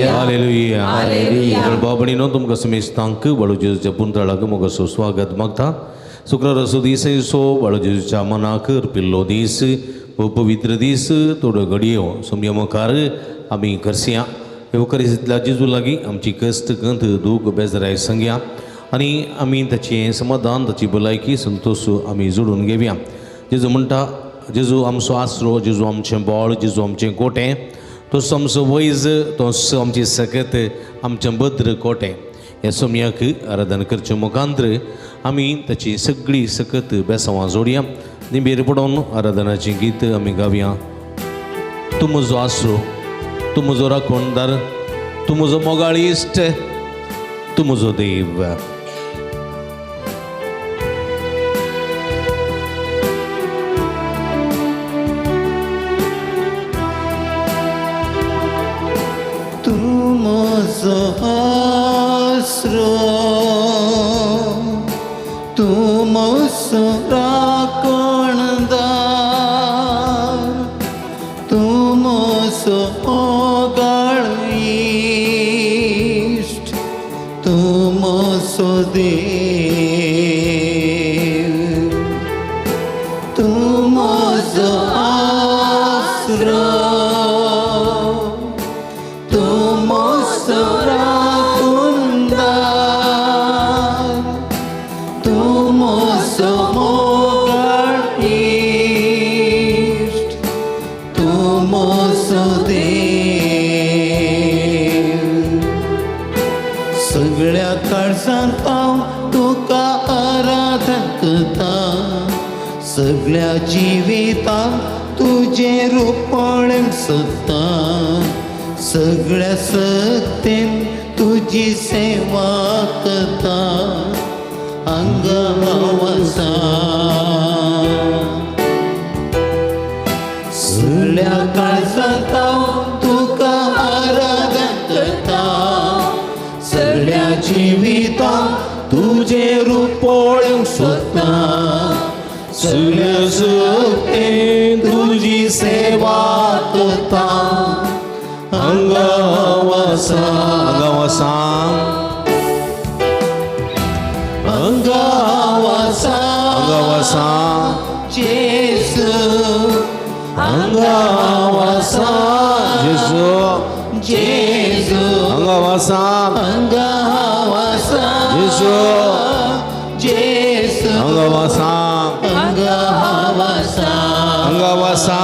Hallelujah. Hallelujah. बाबणीनो तुमकां समेस्तांक बाळू जेजूच्या पुंतळाक मोगाचो स्वागत मागता. शुक्राराचो दीस सो बाळू जेजूच्या मनाक अर्पिल्लो दीस, हो पवित्र दीस. थोड्यो घडयो सोमया मुखार आमी करसया येवकारीतल्या जेजू लागीं आमची कश्ट गंत दूख बेजराय सांगया आनी आमी ताचें समाधान, ताची भलायकी, संतोश आमी जोडून घेवया. जेजू म्हणटा, जेजू आमचो आसरो, जेजू आमचें बळ, जेजू आमचें कोटें, तोच आमचो वैज, तोच आमची सकत, आमचें भद्र कोटें. ह्या सोमयाक आराधन करचे मुखांत्र आमी ताची सगळी सकत बेसांवां जोडया. निबेर पडोवन आराधनाचें गीत आमी गावया. तूं म्हजो आसरो, तूं म्हजो राखणदार, तूं म्हजो मोगाळ इश्ट, तूं म्हजो देव. तूं म्हजो आसरो, तूं म्हजो राखणदार, तूं म्हजो मोगाळ इश्ट, तूं म्हजो देव. तूं म्हजो आसरो, तूं म्हजो राखणदार, तूं म्हजो मोगाळ इश्ट, तूं म्हजो देव. सगळ्या काळजांत हांव तुका आराधन करता, सगळ्या जिवितांत तुजें रूप पळोवंक सोदता, सगळ्या सत्तेन तुजी सेवा करता. हांगा हांव आसा. सगळ्या काळजांत हांव तुका आराधन करता, सगळ्या जिवितांत तुजें रूप पळोवंक सोदता, सगळ्या सत्तेन तुजी सेवा करता. हांगा हांव आसा. हांगा आसा. हांगा हांव आसा. हांगा आसा. जेजू, हांगा हांव आसा. जेजू. जेजू, हांगा आसा. हांगा हांव आसा. जेजू. जेजू, हांगा आसा. हांगा हांव आसा. हांगा आसा.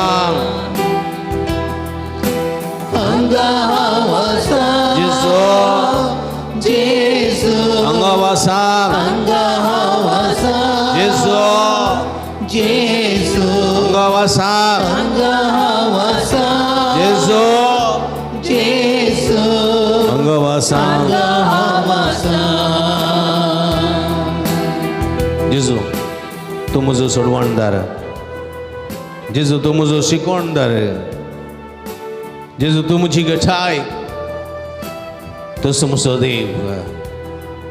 हांगा हांव आसा. जेजू. जेजू, हांगा आसा. हांगा हांव आसा. जेजू. जेजू, हांगा आसा. हांगा हांव आसा. जेजू. जेजू, हांगा आसा. हांगा हांव आसा. जेजू तूं म्हजो सोडवणदार, जेजू तूं म्हजो शिकवणदार, जेजू तूं म्हजी गठाय, तसो म्हजो देव.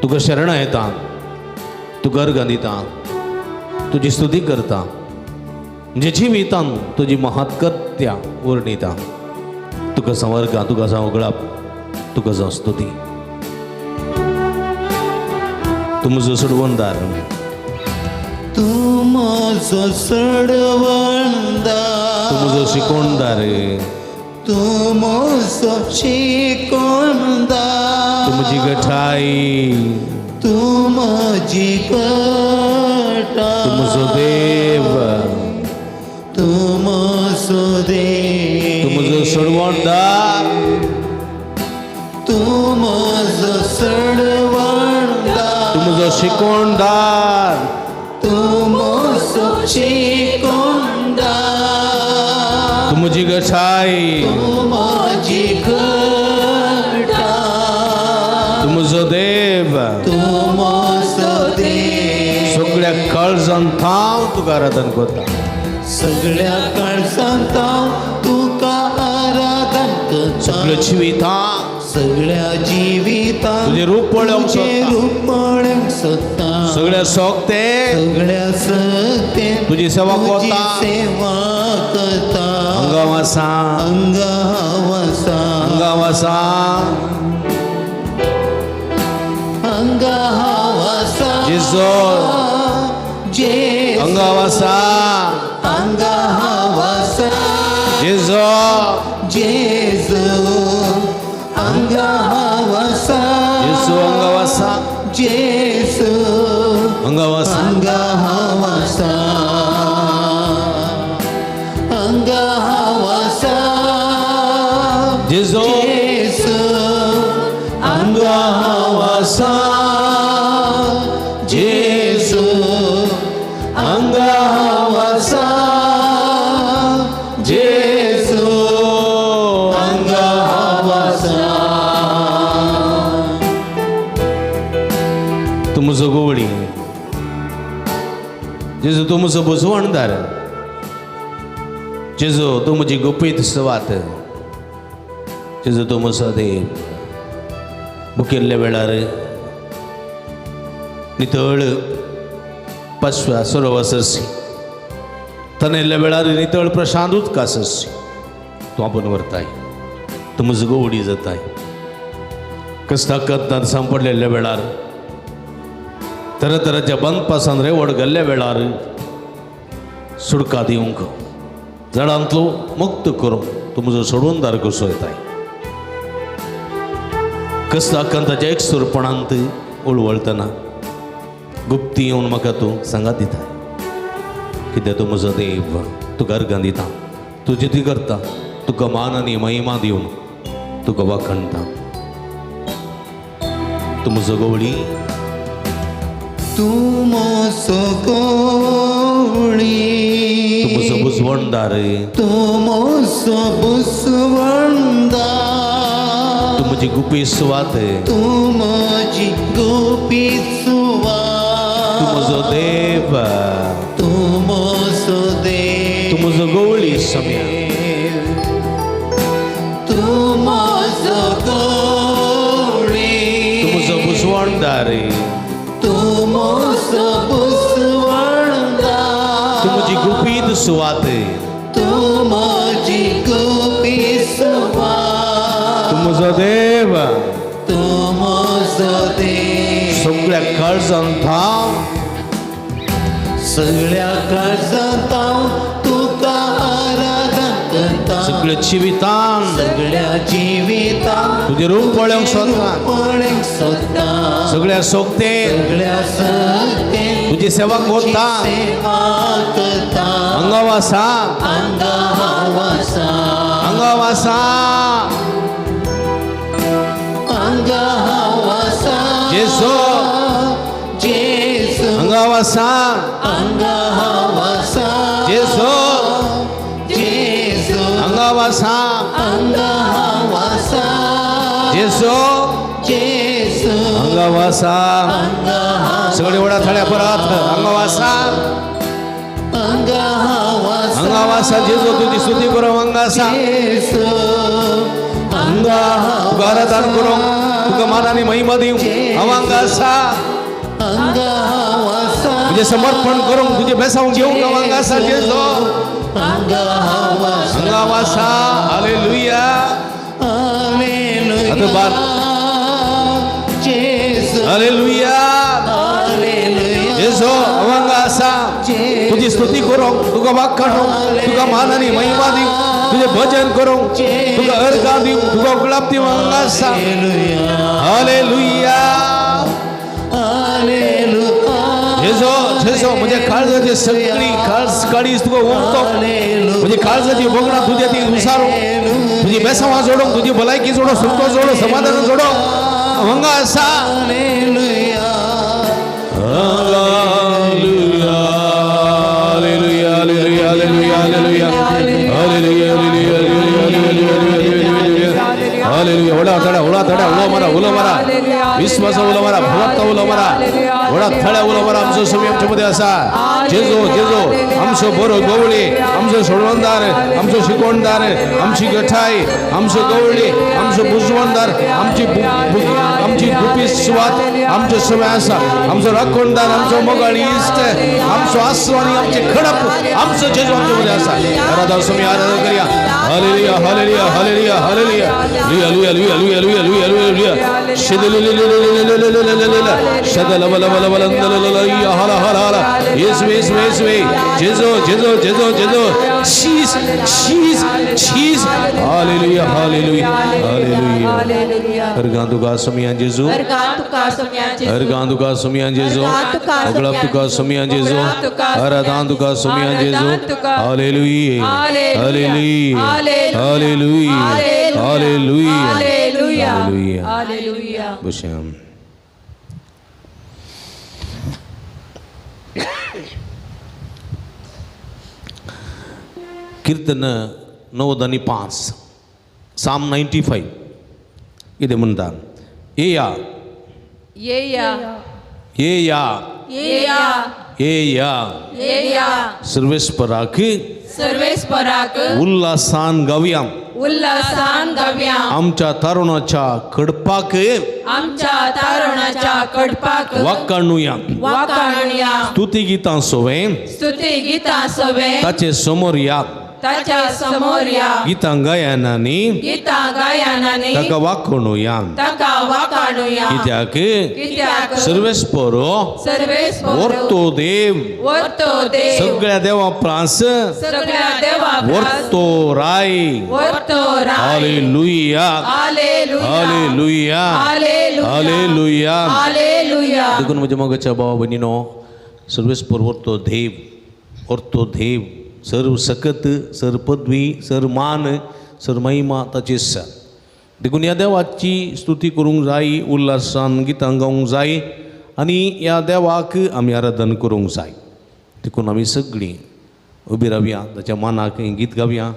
तुका शरणां येता, तुका अर्गां दिता, तुजी स्तुती करता, म्हज्या जिवितान तुजी महत्कर्त्या वर्णिता. तुका जावं अर्गां, तुका जावं गळप, तुका जावं स्तुती. तूं म्हजो सोडवणदार, तूं म्हजो सोडवणदार, तूं म्हजो शिकवणदार, तूं म्हजो शिकवणदार, तूं म्हजी गठाय, तूं म्हजी गठाय, तूं म्हजो देव, तूं म्हजो देव, तूं म्हजो सोडवणदार, तूं म्हजो सोडवणदार, तूं म्हजो शिकवणदार, तूं म्हजो शिकवणदार, तूं म्हजी गठाय, तूं म्हजी गठाय, तूं म्हजो देव. तूं म्हजो देव. सगळ्या काळजान हांव तुका आराधन करता, सगळ्या काळजांत हांव तुका आराधन करता, सगळ्या जिवितान सगळ्या जिवितांत तुजें रूप पळोवंक तुजें सोदता. रूप पळोवंक सोदता, सगळ्या सोगते सगळ्या सत्तेन तुजी सेवा तुजी करता. सेवा करता. हांगा आसा. हांगा हांव आसा. हांगा हांव आसा. हांगा हांव आसा. जेजू. जेजू. हांगा हांव आसा. हांगा हांव आसा. जेजू. जेजू. हांगा हांव आसा. जेजू हांगा हांव आसा. जेजू. हांगा हांव आसा. हांगा हांव आसा. हांगा हांव आसा. जेजू. जेजू. हांगा हांव आसा. जेजू. हांगा हांव आसा. जेजू. हांगा हांव आसा. तूं म्हजो गवळी जेजू, तूं म्हजो बुजवणदार जेजू, तूं म्हजी गुपीत सुवात जेजू, तूं म्हजो देव. मुखेल्ल्या वेळार नितळ पाशव्या सरोवर सरशी, तनेल्ल्या वेळार नितळ प्रशांत उदका सरशी तूं आपूण व्हरताय. तूं म्हजो गवळी जाताय. कश्टा कत्तान सांपडलेल्या वेळार, तरातराच्या बंदपासान रेवड गेल्ल्या वेळार सुडका दिवंक, जडांतलो मुक्त करूंक तूं म्हजो सोडूनदार कसो येताय. कसला ताच्या एकसुरपणांत उळवळतना गुप्ती येवन म्हाका तूं सांगात दिताय. कित्याक तूं म्हजो देव. तुका अर्गां दिता, तुजी ती करता, तुका मान आनी महिमा दिवन तुका वाखणटा. तूं म्हजो गवळी. तूं म्हजो गवळी. तूं म्हजो बुजवणदार. तूं म्हजो बुजवणदार. तूं म्हजी गुपी सुवात. तूं म्हजी गुपी सुवात. तूं म्हजो देव. तूं म्हजो देव. तूं म्हजो गवळी सम्या. तूं म्हजो गवळी. तूं म्हजो बुजवणदार. तूं म्हजो बुजवणदार. तूं म्हजी गुपीत सुवात. तूं म्हजी गुपी सुवात. तूं म्हजो देव. तूं म्हजो देव. सगळ्या काळजान हांव, सगळ्या काळजांत हांव तुका आराधन करता. सगळ्या जिवितान सगळ्या जिवितान तुजें रूप पळोवंक सोदता. पळोवंक सोदता. सगळ्या सोगतेन सगळ्या सत्तेन तुजी सेवा करता. सेवा करता. हांगा हांव आसा. हांगा हांव आसा. हांगा हांव आसा. हांगा हांव आसा. जेजू. जेजू. हांगा हांव आसा. हांगा हांव आसा. जेजू. जेजू. हांगा हांव आसा. हांगा हांव आसा. जेजू. जेजू. हांगा हांव आसा. हांगा हांव सगळे वडा थळ्या परत. हांगा हांव आसा. हांगा हांव आसा. हांगा हांव आसा जेजू, तुजी स्तुती करूंक हांगा आसा. जेजू. हांगा हांव तुका आराधन करूंक, तुका मान आनी महिमा दिवंक हांव हांगा आसा. हांगा हांव आसा. तुजें समर्पण करूंक, तुजें बेसांव घेवंक हांव हांगा आसा जेजू. हांगा हांव आसा. हांगा हांव आसा. हालेलुया. हालेलुया. आतां बार. जेजू. हालेलुया. हालेलुया. जेजू हांव हांगा आसा. तुजी स्तुती करूंक, तुका वाखाणूंक, तुका मान आनी महिमा दिवंक, तुजें भजन करूंक, तुका अर्गां दिवंक, तुका गुलाब दिवंक हांगा आसा. हालेलुया. हालेलुया. हालेलुया. जेजू, जेजू, म्हज्या काळजाची सगळी काळज काळीज तुका उमतो. म्हजी काळजाची भोगणां तुज्या ती उसारूंक, तुजी बेसांवां जोडूंक, तुजी भलायकी जोडूंक, संतोश जोडूंक, समाधान जोडूंक हांगा आसा. Hallelujah. Hallelujah, hallelujah, hallelujah, hallelujah, hallelujah, hallelujah, hallelujah, hallelujah, hallelujah. व्हडा थड्या, उडा थड्या, उलो मारा, उलो मारा, विश्वासा उलो मारा, भवत्ता उलो मारा, व्हडा थड्या उलो मारा. आमचो स्वामी आमच्या मध्ये आसा. जेजू, जेजू आमचो बरो गवळी, आमचो सोडवणदार, आमचो शिकवणदार, आमची गठाय, आमचो गवळी, आमचो बुजवणदार, आमची आमची गुपी सुवात आमचो समय आसा. आमचो राखणदार, आमचो मोगाळ इश्ट, आमचो आसरो आनी आमचे खडप आमचो जेजू आमच्या मध्ये आसा. आराधना स्वामी, आराधना करूया. Hallelujah, hallelujah, hallelujah, hallelujah. Hallelujah, hallelujah, hallelujah. ಯೇಸುವೆ, ಯೇಸುವೆ, ಯೇಸುವೆ, ಜೇಸು, ಜೇಸು, ಜೇಸು, ಜೇಸು, ಚೀಸ್, ಚೀಸ್, ಚೀಸ್. Hallelujah, hallelujah, hallelujah. अर्गांतुका सुमियां जेजू, अर्गांतुका सुमियां जेजू, अगलाप्तुका सुमियां जेजू, अराधांतुका सुमियां जेजू. Hallelujah, hallelujah, hallelujah, hallelujah, hallelujah. बश्याम. कीर्तन 95, साम 95 कितें म्हणटा? येया, येया, येया, येया, येया, येया. सर्वेस्पराक, सर्वेस्पराक उल्हासान गावया, उल्हासान गावया. आमच्या तरुणाच्या कडपाक, आमच्या तारुणाच्या कडपाक वाकाणुया, वाकाणुया. स्तुती गितां सोवे, स्तुती गितां सोवे ताचे समोर या, ताच्या समोर या. गितां गायनांनी, गितां गायनांनी ताका वाकाणुया. ताका वाकाणुया. कित्याक? कित्याक? सर्वेस्पर सर्वेस्पर वर्तो देव, वर्तो देव, सगळ्या देवा प्रास सगळ्या देवा वर्तो राय. वर्तो राय. Hallelujah, hallelujah, hallelujah, hallelujah, hallelujah. देखून म्हज्या मोगाच्या भावा भयणीनो, सर्वेस्पर वर्तो देव, वर्तो देव, सर्व सकत, सर पदवी, सर मान, सर महिमा ताची आसा. देखून ह्या देवाची स्तुती करूंक जाय, उल्हासान गितां गावंक जाय आनी ह्या देवाक आमी आराधन करूंक जाय. देखून आमी सगळीं उबी रावया, ताच्या मानाक हें गीत गावया.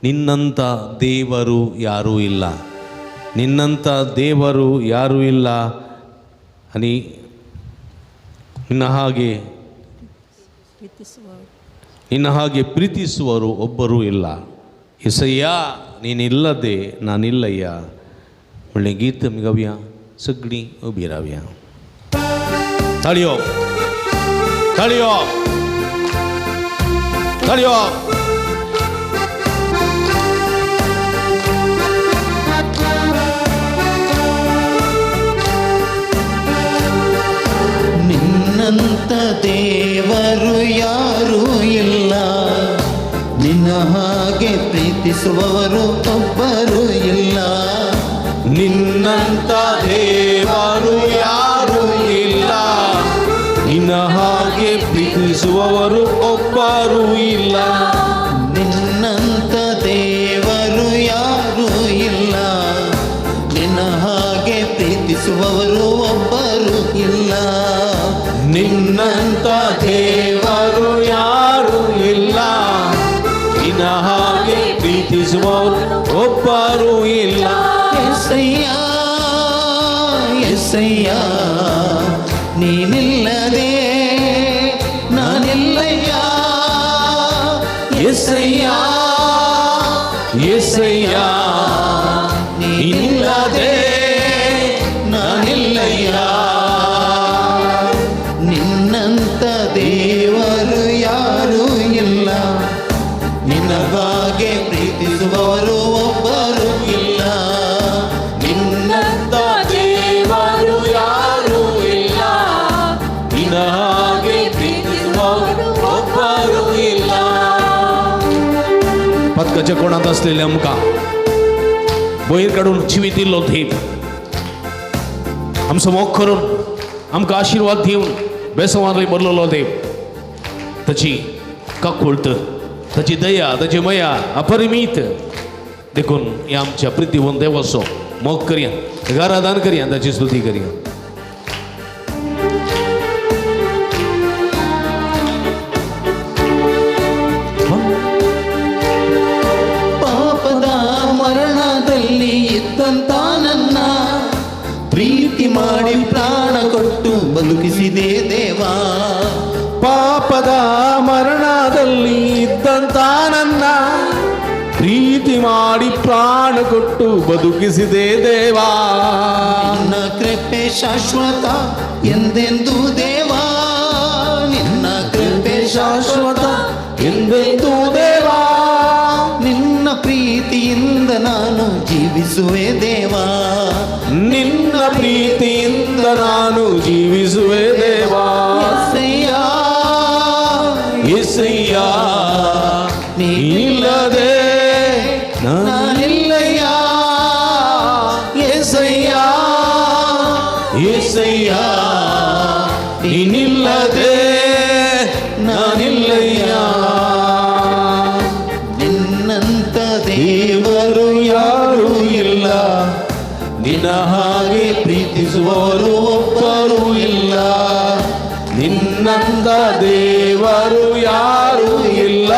ನಿನ್ನಂತ ದೇವರು ಯಾರೂ ಇಲ್ಲ, ನಿನ್ನಂತ ದೇವರು ಯಾರೂ ಇಲ್ಲ, ಆನಿ ನಿನ್ನ ಹಾಗೆ, ನಿನ್ನ ಹಾಗೆ ಪ್ರೀತಿಸುವರು ಒಬ್ಬರೂ ಇಲ್ಲ. ಎಸಯ್ಯ ನೀನಿಲ್ಲದೆ ನಾನಿಲ್ಲಯ್ಯ म्हणलें गीत आमी गावया. सगळीं उबी रावया. ताळयो, ताळयो, ताळयो. ನಿನ್ನಂತ ದೇವರು ಯಾರೂ ಇಲ್ಲ, ನಿನ್ನ ಹಾಗೆ ಪ್ರೀತಿಸುವವರು ಒಬ್ಬರು ಇಲ್ಲ. ನಿನ್ನಂತ ದೇವರು ಯಾರೂ ಇಲ್ಲ, ನಿನ್ನ ಹಾಗೆ ಪ್ರೀತಿಸುವವರು ಒಬ್ಬರೂ ಇಲ್ಲ. ನಿನ್ನಂತ ದೇವರು ಯಾರೂ ಇಲ್ಲ, ನಿನ್ನ ಹಾಗೆ ಪ್ರೀತಿಸುವವರು ಒಬ್ಬರು ಇಲ್ಲ. ನಿನ್ನಂತ ದೇವರು ಯಾರೂ ಇಲ್ಲ, ನಿನ್ನ ಹಾಗೆ ಪ್ರೀತಿಸುವವರು ಒಬ್ಬರೂ ಇಲ್ಲ. ಎಸಯ್ಯ, ಎಸಯ್ಯ, ನೀನಿಲ್ಲದೆ ನಾನಿಲ್ಲಯ್ಯ. ಎಸಯ್ಯ, ಎಸಯ್ಯ, ನೀನಿಲ್ಲದೆ ನಾನಿಲ್ಲಯ್ಯ. ನಿನ್ನಂತ ದೇವರು ಯಾರೂ ಇಲ್ಲ, ನಿನ್ನ ಹಾಗೆ ಪ್ರೀತಿಸುವವರು ಒಬ್ಬರು ಇಲ್ಲ. ನಿನ್ನಂತ ದೇವರು ಯಾರೂ ಇಲ್ಲ, ನಿನ್ನ ಹಾಗೆ ಪ್ರೀತಿಸುವವರು ಒಬ್ಬರೂ ಇಲ್ಲ. पदकाच्या कोणात असलेले आमकां वयर काडून जिवीत दिल्लो देव, आमचो मोग करून आमकां आशिर्वाद दिवन बेसवान भरलेलो देव, ताची काकुळट, ताची दया, ताची मया अपरिमीत. देखून ह्या आमच्या प्रितीवंत देवाचो मोग करया, ताका आराधन करया, ताची स्तुती करया. ಪಾಪದ ಮರಣದಲ್ಲಿ ಇದ್ದಂತ ನನ್ನ ಪ್ರೀತಿ ಮಾಡಿ ಪ್ರಾಣ ಕೊಟ್ಟು ಬದುಕಿಸಿದೆ ದೇವಾ. ಪಾಪದ ಮರಣದಲ್ಲಿ ಇದ್ದಂತ ನನ್ನ ಪ್ರೀತಿ ಮಾಡಿ ಪ್ರಾಣ ಕೊಟ್ಟು ಬದುಕಿಸಿದೆ ದೇವಾ. ನಿನ್ನ ಕೃಪೆ ಶಾಶ್ವತ ಎಂದೆಂದು ದೇವಾ, ನಿನ್ನ ಕೃಪೆ ಶಾಶ್ವತ ಎಂದೆಂದೂ ದೇವಾ. ನಿನ್ನ ಪ್ರೀತಿಯಿಂದ ನಾನು ಜೀವಿಸುವೆ ದೇವಾ, ನಿನ್ನ ಪ್ರೀತಿಯಿಂದ ನಾನು ಜೀವಿಸುವೆ ದೇವಾ. ಯೇಸಯ್ಯ ಯೇಸಯ್ಯ ನೀನಿಲ್ಲದೆ ನಾನಿಲ್ಲಯ್ಯ, ಯೇಸಯ್ಯ ಯೇಸಯ್ಯ ನೀನಿಲ್ಲದೆ ನಾನಿಲ್ಲಯ್ಯ. ನಿನ್ನಂತ ದೇವರು ಯಾರೂ ಇಲ್ಲ, ನಿನ್ನ ಹಾಗೆ ಪ್ರೀತಿಸುವವರು ಒಬ್ಬರೂ ಇಲ್ಲ. ನಿನ್ನಂತ ದೇವರು ಯಾರೂ ಇಲ್ಲ,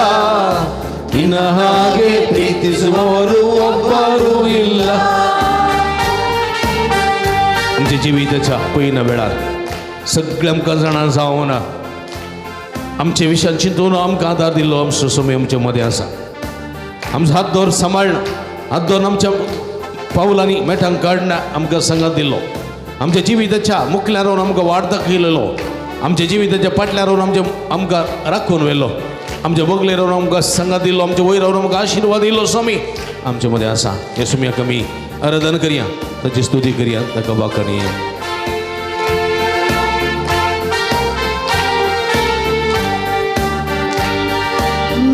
ನಿನ್ನ ಹಾಗೆ ಪ್ರೀತಿಸುವವರು ಒಬ್ಬರೂ ಇಲ್ಲ. आमच्या जिविताच्या पयल्या वेळार सगळ्या आमकां जाणा जावना आमचे विशयान चिंतून आमकां आदार दिल्लो आमचो समय आमचे मदें आसा. आमचो हात दवर सांबाळना, हात दवर आमच्या पावलांनी मेटांक काडना आमकां सांगात दिल्लो. आमच्या जिविताच्या मुखल्यार रावन आमकां वाट दाखयलेलो. आमच्या जिविताच्या फाटल्यार रावन आमच्या आमकां राखून व्हेलो. आमच्या बगलेर रावन आमकां सांगात दिल्लो. आमच्या वयर रावन आमकां आशिर्वाद दिल्लो स्वामी आमचे मदें आसा. हे स्वामीक आमी आराधन करया, ताची स्तुती करया, ताका वाखणया.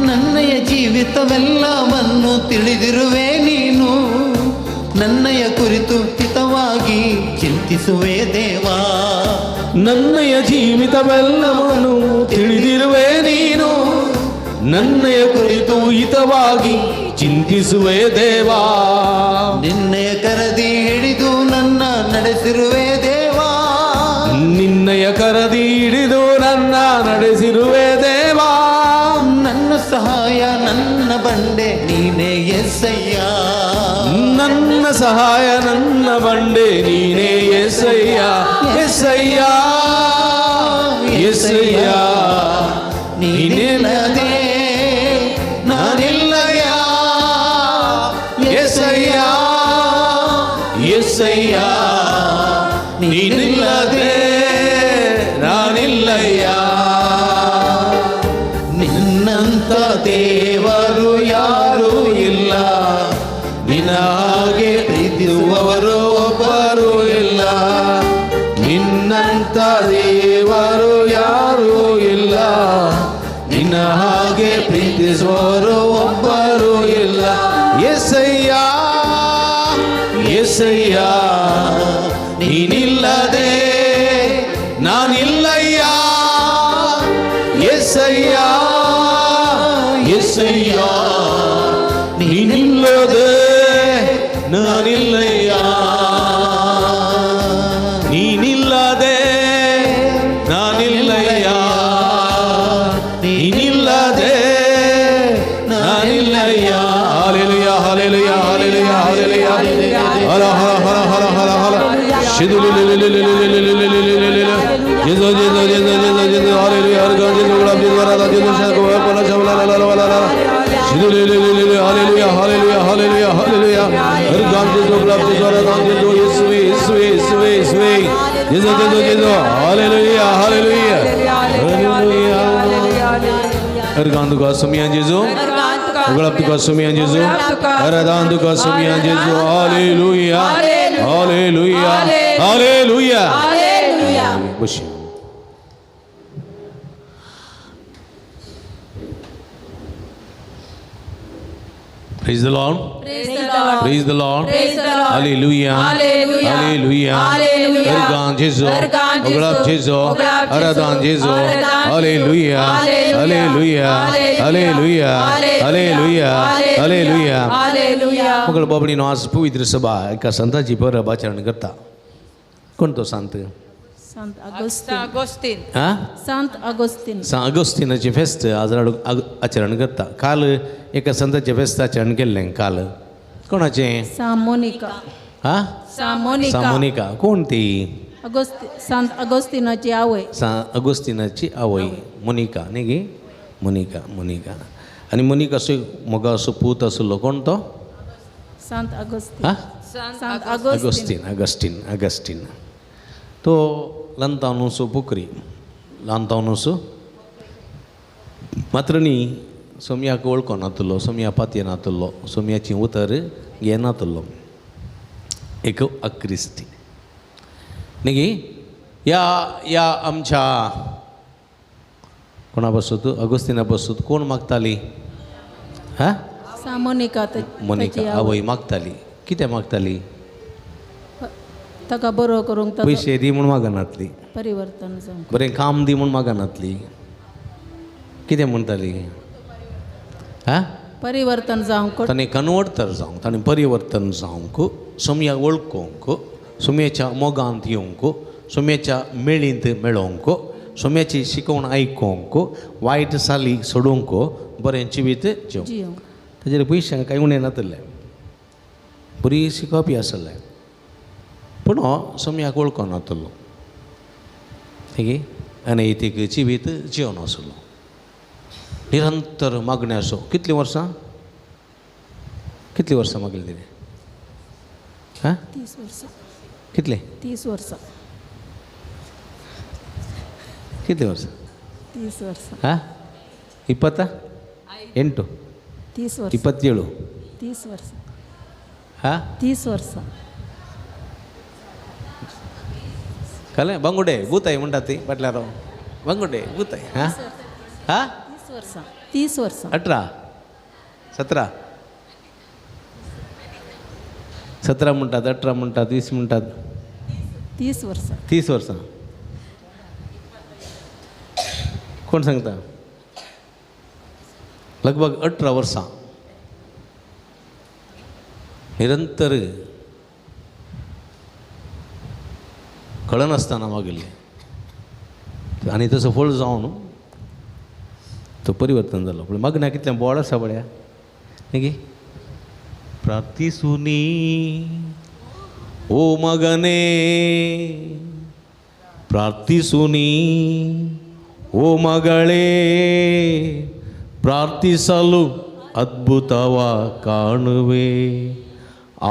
ನನ್ನಯ ಜೀವಿತವೆಲ್ಲವನ್ನು ತಿಳಿದಿರುವೆ ನೀನು, ನನ್ನಯ ಕುರಿತು ಹಿತವಾಗಿ ಚಿಂತಿಸುವೆ ದೇವಾ. ನನ್ನಯ ಜೀವಿತವೆಲ್ಲವನ್ನು ತಿಳಿದಿರುವೆ ನೀನು, ನನ್ನಯ ಕುರಿತು ಹಿತವಾಗಿ ಚಿಂತಿಸುವೆ ದೇವಾ. ನಿನ್ನಯ ಕರದಿ ಹಿಡಿದು ನನ್ನ ನಡೆಸಿರುವೆ ದೇವಾ, ನಿನ್ನಯ ಕರದಿ ಹಿಡಿದು ನನ್ನ ನಡೆಸಿರುವೆ ದೇವಾ. ನನ್ನ ಸಹಾಯ ನನ್ನ ಬಂಡೆ ನೀನೇ ಯೇಸಯ್ಯ, ನನ್ನ ಸಹಾಯ ನನ್ನ ಬಂಡೆ ನೀನೇ ಯೇಸಯ್ಯ. ಯೇಸಯ್ಯ ಯೇಸಯ್ಯ ನೀನಿಲ್ಲದೆ ನಾನಿಲ್ಲಯ್ಯ, ಯೇಸಯ್ಯ ಯೇಸಯ್ಯ ನೀನಿಲ್ಲದೆ ನಾನಿಲ್ಲಯ್ಯ. ನಿನ್ನಂತ ದೇವರು ಯಾರೂ ಇಲ್ಲ, ನಿನ್ನ ಹಾಗೆ ಪ್ರೀತಿಸುವವರು ಒಬ್ಬರೂ ಇಲ್ಲ. ನಿನ್ನಂತ ದೇವರು ಯಾರೂ ಇಲ್ಲ, ನಿನ್ನ ಹಾಗೆ ಪ್ರೀತಿಸುವವರು ಒಬ್ಬರೂ ಇಲ್ಲ. ಯೇಸಯ್ಯ ಯೇಸಯ್ಯ ನೀನಿಲ್ಲದೆ ನಾನಿಲ್ಲಯ್ಯ. ಯೇಸಯ್ಯ ಯೇಸಯ್ಯ ನೀನಿಲ್ಲದೆ ನಾನಿಲ್ಲಯ್ಯ. ನೀನಿಲ್ಲದೆ ನಾನಿಲ್ಲಯ್ಯ, ನೀನಿಲ್ಲದೆ ನಾನಿಲ್ಲಯ್ಯ. Hallelujah hallelujah hallelujah hallelujah. ಹರ ಹರ ಹರ ಹರ ಹರ ಹರ. ಜೇಸು ಜೇಸು ಜೇಸು ಜೇಸು ಜೇಸು. ಹಾಲೆಲೂಯಾ. ಹರ ಜೇಸು ಗುಲಾಬ್ ಜೇಸು ವರಾದ ಜೇಸು ಶಾಂತ ಪಲ ಶಬಲ ಲ ಲ ಲ ಲ. Hallelujah hallelujah hallelujah hallelujah. ಹರ ಜೇಸು ಗುಲಾಬ್ ಜೇಸು ವರಾದ ಜೇಸು. ಯೇಸುವೇ ಯೇಸುವೇ ಯೇಸುವೇ ಯೇಸುವೇ. ಜೇಸು ಜೇಸು ಜೇಸು. Hallelujah hallelujah hallelujah. ಹರ ಸುಮಿಯಾ ಜೇಸು ಉಗಳಪ್ತುಕ ಸುಮಿಯಾ ಜೇಸು. ಹರದಾಂದುಕ ಸುಮಿಯಾ ಜೇಸು. Hallelujah hallelujah hallelujah. ಬುಷಿ Praise the Lord. Praise the Lord. Praise the Lord. Praise the Lord. Hallelujah. Hallelujah. Hallelujah. Hallelujah. Ergan Jesu. Ergan Jesu. Oglap Jesu. Oglap Jesu. Aradan Jesu. Aradan Jesu. Hallelujah. Hallelujah. Hallelujah. Hallelujah. Hallelujah. Hallelujah. Hallelujah. मगळ बाबडीनो आज पवित्र सभा एका संताची परब आचरण करता. कोण तो संत? Sant Agustin. Agustin. हा? Sant Agustin. सांत अगोस्तिनाचें फेस्त आज आचरण करता. काल एका संताचें फेस्त आचरण केल्लें. काल कोणाचें? Sa Monica. हा? Sa Monica. सा मोनिका. कोण ती? Sant अगोस्तिनाची आवय. सा अगोस्तिनाची आवय मोनिका न्ही गी? Monica Monica. आनी मोनिका असो मोगा असो पूत आसलो. कोण तो? Sant Agustin. हा? Sant Agustin. Augustine Augustine Augustine. तो ल्हानतावनुसो पोकरी ल्हानतावनुसो मात्र न्ही सोमयाक वळखोन नातलो, सोमया पातये नातलो, सोमयाची उतर घेनातलो एक अक्रिस्ती न्ही. ह्या ह्या आमच्या कोणा पासून अगोस्तिना पासून कोण मागताली? हा, मोनिका. मोनिका आवय मागताली. कितें मागताली? ताका बरो करूंक पयशे दी म्हूण मागनातली, परिवर्तन जावंक, बरें काम दी म्हूण मागनातली. कितें म्हणटाली? हा, परिवर्तन जावंक, ताणें कन्वर्ट तर जावंक, ताणें परिवर्तन जावंक, सोमयाक वळखूंक, सोमयाच्या मोगांत येवंक, सोमयाच्या मेळींत मेळोवंक, सोमयाची शिकवण आयकोंक, वायट साली सोडूंक, बरें जिवीत जिवंक. ताजेर पयशांक कांय उणें नातलें, बरी शिकोवपी आसलें, पूण हो सोमयाक वळखोन नातलो न्ही. अनैतीक जिवीत जिवन आसलो, निरंतर मागणें आसो. कितलीं वर्सां? कितलीं वर्सां मागली तिणें? हां, 30 वर्सां. कितलें? 30 वर्सां. कितलीं वर्सां? 30 वर्सां. हां, 28, 30 वर्सां, 27, 30 वर्सां. हां, 30 वर्सां. कळ्ळें? बांगुडे भूताय म्हणटात ती फाटल्यार, बांगुडे भूताय. हां हां, 30 वर्सां, 30 वर्सां. 18, 17, 17 म्हणटात, 18 म्हणटात, 20 म्हणटात. 30 वर्सां. 30 वर्सां. कोण सांगता? लगभग 18 वर्सां निरंतर कळनासतना मागिल्लें आनी तसो फळ जावन तो परिवर्तन जालो. पूण मागण्या कितलें बोळ आसा पळया न्ही. प्रार्थिसुनी ओ मगने, ಪ್ರಾರ್ಥಿಸುನಿ ಓ ಮಗಳೇ, ಪ್ರಾರ್ಥಿಸಲು ಅದ್ಭುತವ ಕಾಣುವೆ,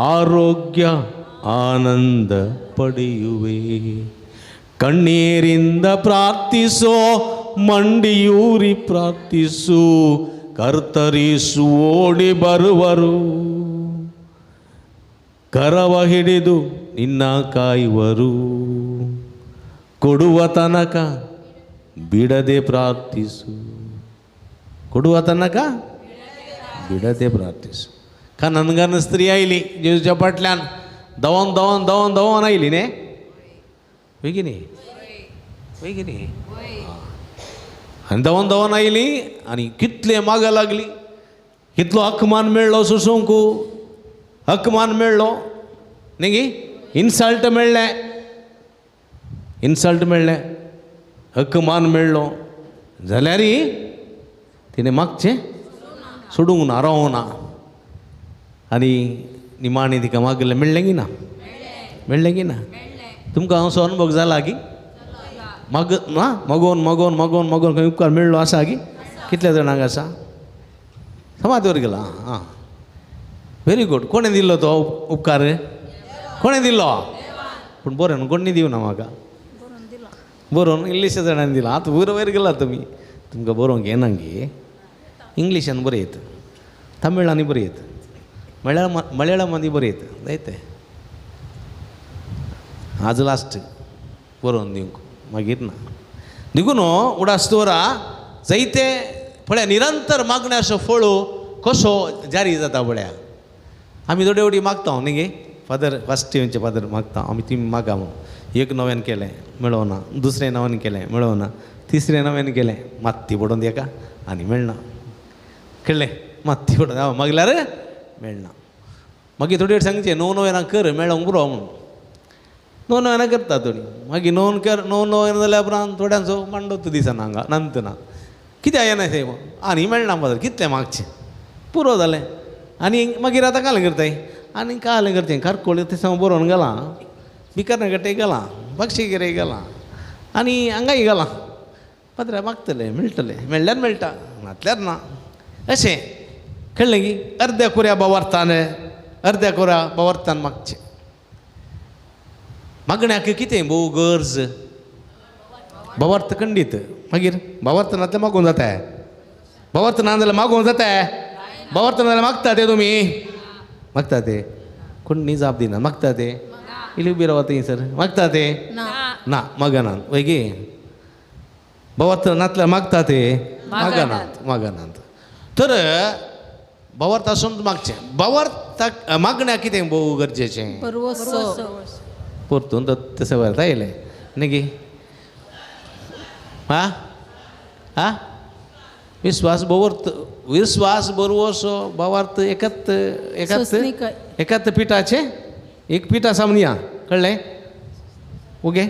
ಆರೋಗ್ಯ ಆನಂದ ಪಡೆಯುವೆ. ಕಣ್ಣೀರಿಂದ ಪ್ರಾರ್ಥಿಸೋ, ಮಂಡಿಯೂರಿ ಪ್ರಾರ್ಥಿಸು, ಕರ್ತರಿಸು ಓಡಿ ಬರುವರು, ಕರವ ಹಿಡಿದು ನಿನ್ನ ಕಾಯುವರು, ಕೊಡುವ ತನಕ ಬಿಡದೆ ಪ್ರಾರ್ಥಿಸು, ಕೊಡುವ ತನಕ ಬಿಡದೆ ಪ್ರಾರ್ಥಿಸು. का ननगान स्त्री आयली जेजूच्या फाटल्यान धांवन धांवन धांवन धांवन आयली न्ही, वय की न्ही, वय की न्ही. आनी धांवन धांवन आयली आनी कितले मागा लागली, कितलो हकमान मेळ्ळो सोसूंक, हकमान मेळ्ळो न्ही गी, इन्सल्ट मेळ्ळें, इन्सल्ट मेळ्ळें, हकमान मेळ्ळो, जाल्यार तिणें मागचें सोडूंक ना, रावूंक ना. आनी निमाणें तिका मागलें मेळ्ळें की ना, मेळ्ळें की ना? तुमकां असो अनुभव जाला की माग ना, मागोवन मागोवन मागोवन मागोवन खंय उपकार मेळ्ळो आसा की? कितल्या जाणांक आसा? समाज वर गेला. आं, व्हेरी गूड. कोणें दिल्लो तो उपकार? कोणें दिल्लो? पूण बरें न्हू, कोणी दिवना म्हाका बरोवन इल्लेशा जाणांनी दिला. आतां वयर वयर गेला तुमी, तुमकां बरोवंक येना गे. इंग्लिशान बरयत, तमिळांनी बरयत, मलयाळमांनी बरयत, जायते. आज लास्ट बरोवन दिवंक मागीर ना. देखून उडास दवरा जायते पळया निरंतर मागण्याचो फळ कसो जारी जाता पळया. आमी थोडे फावटी मागता न्ही गे, फादर फर्स्ट येवचे फादर मागता आमी, ती मागा म्हणून. एक नव्यान केलें मेळोना, दुसरें नव्यान केलें मेळोना, तिसरें नव्यान केलें मात्ती पडून तेका आनी मेळना. कळ्ळें? मात्ती पडून मागल्यार मेळना. मागीर थोडी वेळ सांगचें णव नव्यान कर मेळोंक पुरो म्हणून. णव नव्यान करता थोडी, मागीर णव कर णव नव्यान जाल्या उपरांत थोड्यांचो मांडोत दिसना हांगा नंतना कित्याक येना थंय आनी मेळना फादर, कितलें मागचें पुरो जालें. आनी मागीर आतां काल करताय आनी काल करचें कारकोळ थंय बरोवन गेलां, बिकरनगटे गेलां, बक्षीगिरे गेलां आनी हांगाय गेलां. पाद्रा मागतलें मेळटलें, मेळ्ळ्यार मेळटा, नातल्यार ना. अशें कळ्ळें की अर्द्या कुऱ्या बावार्थान, अर्द्या कुऱ्या बावार्थान मागचें. मागण्याक कितें भोव गरज, भावार्थ खंडीत. मागीर भावार्थ नातल्यार मागूंक जाता, भावार्थ ना जाल्यार मागूंक जाता, भावार्थ ना जाल्यार मागता ते तुमी. मागता ते कोण न्ही जाप दिना मागता ते इल्ली उबी रावता थंयसर मागता ते ना मागनात वय गे भावार्थ नातल्यार मागता ते मागनात मागनात. तर भावार्थ आसून मागचें भावार्थाक मागण्या कितें भोव गरजेचें परतून तशें वरता येयलें न्ही गे आं आं विस्वास भोवर्थ विस्वास बरवसो भावार्थ एकाच एकाच एकाच पिठाचें एक पीठ आसा म्हणया कळ्ळें ओके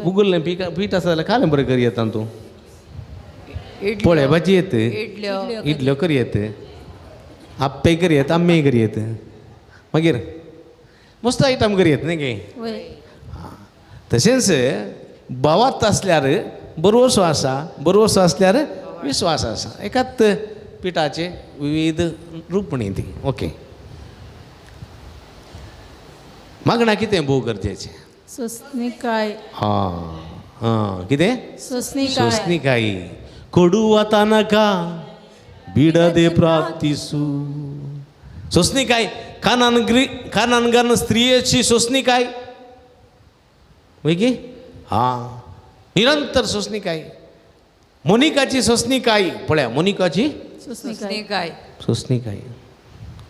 उगल्लें पीठ आसा जाल्यार कालें बरें करी येता तूं पोळे भाजी येत इडल्यो करी येत आप्पे करी येत आम्मे करी येत मागीर मस्त आयटम करी येत न्ही गे. तशेंच भावार्थ आसल्यार बरवसो आसा बरवसो आसल्यार विस्वास आसा एकाच पिठाचे विविध रूपणी ती ओके. मागण्या कितें भोव गरजेचें सोसणीकाय हां हां कितें सोसणीकाय सोसणीकाय कोडू नाका बिडदे प्राप्तिसू सोसणीकाय कानान कानानगान स्त्रियेची सोसणीकाय वय की हां निरंतर सोसणीकाय मोनिकाची सोसणीकाय पळया मोनिकाची सोसणीकाय सोसणीकाय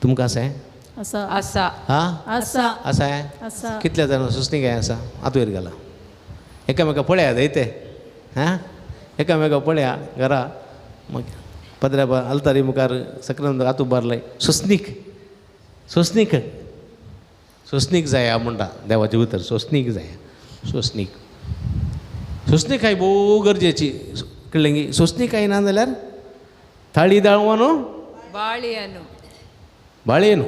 तुमकां आसा आसा आसा हां आसा आसा आसा कितल्या जाणां सोसणीकाय आसा आतां वयर घाला एकामेका पळया जायते हां एकामेका पळया घरा मागीर पदऱ्या आल्तारी मुखार सक्रांत आतू बारलाय सोसणीक सोसणीक सोसणीक जाया म्हणटा देवाचें उतर सोसणीक जाया सोसणीक सोसणीकाय भोव गरजेची कळ्ळें गी सोसणीकाय ना जाल्यार थाळी दाळवो बाळेनु ಬಾಳೆಹಣ್ಣು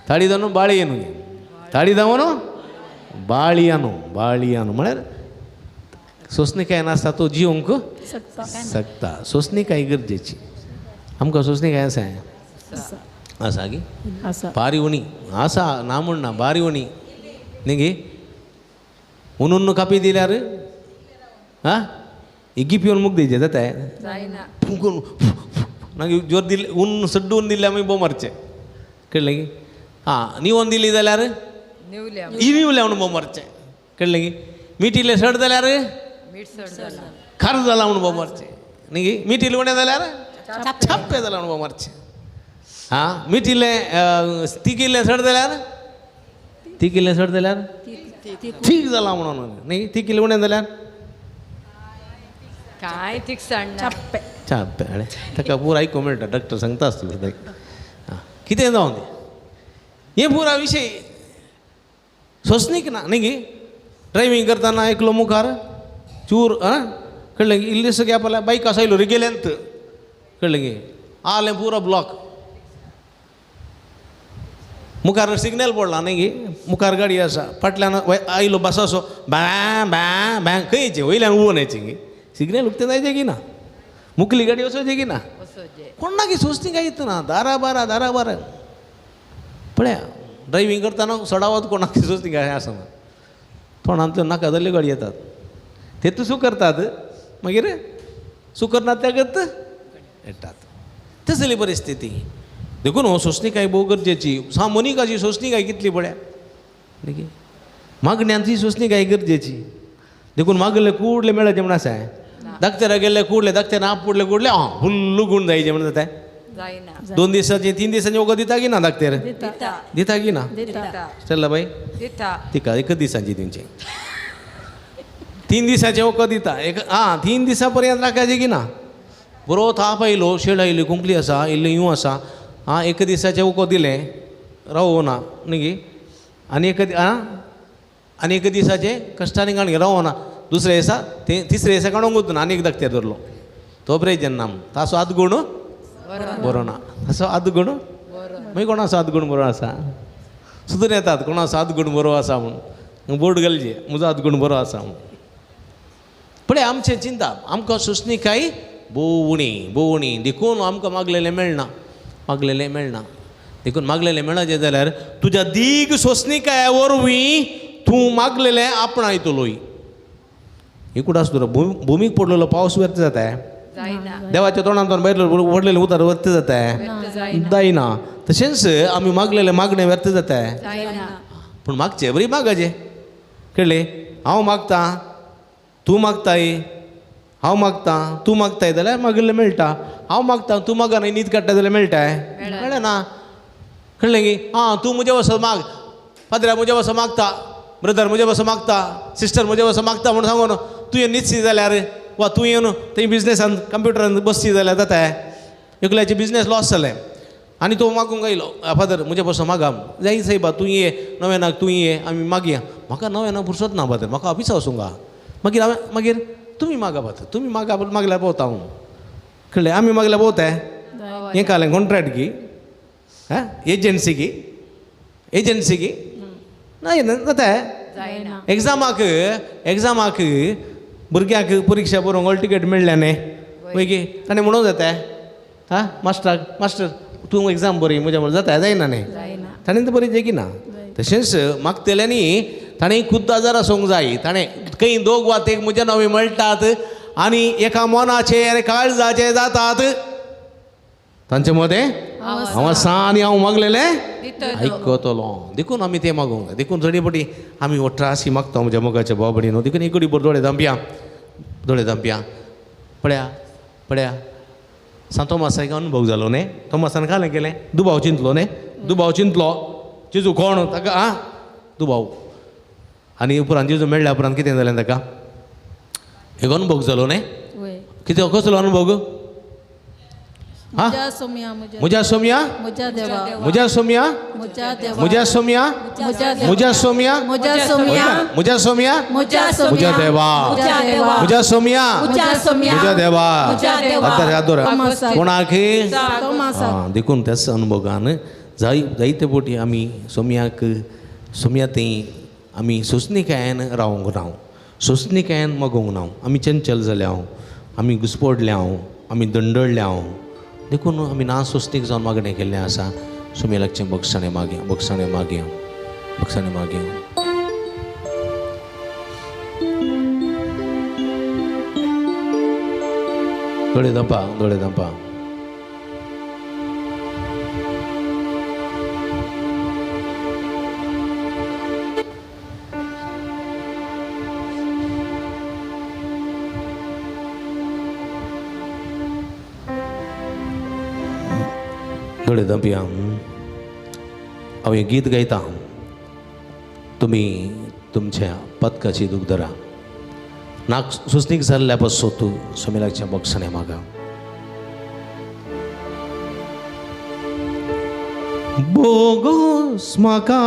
ತಾಳಿದನು ಬಾಳೆಹಣ್ಣು ತಾಳಿದವನು ಬಾಳಿಯನು ಬಾಳಿಯನು म्हळ्यार सोंसणीकाय नासता तो जिवंक शकता. सोंसणीकाय गरजेची आमकां सोंसणीकाय आसा आसा गी बारी उणी आसा ना म्हण ना बारी उणी न्ही गी उनून कापी दिल्यार आं इग्गी पिवन मुग दिवचें जाता फुंकून मागीर जोर दिले ऊन सड्डून दिल्यार मागीर बोम मारचें कळ्ळें गी आं निवोन दिली जाल्यार निवल्या म्हणून बोम मारचें कळ्ळें गी मीठ इल्लें सड जाल्यार खार जाला म्हणून बोम मारचें न्ही गी मीठ इल्लें उणें जाल्यार छाप्पें जालां म्हणून बोम मारचें आं मीठ इल्लें तीख इल्लें सड जाल्यार तीख इल्लें सड जाल्यार ठीक जालां म्हणून न्ही तीख इल्लें उणें जाल्यार काय तिखसाण छाप्पें छाप्पें अळे ताका पुरो आयकूंक मेळटा डॉक्टर सांगता आसतलो आं कितें जावं तें हे पुरा विशय सोंसणीक ना न्ही गी ड्रायव्हींग करतना एकलो मुखार चूर आं कळ्ळें गी इल्लेसो गॅप आल्यार बायक आसा आयलो रिगेल्यांत कळ्ळें गी आलें पुरो ब्लॉक मुखार सिग्नल पडला न्ही गी मुखार गाडी आसा फाटल्यान आयलो बस असो बॅ बॅ बॅ खंयचे वयल्यान उबोन येचे गी सिग्नल उक्तें जायचें की ना मुखली गाडी वचोवची की ना कोणाकी सोंसणी काय येतना दारा बारा दारा बारा पळया ड्रायव्हींग करतना सडावत कोणाकी सोंसणी काय आसना तोंडांतल्यो नाका जाल्ल्यो गाडी येतात ते तूं सू करतात मागीर सू करनात त्या गत येतात तसली परिस्थिती देखून हो सोंसणीकाय भोव गरजेची सामोनिकाची सोंसणीकाय कितली पळया न्ही मागण्यांची सोंसणीकाय गरजेची देखून मागले कुडले मेळाचें म्हण आसा दाक्तेरा गेल्ले कुडले दाक्तेरा आपुडले कुडले आं फुल्लू गूण जायचे म्हण जाता 2 दिसांचे 3 दिसांचे वखद दिता की ना दाक्तेर दिता की ना चल्ला बाई तिका एक दिसांची दिवचें 3 दिसांचें वखद दिता एक आं 3 दिसां पर्यंत राखायचें की ना बरो ताप आयलो शेळ आयली खोंकली आसा इल्लें यूं आसा आं एक दिसाचें वखद दिलें रावना न्ही गी आनी एक आं आनी एक दिसाचें कश्टांनी काडून रावना दुसऱ्या दिसा ते तिसऱ्या दिसा काडूंक वतना आनी एक दाक्तेर धरलो तो प्रेजन नाम तासो आदगुण बरो ना तासो आदगुण मागीर कोणाचो आदगुण बरो आसा सुदूर येतात कोणाचो आदगुण बरो आसा म्हूण बोर्ड घालचे म्हजो आदगुण बरो आसा म्हूण पळय आमचें चिंता आमकां सोंसणीकाय भोव उणी भोव उणी देखून आमकां मागलेलें मेळना मागलेलें मेळना देखून मागलेलें मेळचें जाल्यार तुज्या दीग सोंसणीकाय वरवीं तूं मागलेलें आपणायतलोय. एकूण आसतो भुमीक पडलेलो पावस व्यर्थ जाता देवाच्या तोंडांतल्यान भायर पडलेलें उतर व्यर्थ जाता जायना. तशेंच आमी मागलेलें मागणें व्यर्थ जाता. पूण मागचें बरी मागाचें कळ्ळें. हांव मागता तूं मागताय, हांव मागता तूं मागताय जाल्यार मागिल्लें मेळटा. हांव मागता तूं मागना न्हीद काडटा जाल्यार मेळटाय मेळना ना. कळ्ळें की आं तूं म्हजे वचोन माग, पाद्र्या म्हजे वचोन मागता, ब्रदर म्हजे वचोन मागता, सिस्टर म्हजे वचोन मागता म्हणून सांगून तूं येवन न्हिदशी जाल्यार वा तूं येवन थंय बिजनेसान कंप्युटरान बसशी जाल्यार जाता. एकल्याचे बिजनेस लॉस जालें आनी तो मागूंक आयलो, फादर म्हजे पासून मागा जाय सायबा तूं ये नव्यानाक तूं ये आमी मागया. म्हाका नव्यानाक पुरसत ना फादर, म्हाका ऑफिसा वचूंक आहा. मागीर हांवें मागीर तुमी मागा फादर, तुमी मागा मागल्यार पावता हांव. कळ्ळें आमी मागल्यार पावताय. हें कालें कॉन्ट्रॅक्ट की हां एजन्सी की एजन्सी की ना जाता. एग्जामाक एग्जामाक भुरग्यांक परिक्षा बरोवंक हॉल टिकेट मेळ्ळ्या न्ही मागीर ताणें म्हणूंक जाता हां मास्टराक, मास्टर तूं एग्जाम बरी म्हज्या म्हणून जाता जायना न्ही ताणें तर बरी जेगी ना. तशेंच मागतल्यांनी ताणें खुद्द आजार आसूंक जाय. ताणें खंय दोग वा ते म्हज्या नांवी मेळटात आनी एका मनाचे आनी काळजाचे जातात तांचे मदें हांव आसा आनी हांव मागलेलें आयकतलो. देखून आमी तें मागूंक जाय. देखून चडी पटी आमी हो त्रासी मागता म्हज्या मोगाच्या भाव भयणी न्हू. देखून एक बरो दोळे धांपया, दोळे धांपया. पळया पळया सांत तोमासाक अनुभव जालो न्ही. तोमासान कालें केलें दुबाव चिंतलो न्ही, दुबाव चिंतलो जेजू कोण ताका आं दुबाव. आनी उपरांत जेजू मेळ्ळ्या उपरांत कितें जालें ताका एक अनुभव जालो न्ही. कितें कसलो अनुभव? म्हज्या सोम्या म्हज्या सोम्या म्हज्या सोम्या म्हज्या सोम्या म्हज्या सोम्या म्हज्या देवा म्हज्या सोम्या म्हज्या देवा. कोणाक देखून त्याच अनुभवान जाय जायते फावटी आमी सोम्याक सोम्या थंय आमी सोंसणीकायेन रावंक ना, सोंसणीकायेन मागूंक ना. आमी चंचल जाल्या, आमी घुसपडल्या, आमी दंडळ्या. देखून आमी ना सोंसणीक जावन मागणें केल्लें आसा. सोम्या लागचें बक्षाणें मागया, बक्षाणें मागया, बक्षाणें मागया. दोळे धांपा, दोळे धांपा. दोळे धांपया. हांव हें गीत गायता, तुमी तुमच्या पदकाची दूख धरा. नाक सोंसणीक जाल्ल्या पासून तूं सोमी लागच्या बक्षाणें मागा. बोगोस म्हाका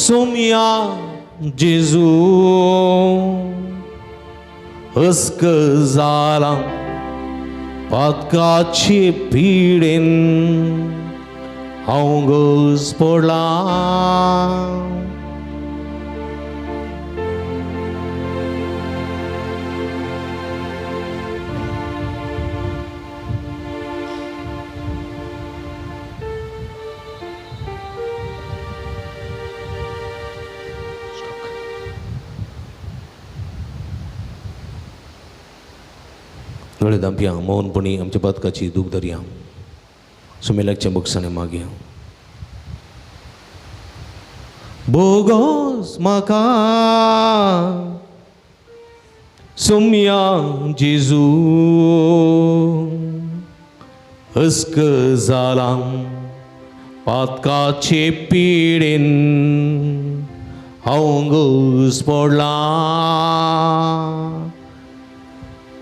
सोम्या जेजू हस्क जाला पातकाचे पिडेन हांव घस पडलां. दोळे धांपया, मौनपणी आमच्या पातकाची दूख धरया. सुमेलागचें बक्षाणें मागया. बोगोस म्हाका सोम्या जेजू हस्क जाला पातकाचे पिडेन हांव घुस पडलां.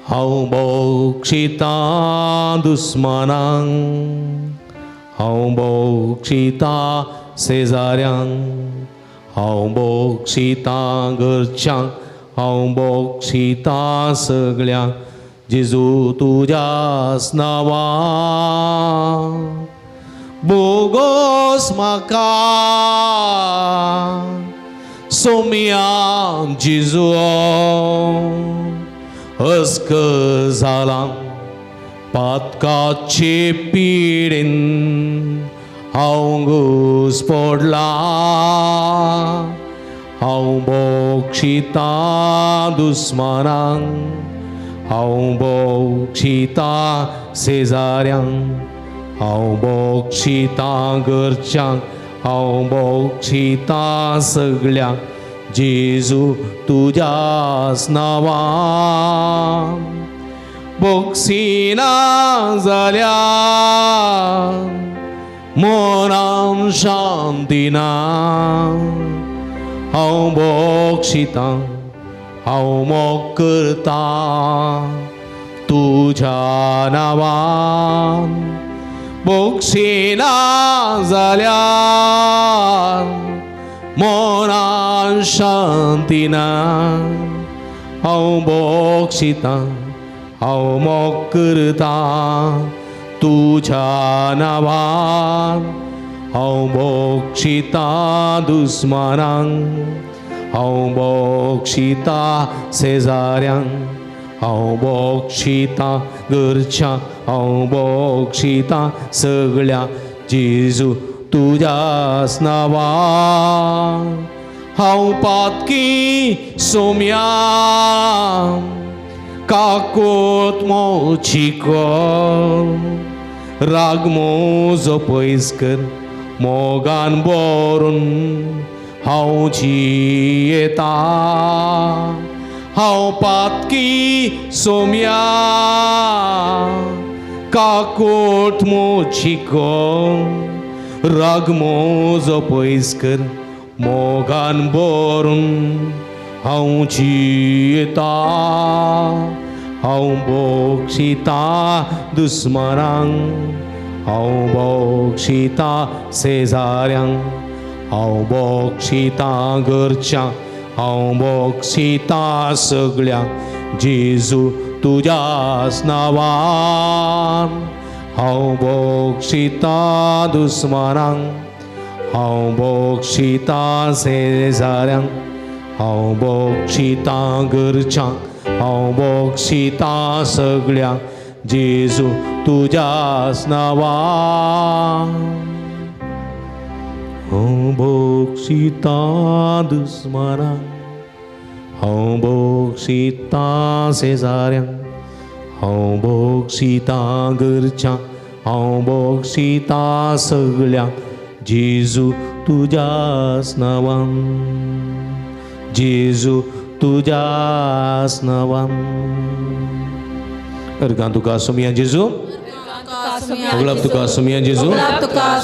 हांव बोक्षिता दुस्मानांक, हांव बोक्षिता शेजाऱ्यांक, हांव बोक्षिता घरच्यांक, हांव बोक्षिता सगळ्यांक जेजू तुज्याच नांवान. बोगोस म्हाका सोम्या जेजू हस्क जाला पातकाचे पिडेन हांव घुस पडलां. हांव बोक्षिता दुस्मानांक, हांव बोक्षिता शेजाऱ्यांक, हांव बोक्षितां घरच्यांक हांव बोक्षितां सगळ्यांक जेजू तुज्याच नांवान बोक्षिना जाल्यार मनान शांती ना हांव बोक्षितां हांव मोग करतां तुज्या नांवान बोक्षिना जाल्यार मनान शांती ना हांव बोक्षितां हांव मोग करतां तुज्या नांवान हांव बोक्षितां दुस्मानांक हांव बोक्षितां शेजाऱ्यांक हांव बोक्षितां घरच्यांक हांव बोक्षितां सगळ्यांक जेजू तुज्याच नांवान हांव पातकी सोम्या काकोत मोची कर राग म्हजो पयस कर मोगान भरून हांव जियेतां हांव पातकी सोम्या काकोट मोची कर राग म्हजो पयस कर मोगान भरून हांव जियेतां हांव बोक्षितां दुस्मानांक हांव बोक्षितां शेजाऱ्यांक हांव बोक्षितां घरच्यांक हांव बोक्षितां सगळ्यांक जेजू तुज्याच नांवान हांव बोक्षितां दुस्मानांक हांव बोक्षितां शेजाऱ्यांक हांव बोक्षितां घरच्यांक हांव बोक्षितां सगळ्यांक जेजू तुज्याच नांवान हांव बोक्षितां दुस्मानांक हांव बोक्षितां शेजाऱ्यांक हांव बोक्षितां घरच्यांक हांव बोक्षितां सगळ्यांक जेजू तुज्याच नांवान जेजू तुज्याच नांवान. अर्गां तुका सोमया जेजू, गुलाब तुका सोमया जेजू,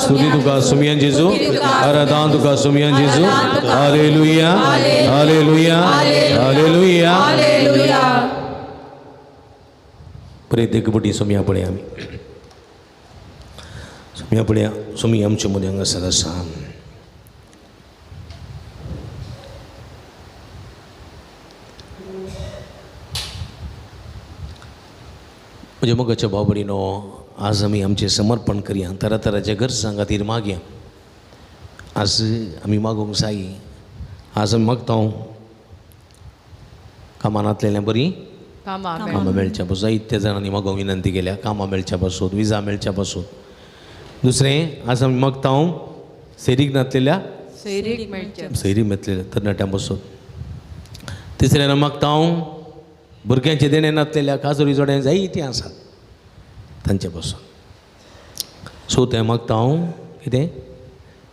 स्तुती तुका सोमया जेजू, आराधना तुका सोमया जेजू. Hallelujah hallelujah hallelujah. प्रेत एक सोमया पळया आमी सोमया पळया सोमी आमचे मदीं हांगासर आसा. म्हज्या मोगाच्या भाव भयणीनो, आज आमी आमचें समर्पण करया, तरातराच्या गरजां खातीर मागया. आज आमी मागूंक जाय. आज आमी मागता कामां नातलेलें बरीं कामां मेळच्या पासून जायत्या जाणांनी मागूंक विनंती केल्या, कामां मेळच्या पासून, विजा मेळच्या पासून. दुसरें आज आमी मागता सैरीक नातलेल्या सैरीक मेळटलेल्या तरणाट्यां पासून. तिसऱ्यान मागता भुरग्यांचें देणें नातलेल्या काजोरी जोड्यां जायतीं आसात तांचे पासून. सो तें मागता हांव कितें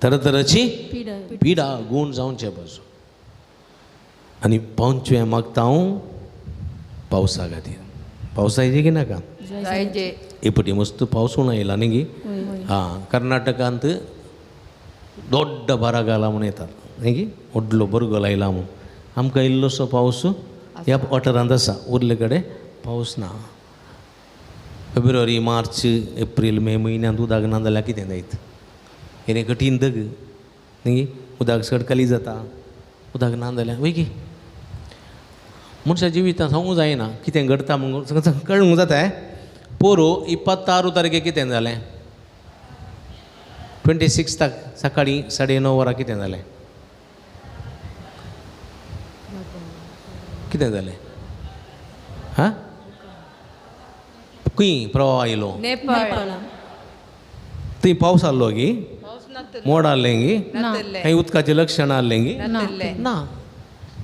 तरातराची पिडा गूण जावचे पासून. आनी पांचवें मागता हांव पावसा खातीर. पावसा येयचे की नाका? एक मस्त पावस उणो येयला न्ही गी? आं, कर्नाटकांत दोड्ड बरागाला म्हूण येतात न्ही गी, व्हडलो बरगोल आयला म्हूण. आमकां इल्लोसो पावस ह्या वाठारांत आसा, उरले कडेन पावस ना. फेब्रुवारी मार्च एप्रील मे म्हयन्यांत उदक ना जाल्यार कितें जायत? हें कठीण दग न्ही, उदक चड खाली जाता, उदक ना जाल्यार वय की मनशा जिवितांत सांगूंक जायना कितें घडटा म्हूण कळूंक जाता. पोरो 26 तारखेक कितें जालें? 26 सकाळीं 9:30 वरां कितें जालें? कितें जालें? हां, खंय प्रवाह आयलो? थंय पावस आहलो गी, मोड आहलें गी, खंय उदकाचें लक्षण आहलें गी ना.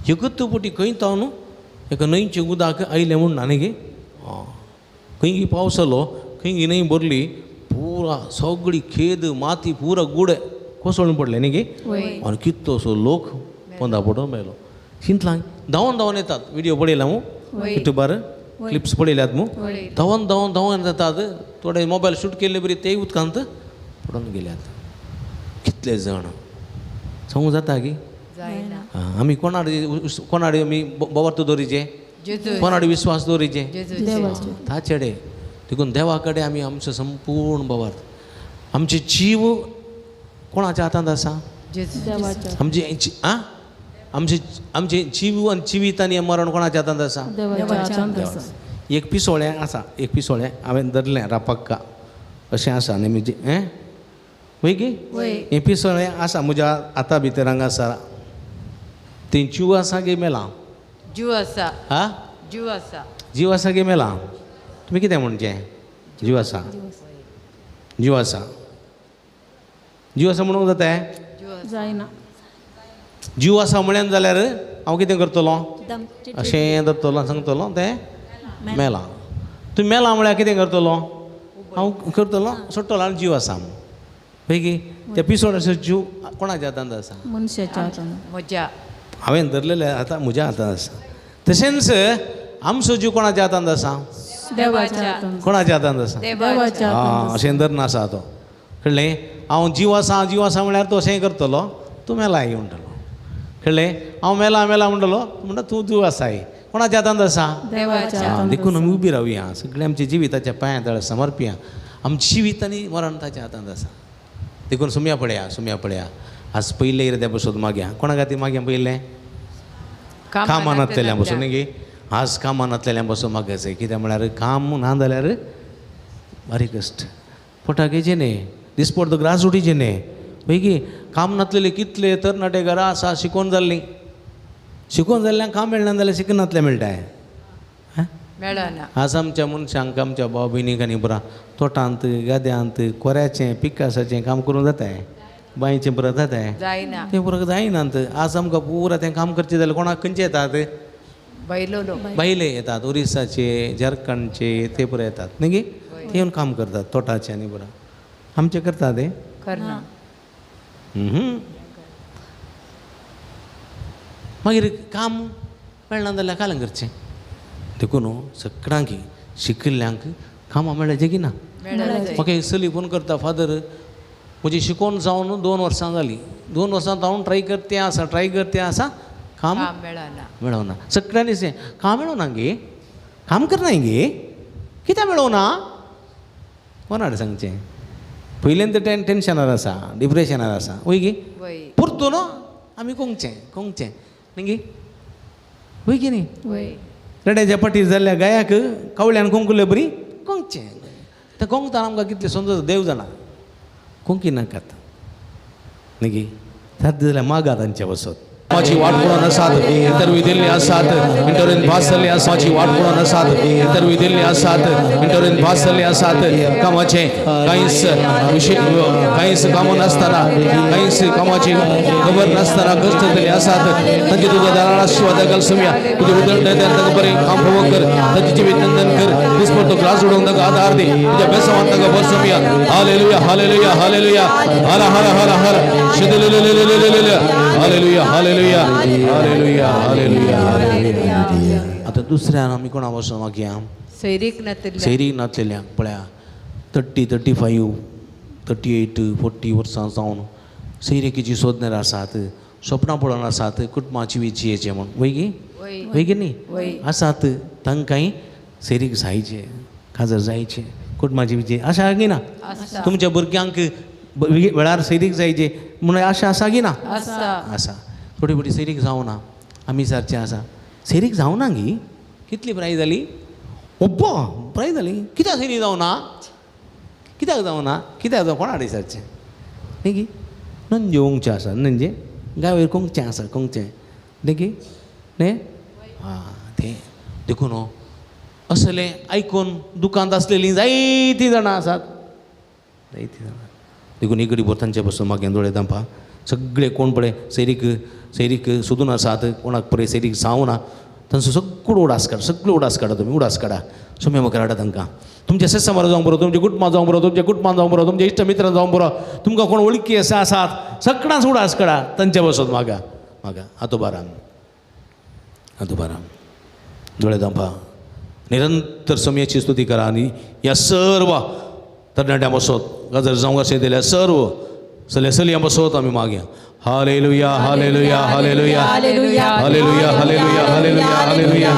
एकूच पटी खंय तो न्हू एका न्हंयचें उदक आयलें म्हूण ना न्ही गी. खंय गी पावस आहलो, खंय गी न्हंय भरली पुरा सगळी खेद माती पुरा गुडे कोसळून पडले न्ही गे. आनी कितलोसो लोक पोंदा पडून मेलो. चिंतला धांवन धांवन येतात. व्हिडिओ पळयला मू युट्यूबार क्लिप्स पळयल्यात मू. धांवन धांवन धांवन येतात. थोडे मोबायल शूट केल्ले बरी ते उदकांत पडून गेल्यात. कितले जाण सांगू जाता की आमी कोणाडे आमी बोवार्थ दवरिचे, कोणाडे विश्वास दवरिचे ताचेडे. देखून देवा कडेन आमी आमचो संपूर्ण बोवार्थ, आमचे जीव कोणाच्या हातांत आसा? आमचे आमचे आमचे जीव आनी जिवीत आनी मरण कोणाच्या हातांत आसा? एक पिसोळें आसा, एक पिसोळें हांवें धरलें रापक्का अशें आसा न्ही म्हजें हें वय गे. हें पिसोळें आसा म्हज्या हाता भितर हांगा आसा. तें जीव आसा गे मेलां? जीव आसा. हा, जीव आसा. जीव आसा गे मेलां? तुमी कितें म्हणचें? जीव आसा, जीव आसा, जीव आसा म्हणूंक जाता? जायना. जीव आसा म्हळ्यान जाल्यार हांव कितें करतलो? अशें धरतलो सांगतलो तें मेलां. तूं मेलां म्हळ्यार कितें करतलो? हांव करतलो सोडटलो आनी जीव आसा पळय त्या पिसोळ्याचो जीव कोणाच्या हातांत आसा? मनशाच्या हातांत. म्हज्या हांवें धरलेलें आतां म्हज्या हातांत आसा. तशेंच आमचो जीव कोणाच्या हातांत आसा? देवाच्या हातांत. कोणाच्या हातांत आसा? देवाच्या. आं, अशें धरून आसा तो. कळ्ळें? हांव जीव आसा जीव आसा म्हळ्यार तो अशें करतलो, तूं मेला म्हणटलो. कळ्ळें? हांव मेला मेला म्हणटलो म्हणटा तूं जीव आसाय. कोणाच्या हातांत आसा? देवाच्या. देखून आमी उबी रावया, सगळें आमच्या जिविताच्या पांयां तळा समर्पया. आमचें जिवीत आनी मरण ताच्या हातांत आसा. देखून सुमया पळया, सुमया पळया. आज पयलें इराद्या पसून मागया. कोणा खातीर मागया पयलें? कामां नासलेल्या पसून न्ही गे. आज कामां नासलेल्या पसून मागायचें. कित्याक म्हळ्यार काम ना जाल्यार बारीक कश्ट पोटाक येचें न्ही, दिसपडतो ग्रास उडीचें न्ही. पळय काम नासलेले कितले तरणाटे घरा आसा शिकोवन जाल्लीं, शिकोवन जाल्ल्यांक काम मेळना जाल्यार शिकनातलें मेळटाय. मेळना. आज आमच्या मनशांक आमच्या भाव भयणीक आनी पुरा तोटांत गाद्यांत कोऱ्याचें पिकासाचें काम करूंक जाताय, बांयचें पुरा जाताय, तें पुरा जायनात. आज आमकां पुरा तें काम करचें जाल्यार कोणाक खंयचे येतात? बायले येतात, ओरिसाचे झारखंडचे ते पुरा येतात न्ही गे. ते येवन काम करतात तोटाचें आनी पुरा. आमचें करतात ते करना. मागीर काम मेळना जाल्यार कालें करचें. देखून सगळ्यांक शिकिल्ल्यांक कामां मेळचें की ना? म्हाका एक चली फोन करता, फादर म्हजी शिकोवन जावन 2 वर्सां जालीं, 2 वर्सां हांव ट्राय करते आसा, ट्राय करते आसा, काम मेळना. सगळ्यांनी काम मेळना गे, काम करना गे, कित्याक मेळना? कोणाक सांगचें? पयल्यान तर टेन्शनार आसा, डिप्रेशनार आसा. वय गे परतून आमी कोंगचें कोंगचें न्ही गे. वय की न्ही? रड्याच्या पाटीर जाल्ल्या गायाक कावळ्यान कोंकले बरी कोंगचें. तें कोंकता आमकां कितलें समजता देव जाणा. कोंकी नाकात न्ही गे. साद्य जाल्यार मागा तांचे वसत. माझी वाट म्हणून आसात, इंटरव्यू दिल्ली आसात, इंटरव्यून पास जाल्ली आसा. माझी वाट म्हणून आसात, इंटरव्यू दिल्ली आसात, इंटरव्यून पास जाल्ली आसात. कामाचें कांयच विशय कांयच कामां नासतना, कांयच कामाची खबर नासतना कश्ट जाल्ली आसात. तांचे तुज्या दारार आशिर्वाद घाल सुमया. तुजें उदरगत तांकां बरें काम फुगो कर, तांचें जिवीत नंदन कर. दिसपट्टो ग्लास उडोवंक तांकां आदार दी, तुज्या बेसावान तांकां भर सुमया. हालेलुया हालेलुया हालेलुया हर हर हर हर शिदललललललल हालेलुया हालेलुया हालेलुया हालेलुया. आतां दुसऱ्यान आमी कोणा वचून मागया? सैरीक नातलेल्या, सैरीक नातलेल्यांक पळया 30, 35, 38, 40 वर्सां जावन सैरिकेची सोदणार आसात, सपनां पळोवन आसात कुटुंबाची विचयेचें म्हूण. वय गी? वय की न्ही? आसात तांकांय सैरीक जायचें, काजर जायचें, कुटुंबाची विचये आशा की ना? तुमच्या भुरग्यांक वेळार सैरीक जायचें म्हणून आशा आसा की ना? आसा. थोडी थोडी सैरीक जावना आमी सारचें आसा. सैरीक जावना गी? कितली प्राय जाली? ओब्बो प्राय जाली. कित्याक सैरीक जावना? कित्याक जावना? कित्याक जावं कोणा सारचें न्ही गी? नंजे ओंगचें आसा, नंजे गांवेर कोंगचें आसा, कोंगचें न्ही गी? न्ही आं तें देखून असलें आयकून दुकांत आसलेलीं जायतीं जाणां आसात, जायतीं जाणां. देखून इगडी भर तांचे पसून मागीर दोळे धांपा. सगळे कोण पळय सैरीक सैरीक सोदून आसात, कोणाक पळय सैरीक जावना, तांचो सगळो उडास काड, सगळो उडास काडा तुमी, उडास काडा. सोम्या मुखार हाडा तांकां. तुमचे सेसामार जावंक बरो, तुमचे कुटुंबां जावंक बरो, तुमच्या कुटुंबां जावंक बरो, तुमचे इश्ट मित्रां जावंक बरो, तुमकां कोण वळखी आसा आसात सगळ्यांच उडास काडा तांचे बसत मागा मागा. आतो बाराम आतो बाराम दोळे धांपा, निरंतर समयाची स्तुती करा आनी ह्या सर्व तरणाट्यां बसत गजर जावंक अशें दिल्या सर्व सल्या सलयां बसत आमी मागया. Hallelujah hallelujah hallelujah hallelujah hallelujah hallelujah hallelujah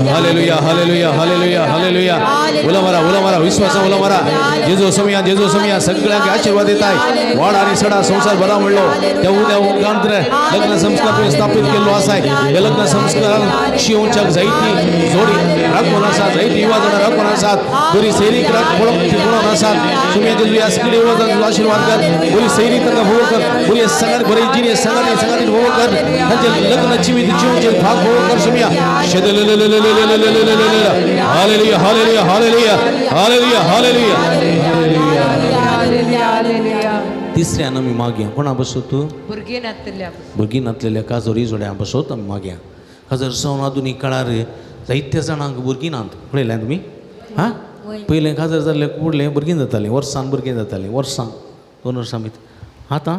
hallelujah hallelujah hallelujah hallelujah. उलो मारा उलो मारा विश्वासा उलो मारा. जेजू समया जेजू समया सगळ्यांक आशीर्वाद देताय. वाड आनी सडा संसार बरा म्हणलो त्या उद्या उपरांत लग्न संस्कार तुवें स्थापित केल्लो आसाय. हे लग्न संस्कारान शिवच्याक जायती जोडी राखून आसात, जायती युवा जाणां राखून आसात, बरी सैरीक पळोवन आसात. सुम्या जेजू ह्या सगळी युवा जाणां आशीर्वाद कर, बरी सैरीक तांकां भोव कर, बरी संगात बरी जिणे संगाती संगाती भोव कर, तांचे लग्न जिवीत जिवचे भाग भोव कर सुम्या. Hallelujah hallelujah hallelujah hallelujah hallelujah hallelujah. तिसऱ्यान आमी मागया. कोणा बसत? भुरगीं नातल्या भुरगीं नातलेल्या काजोरी जोड्यां बसत आमी मागया. काजर जावन आधुनीक काळार जायत्या जाणांक भुरगीं नात. पळयलें तुमी? हां, पयलें काजर जाल्लें फुडलें भुरगीं जातालीं, वर्सान भुरगीं जातालीं, वर्सां 2 वर्सां भितर. आतां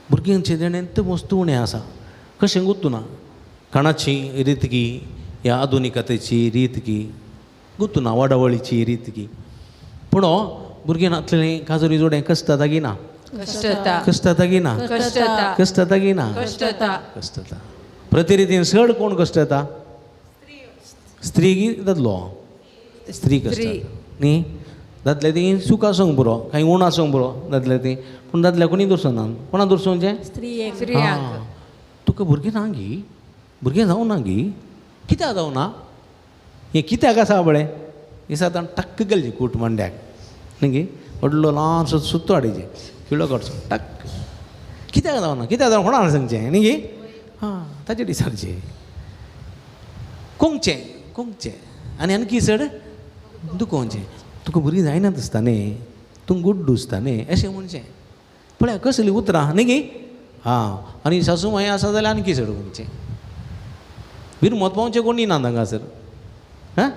भुरग्यांचें देणें तें वस्तू उणें आसा. कशें गुत्तू ना काणाची रितकी ह्या आधुनिकतेची रितकी गुत्तू ना, वाडावळीची रितकी. पूण भुरगीं नातलें काजोरी जोडें कश्ट जागी ना, कश्ट जागी ना, कश्ट जागी ना, कश्ट जाता. प्रतिरितीन चड कोण कश्ट येता? स्त्री दादलो? स्त्री कश्ट न्ही. दादले ती सूख आसूंक पुरो, कांय उण आसूंक पुरो दादले ती, पूण दादल्या कोणी दर्सना. कोणा दर्सोवचें? स्त्रियांक. तुका भुरगीं ना गी, भुरगीं जावं ना गी, कित्याक जावं ना? हें कित्याक आसा पळय दिसा टक्क गेली कूट मांड्याक न्ही गी, व्हडलो ल्हानसो सुत्तो हाडिचें किळो काडचो टक्क. कित्याक जावना, कित्याक जावना कोणाक सांगचें न्ही गी? हां, ताचे दिसाचें कोंगचें कोंगचें आनी आणखी चड दुखोवचें. तुका भुरगीं जायना दिसता न्ही, तूं गुड्ड दिसता न्ही, अशें म्हणचें. पळया कसलीं उतरां न्ही गी? हां, आनी सासू मांय आसा जाल्यार आणखी चड म्हणचें. बिरमत पावचें कोणी ना हांगासर. हां,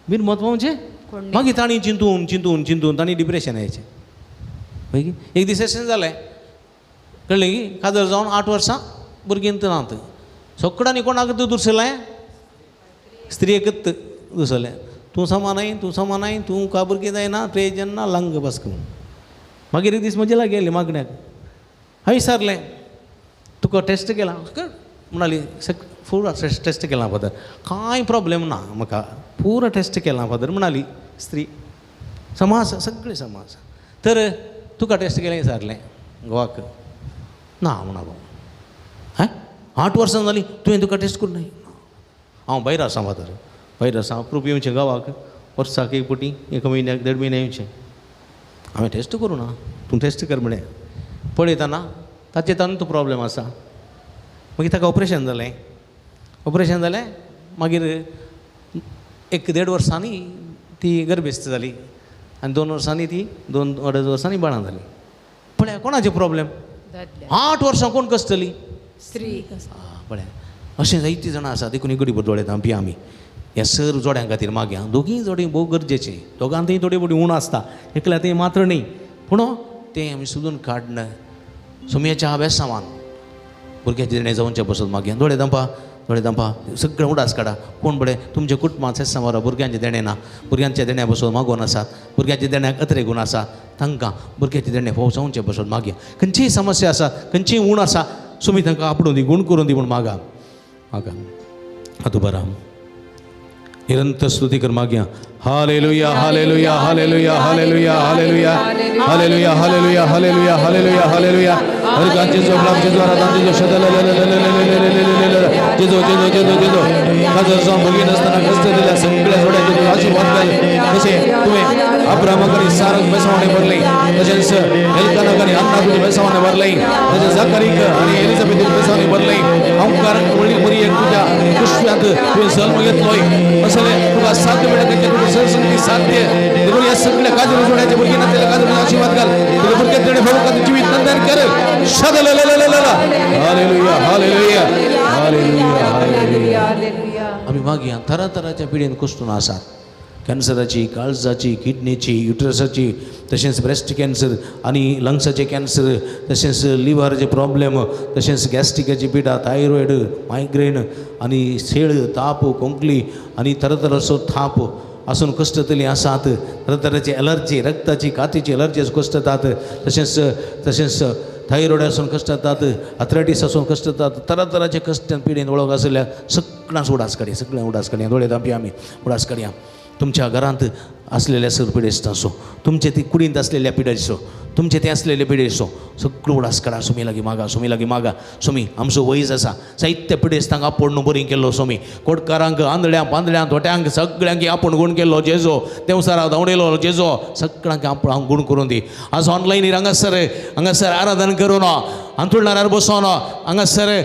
बिरमत पावचें मागीर तांणी चिंतून चिंतून चिंतून तांणी डिप्रेशन यायचें. मागीर एक दीस अशें जालें कळ्ळें की काजर जावन 8 वर्सां भुरगीं नात. सगळ्यांनी कोणाक दुसलें? स्त्रियेकच दुसलें. तूं समानाय, तूं समानाय, तूं का भुरगीं जायना, प्रेजन ना, लंग बस म्हणून. मागीर एक दीस म्हजे लागीं आयली मागण्याक. हांवें विचारलें तुका टेस्ट केला? म्हणाली पुरा टेस्ट केला फादर, कांय प्रॉब्लेम ना म्हाका, पुरा टेस्ट केला फादर म्हणाली स्त्री. समाज सगळें समाज. तर तुका टेस्ट केलें विचारलें घोवाक? ना म्हणालो. हां, 8 वर्सां जालीं तुवें तुका टेस्ट करूं? हांव भायर आसा फादर, भायर आसा, अप्रूप येवचें गांवाक वर्साक एक पटी, 1 म्हयन्याक 1.5 म्हयन्या येवचें. हांवें टेस्ट करूं ना, तूं टेस्ट कर म्हळें. पळयतना ताचे तातूंत प्रॉब्लेम आसा. मागीर ताका ऑपरेशन जालें. ऑपरेशन जालें मागीर 1-1.5 वर्सांनी ती गर्भेस्त जाली आनी 2 वर्सांनी ती 2-2.5 वर्सांनी बाळां जाली. पळया कोणाचें प्रॉब्लेम? 8 वर्सां कोण कसतली? स्त्री. पळया अशें जायतीं जाणां आसा. देखून एक घडी दोळे धांपया आमी ह्या सर जोड्यां खातीर मागया. दोगीय जोडी भोव गरजेचें, दोगांतूय थोडी बोडी उण आसता, एकल्या थंय मात्र न्ही, पूण तें आमी सोदून काडन सोमयाच्या अभ्यासावान भुरग्याचें देणें जावचें बसत मागया. दोळे धांपा, दोळे धांपा, सगळें उडास काडा. कोण बरें तुमच्या कुटुंबांत सेसांवार भुरग्यांचें देणें ना, भुरग्यांच्या देण्या बसून मागोवन आसात, भुरग्यांच्या देण्याक अत्रे गुण आसा, तांकां भुरग्याचें देणें फोव जावचें बसून मागया. खंयचीय समस्या आसा, खंयचीय उण आसा, सुमी तांकां आपडून दी, गुण करून दी म्हूण मागा मागा. आतां बरा निरंतर स्तुती कर मागया. Hallelujah hallelujah hallelujah hallelujah hallelujah hallelujah hallelujah hallelujah hallelujah hallelujah. Jeju Jeju Jeju Jeju Jeju Jeju Jeju काजर जावन भुरगीं नासतना कश्ट दिल्या सगळ्या जोड्यांचे तुजो आशीर्वाद घाल. तशें तुवें अब्रामाक आनी साराक बेसावाणें भरलें, तशेंच एल्कानाक आनी अन्नाक तुजें बेसावाणें भरलें, तशेंच जाकारीक आनी एलिजाबेथीक बेसावाणें भरलें. अंकार व्हडली मरियेक तुज्या कुशव्यांत तुवें जल्म घेतलोय, असलें तुका साध्य मेळटा तुजें सरसंती साध्य. देखून ह्या सगळ्या काजर जोड्याच्या भुरगीं नासलेल्या काजर आशीर्वाद घाल. तुज्या भुरग्याक देणें भरून जिवीत नंदन कर. Hallelujah hallelujah hallelujah hallelujah. आमी मागया तरातराच्या पिढीन कुश्टून आसात. कॅन्सराची, काळजाची, किडनीची, युट्रसाची, तशेंच ब्रेस्ट कॅन्सर आनी लंग्साचे कॅन्सर, तशेंच लिवराचे प्रॉब्लेम, तशेंच गॅस्ट्रिकाची पिडा, थायरॉयड, मायग्रेन आनी सेळ, ताप, खोंकली आनी तरातराचो थाप आसून कश्टतलीं आसात. तरातराची एलर्जी, रक्ताची, कातीची एलर्जी आसून कश्टतात. तशेंच तशेंच थायरॉयड आसून कश्टतात, आथरायटीस आसून कश्टतात. तरातराचे कश्ट पिडेन वळख आशिल्ल्या सगळ्यांक उडास काडया, सगळ्यांक उडास काडया. दोळे धांपया आमी, उडास काडया. तुमच्या घरांत आसलेल्या सर पिडेस्तांचो, तुमचे ती कुडींत आसलेल्या पिडेचो, तुमचे ते आसलेले पिडेचो सगळो उडास काडा. सोमी लागीं मागा, सोमी लागीं मागा. सोमी आमचो वयज आसा, साहित्य पिडेस्तांक आपूण न्हू बरी केल्लो सोमी. कोटकारांक, आंधळ्यांक, पांदळ्यांक, थोट्यांक सगळ्यांक आपूण गूण केल्लो जेजो. देंवसाराक धांवडयलो जेजो. सगळ्यांक आपूण गूण करून दी. आज ऑनलायन हांगासर हांगासर आराधन करून अंथरुणार बसोन हांगासर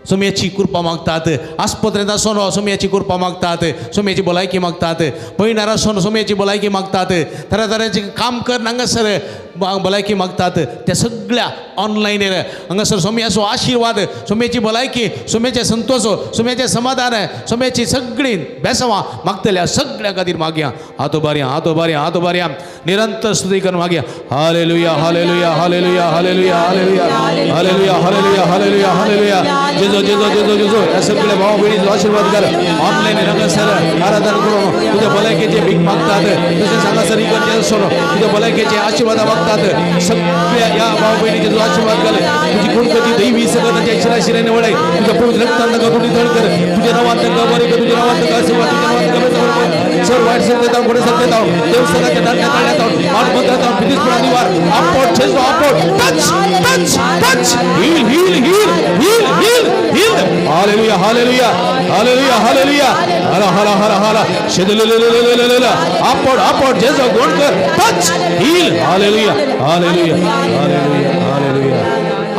सोम्याची कृपा मागतात. आस्पत्रेंत आसून सोम्याची कृपा मागतात, सोम्याची भलायकी मागतात. पयणार आसून सोम्याची भलायकी मागतात. तरातरांचे काम कर हांगासर भलायकी मागतात. त्या सगळ्या ऑनलायनीर हांगासर सोम्याचो आशिर्वाद, सोम्याची भलायकी, सोम्याचे संतोष, सोम्याचें समाधान, सोम्याची सगळीं बेसवां मागतल्या सगळ्या खातीर मागया. हातो बारया, हातो बारया, हातो बारया. निरंतर स्तुती करून मागया. Hallelujah, hallelujah, hallelujah, hallelujah, hallelujah, hallelujah, hallelujah, hallelujah, hallelujah. Jeju, Jeju, Jeju, Jeju. ह्या सगळ्या भाव भयणीचो आशिर्वाद कर. ऑनलायन हांगासर आराधन करून तुज्या भलायकेचे भीक मागतात. तशेंच हांगासर इगर्जे आसून तुज्या भलायकेचे आशिर्वाद मागतात. सगळ्या ह्या भाव भयणीचे आशिर्वाद कर. तुजी कुणकची दैवी सगळं तांच्या शिराशिराने वळय. तुझ्या पवित्र रक्तान तांकां तुटी थळ कर. तुझ्या नांवान तांकां बरें कर. तुझ्या नांवान तांकां आशिर्वाद, तुझ्या नांवान तांकां सर वायट सगळे तांव, घोडे सगळे तांव, देव सगळ्याच्या दांड्या तळ्यात तांव, माट मंत्रात तांव, पितीसपणा निवार. आपोट Jeju, आपोट. Touch, touch, touch. Heal, heal, heal, heal, heal, heal. Hallelujah, hallelujah, hallelujah, hallelujah. हला हला हला हला. शेदलेलेलेलेलेले. आपोट, आपोट जेजो, गोड कर. Touch, heal. Hallelujah, hallelujah, hallelujah, hallelujah.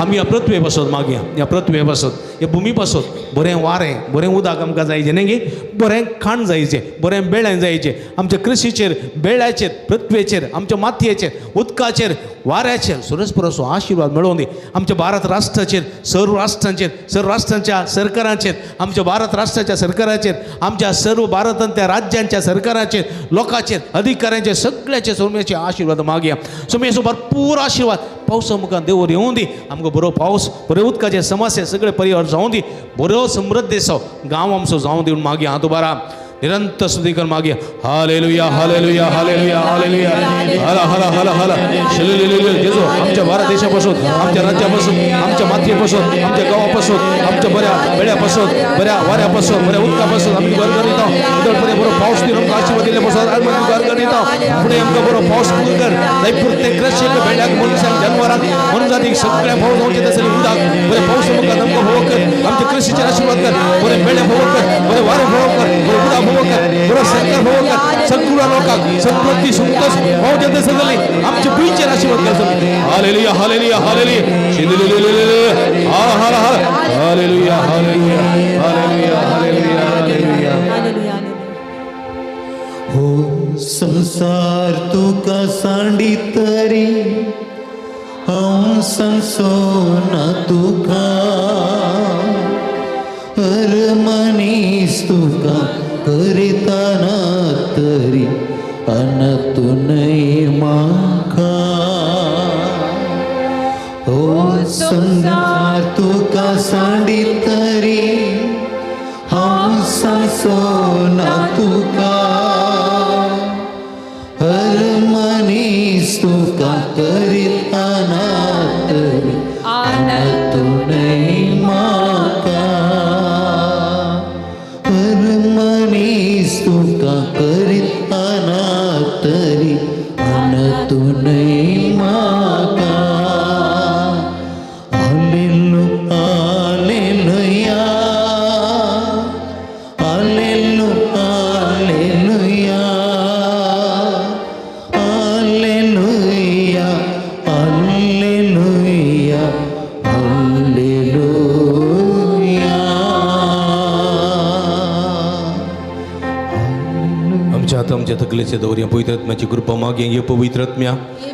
आमी ह्या पृथ्वे पासत मागया, ह्या पृथ्वे पासत, ह्या भुमी पासत बरें वारें, बरें उदक आमकां जायचें न्ही गे, बरें खाण जायचें, बरें बेळें जायचें. आमच्या कृशीचेर, बेळ्याचेर, पृथ्वेचेर, आमच्या मातयेचेर, उदकाचेर, वाऱ्याचेर सुरसपुराचो आशिर्वाद मेळोवन दी. आमच्या भारत राष्ट्राचेर, सर्व राष्ट्रांचेर, सर्व राष्ट्रांच्या सरकाराचेर, आमच्या भारत राष्ट्राच्या सरकाराचेर, आमच्या सर्व भारतांतल्या राज्यांच्या सरकाराचेर, लोकांचेर, अधिकाऱ्यांचेर, सगळ्याचे सोम्याचे आशिर्वाद मागया. सोम्याचो भरपूर आशिर्वाद पावसा मुखार देवर येवूं दी. आमकां बरो पावस, बरे उदकाचे समस्या सगळे परिवार जावं दी. बरो समृद्ध दिसो गांव आमचो जावं दी म्हणून मागया. हांव तुबारा निरंतर स्तुती कर मागया. Hallelujah, hallelujah, hallelujah, hallelujah. हला हला हला हला. शेलेलेले. जेजो, आमच्या भारत देशापासून, आमच्या राज्यापासून, आमच्या मातयेपासून, आमच्या गांवापासून, आमच्या बऱ्या बेड्यापासून, बऱ्या वाऱ्यापासून, बऱ्या उदकापासून आमी घर घर येता. बरे बरो पावस दिवन आमकां आशिर्वाद दिल्ले पासून आमी घर घर येता. फुडें आमकां बरो पावस पूर्ण कर. पुरते कृषीक, बेड्याक, मनशांक, जनावरांक, मनजातीक सगळ्या पावस जावचे तसले उदक बरे पावस मुखार आमकां भोव कर. आमच्या कृषीचेर आशिर्वाद कर. बरे बेड्या भोव कर, बरे वारें भोव कर, बरे उदक भोव कर, बरो सरकार भोव कर. सगळ्या लोकांक समृद्धी, संतोष भोवचे तसले आमच्या भुंयचेर आशिर्वाद कर. Hallelujah, hallelujah, hallelujah. शिंदलेलेलेले. हा हा हा. Hallelujah, hallelujah, hallelujah, hallelujah, hallelujah. Hallelujah. हो संसार तुका सांडी तरी हांव सांसो ना तुका, हर मनीस तुका करिता ना तरी अनतुनय म्हाका. हो संसार तुका सांडी तरी हांव सांसो ना तुका, हर मनीस तुका करिता ना तरी अनतुनय म्हाका. हर मनीस तुका करिता ना तरी अनतुनय म्हाका. हालेलुया. तकलेचे दवरया पवित्र आत्म्याची कृपा मागया. ये पवित्र आत्म्या,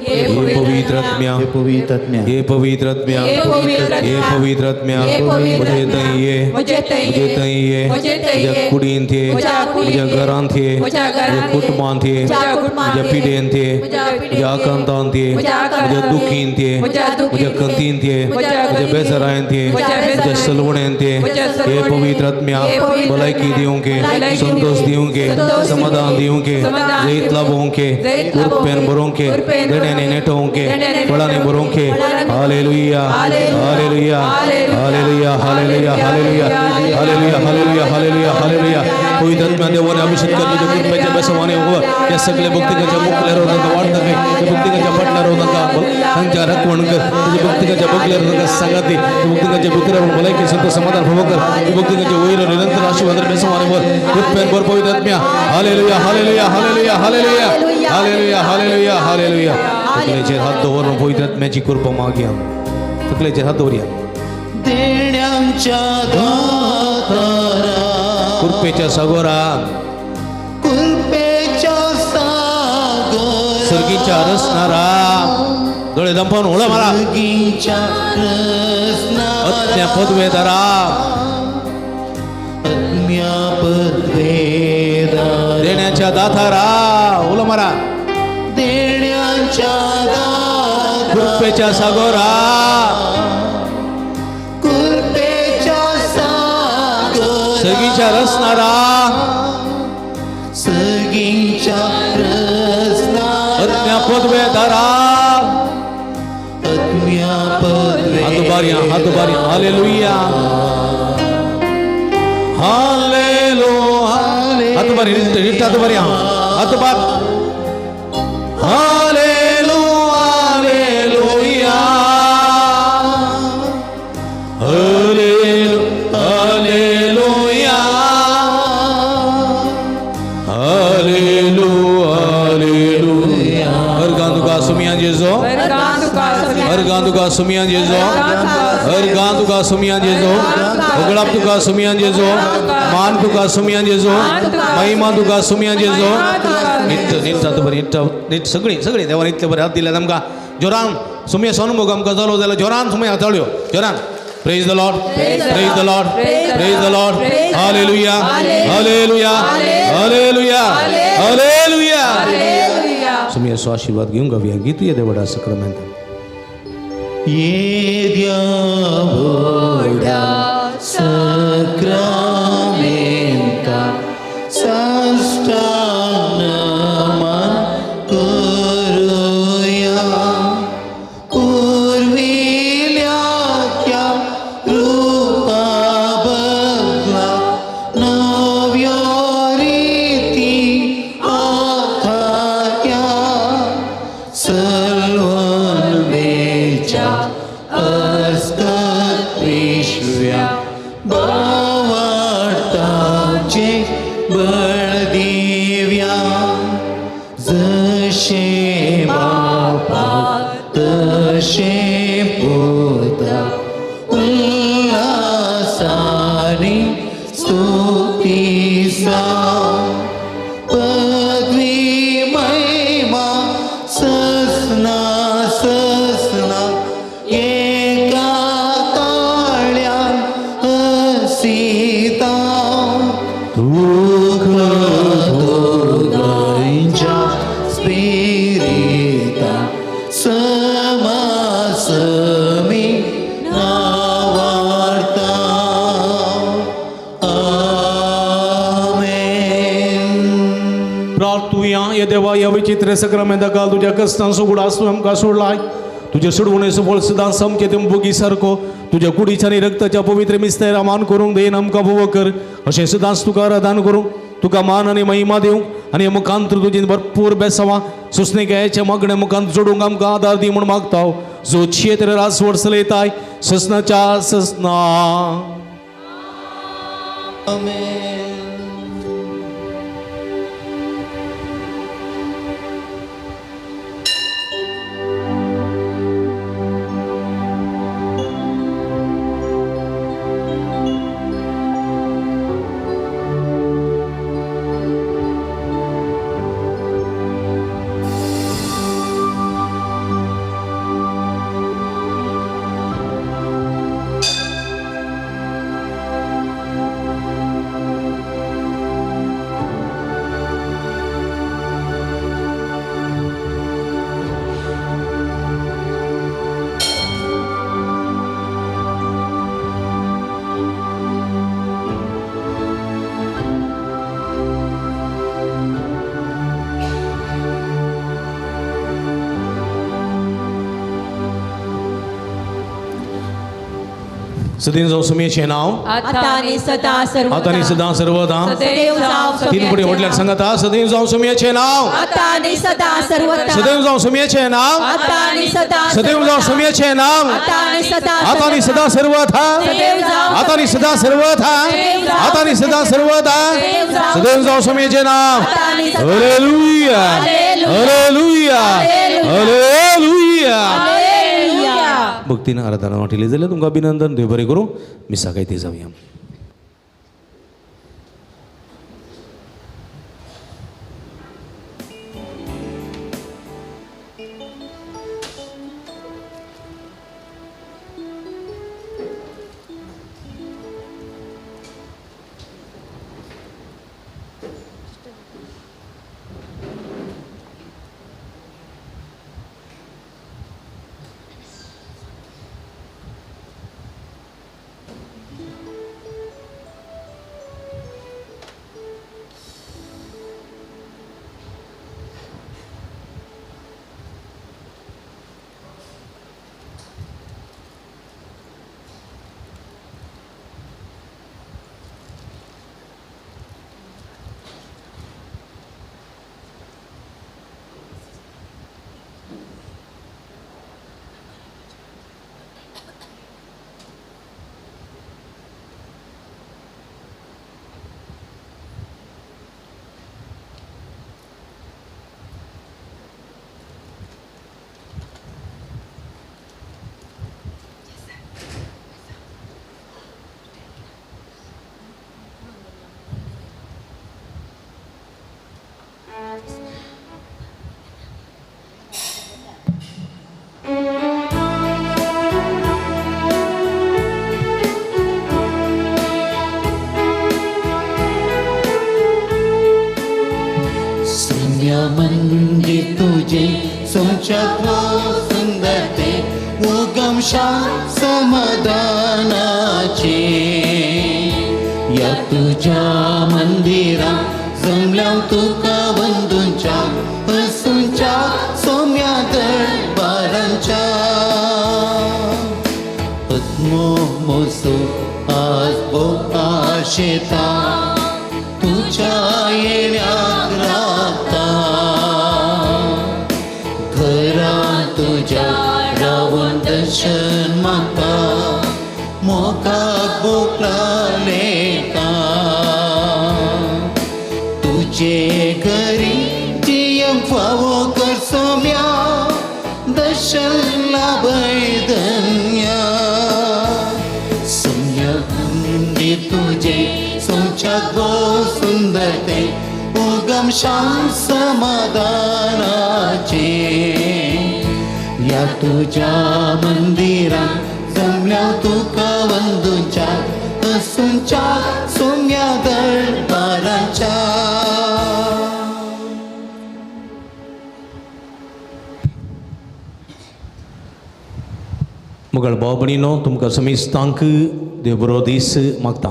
ये पवित्र आत्म्या, हे पवित्र आत्म्या, ये पवित्र आत्म्या, ये पवित्र आत्म्या, म्हजे थंय ये, म्हजे थंय ये, म्हज्या कुडींत ये, म्हज्या घरांत ये, म्हज्या कुटुंबांत ये, म्हज्या पिढेंत ये, म्हज्या आकांतांत ये, म्हज्या दुखींत ये, म्हज्या खंतींत ये, म्हज्या बेजारांत ये, म्हज्या सलवण्यांत ये. हे पवित्र आत्म्या भलायकी दिवंक, संतोष दिवंक, समाधान दिवंक, जैत लाभोवंक, उर्पेन भरोवंक, देण्याने नेटोवंक, फळांनी भरोवंक. Hallelujah, hallelujah, hallelujah, hallelujah, hallelujah, hallelujah, hallelujah, hallelujah, hallelujah. पवित्र आत्म्या देवाने अभिषेक कर तुझ्या कृपेच्या बेसवाने उभं या सगळ्या भक्तिकाच्या मुखल्यार तांकां वाडटा, त्या भक्तिकाच्या फाटल्यार तांकां तांच्या राखवण कर, तुझ्या भक्तिकाच्या बगल्यार तांकां सांगाती, भक्तिकाच्या भितर भलायकी संतोष समाधान भोग कर, भक्तिकाच्या वयर निरंतर आशीर्वाद बेसवाने भर, कृपेन भर पवित्र आत्म्या. Hallelujah, hallelujah, hallelujah, hallelujah, hallelujah, hallelujah, hallelujah. तकलेचेर हात दवरून पवित्र आत्म्याची कृपा मागया. तकलेचेर हात दवरया. देण्यांच्या दातारा, कृपेच्या सागोरा, कृपेच्या सागरा, सर्गीच्या रसनारा, दोळे दंपावून होळा मारा, सर्गीच्या रसनारा, आत्म्या पदवेदारा, आत्म्या पदवेदारा, देण्याच्या दातारा, उलो मारा, देण्याच्या दातारा, कृपेच्या सागोरा, कृपेच्या सागरा, सर्गीच्या रसनारा, सर्गीच्या रसनारा, आत्म्या पदवेदारा, आत्म्या पदवे, हात उबारया, हात उबारया. Hallelujah, hallelujah. हात उबार, नीट हात उबारया, हात उबार. Hallelujah, hallelujah, hallelujah, hallelujah, hallelujah. हर गान तुका सुमिया जेजो, हर गान तुका सुमिया जेजो, हर गान तुका सुमिया जेजो, उगडाप तुका सुमिया जेजो, मान तुका सुमिया जेजो, महिमा तुका सुमिया जेजो. नीट नीट जाता बरें, नीट नीट सगळीं सगळीं देवान इतले बरें हात दिले आमकां. जोरान सुमया सनुभोग आमकां जालो जाल्यार जोरान सुमया हाताळ्यो जोरान. Praise the Lord, praise the Lord, praise the Lord. Hallelujah, hallelujah, hallelujah, hallelujah. सुमयाचो आशीर्वाद घेवंक गावया गीत ये देवडा सक्रामेंतान. येद्या व्हडा सक्रामेंता साष्टांग नमन करूया, पुर्विल्या त्या रूपा बदला नव्या रीती आखाया, सर्वन्वेच्या अस्कत विश्व्या भावार्थाचे बळ दिव्या, जशे बापा तशे पुता उल्हासाने स्तुतीसा, पदवी महिमा ससना ससना एका ताळ्या हसीता, दुःख दोघांच्या स्पिरिता समासमी नावार्ता. आमेन. प्रार्थुया. ये देवा, या विचित्र सक्रामेंता काल तुझ्या कष्टांचो उगडास तूं आमकां सोडलाय. तुझे सोडवणेचो फळ सदां सामकें तुमबुगी सारको तुझ्या कुडीच्या आनी रक्ताच्या पवित्र मिस्तेरा मान करूंक देन आमकां भोव कर. अशें सदांच तुका आराधन करूंक, तुका मान आनी महिमा दिवंक आनी मुखांत तुजी भरपूर बेसावां सुसणिकायेच्या मागण्या मुखांत जोडूंक आमकां आदार दी म्हूण मागता. जो क्षेत्र रास वर्सलयताय ससनाच्या ससना. आमेन. सदैव जावं सुमेचें नांव आता आनी सदा सर्वदा आता आनी सदा सर्वदा सदैव जावं तीन पुढे व्हडल्यान सांगता सदैव जावं सुमेचें नांव आता आनी सदा सर्वदा सदैव जावं सुमेचें नांव आता आनी सदा सदैव जावं सुमेचें नांव आता आनी सदा आता आनी सदा सर्वथा आता आनी सदा सर्वथा आता आनी सदा सर्वथा सदैव जावं सुमेचें नांव. Hallelujah hallelujah hallelujah. भक्तीन आराधना वाटिली जाल्यार तुमकां अभिनंदन. देव बरें करूं. मिसाक आयती जावया. सुंदरते उगमशा समाधानाचे या तुझ्या मंदिरा जमल्याव तुका बंधूंच्या हसूंच्या सौम्या दरबारांच्या पद्मो मोसो आज भो आशेता तुझ्या येण्याक रावता घरा तुझ्या रावून दर्शन मागता मोकाक बोकला तुझे घरी जियम फावो कर सोम्या दर्शन लाभय धन्या सौम्य मंदिर तुझे सोमच्या गो सुंदरते उगम शांत समाधानाचे या तुझ्या मंदिरात जमल्या तुका वंदूच्या हसूंच्या सौम्या दरबाराच्या. मुगळ भाव भयणीनो तुमकां समेस्तांक देव बरो दीस मागता.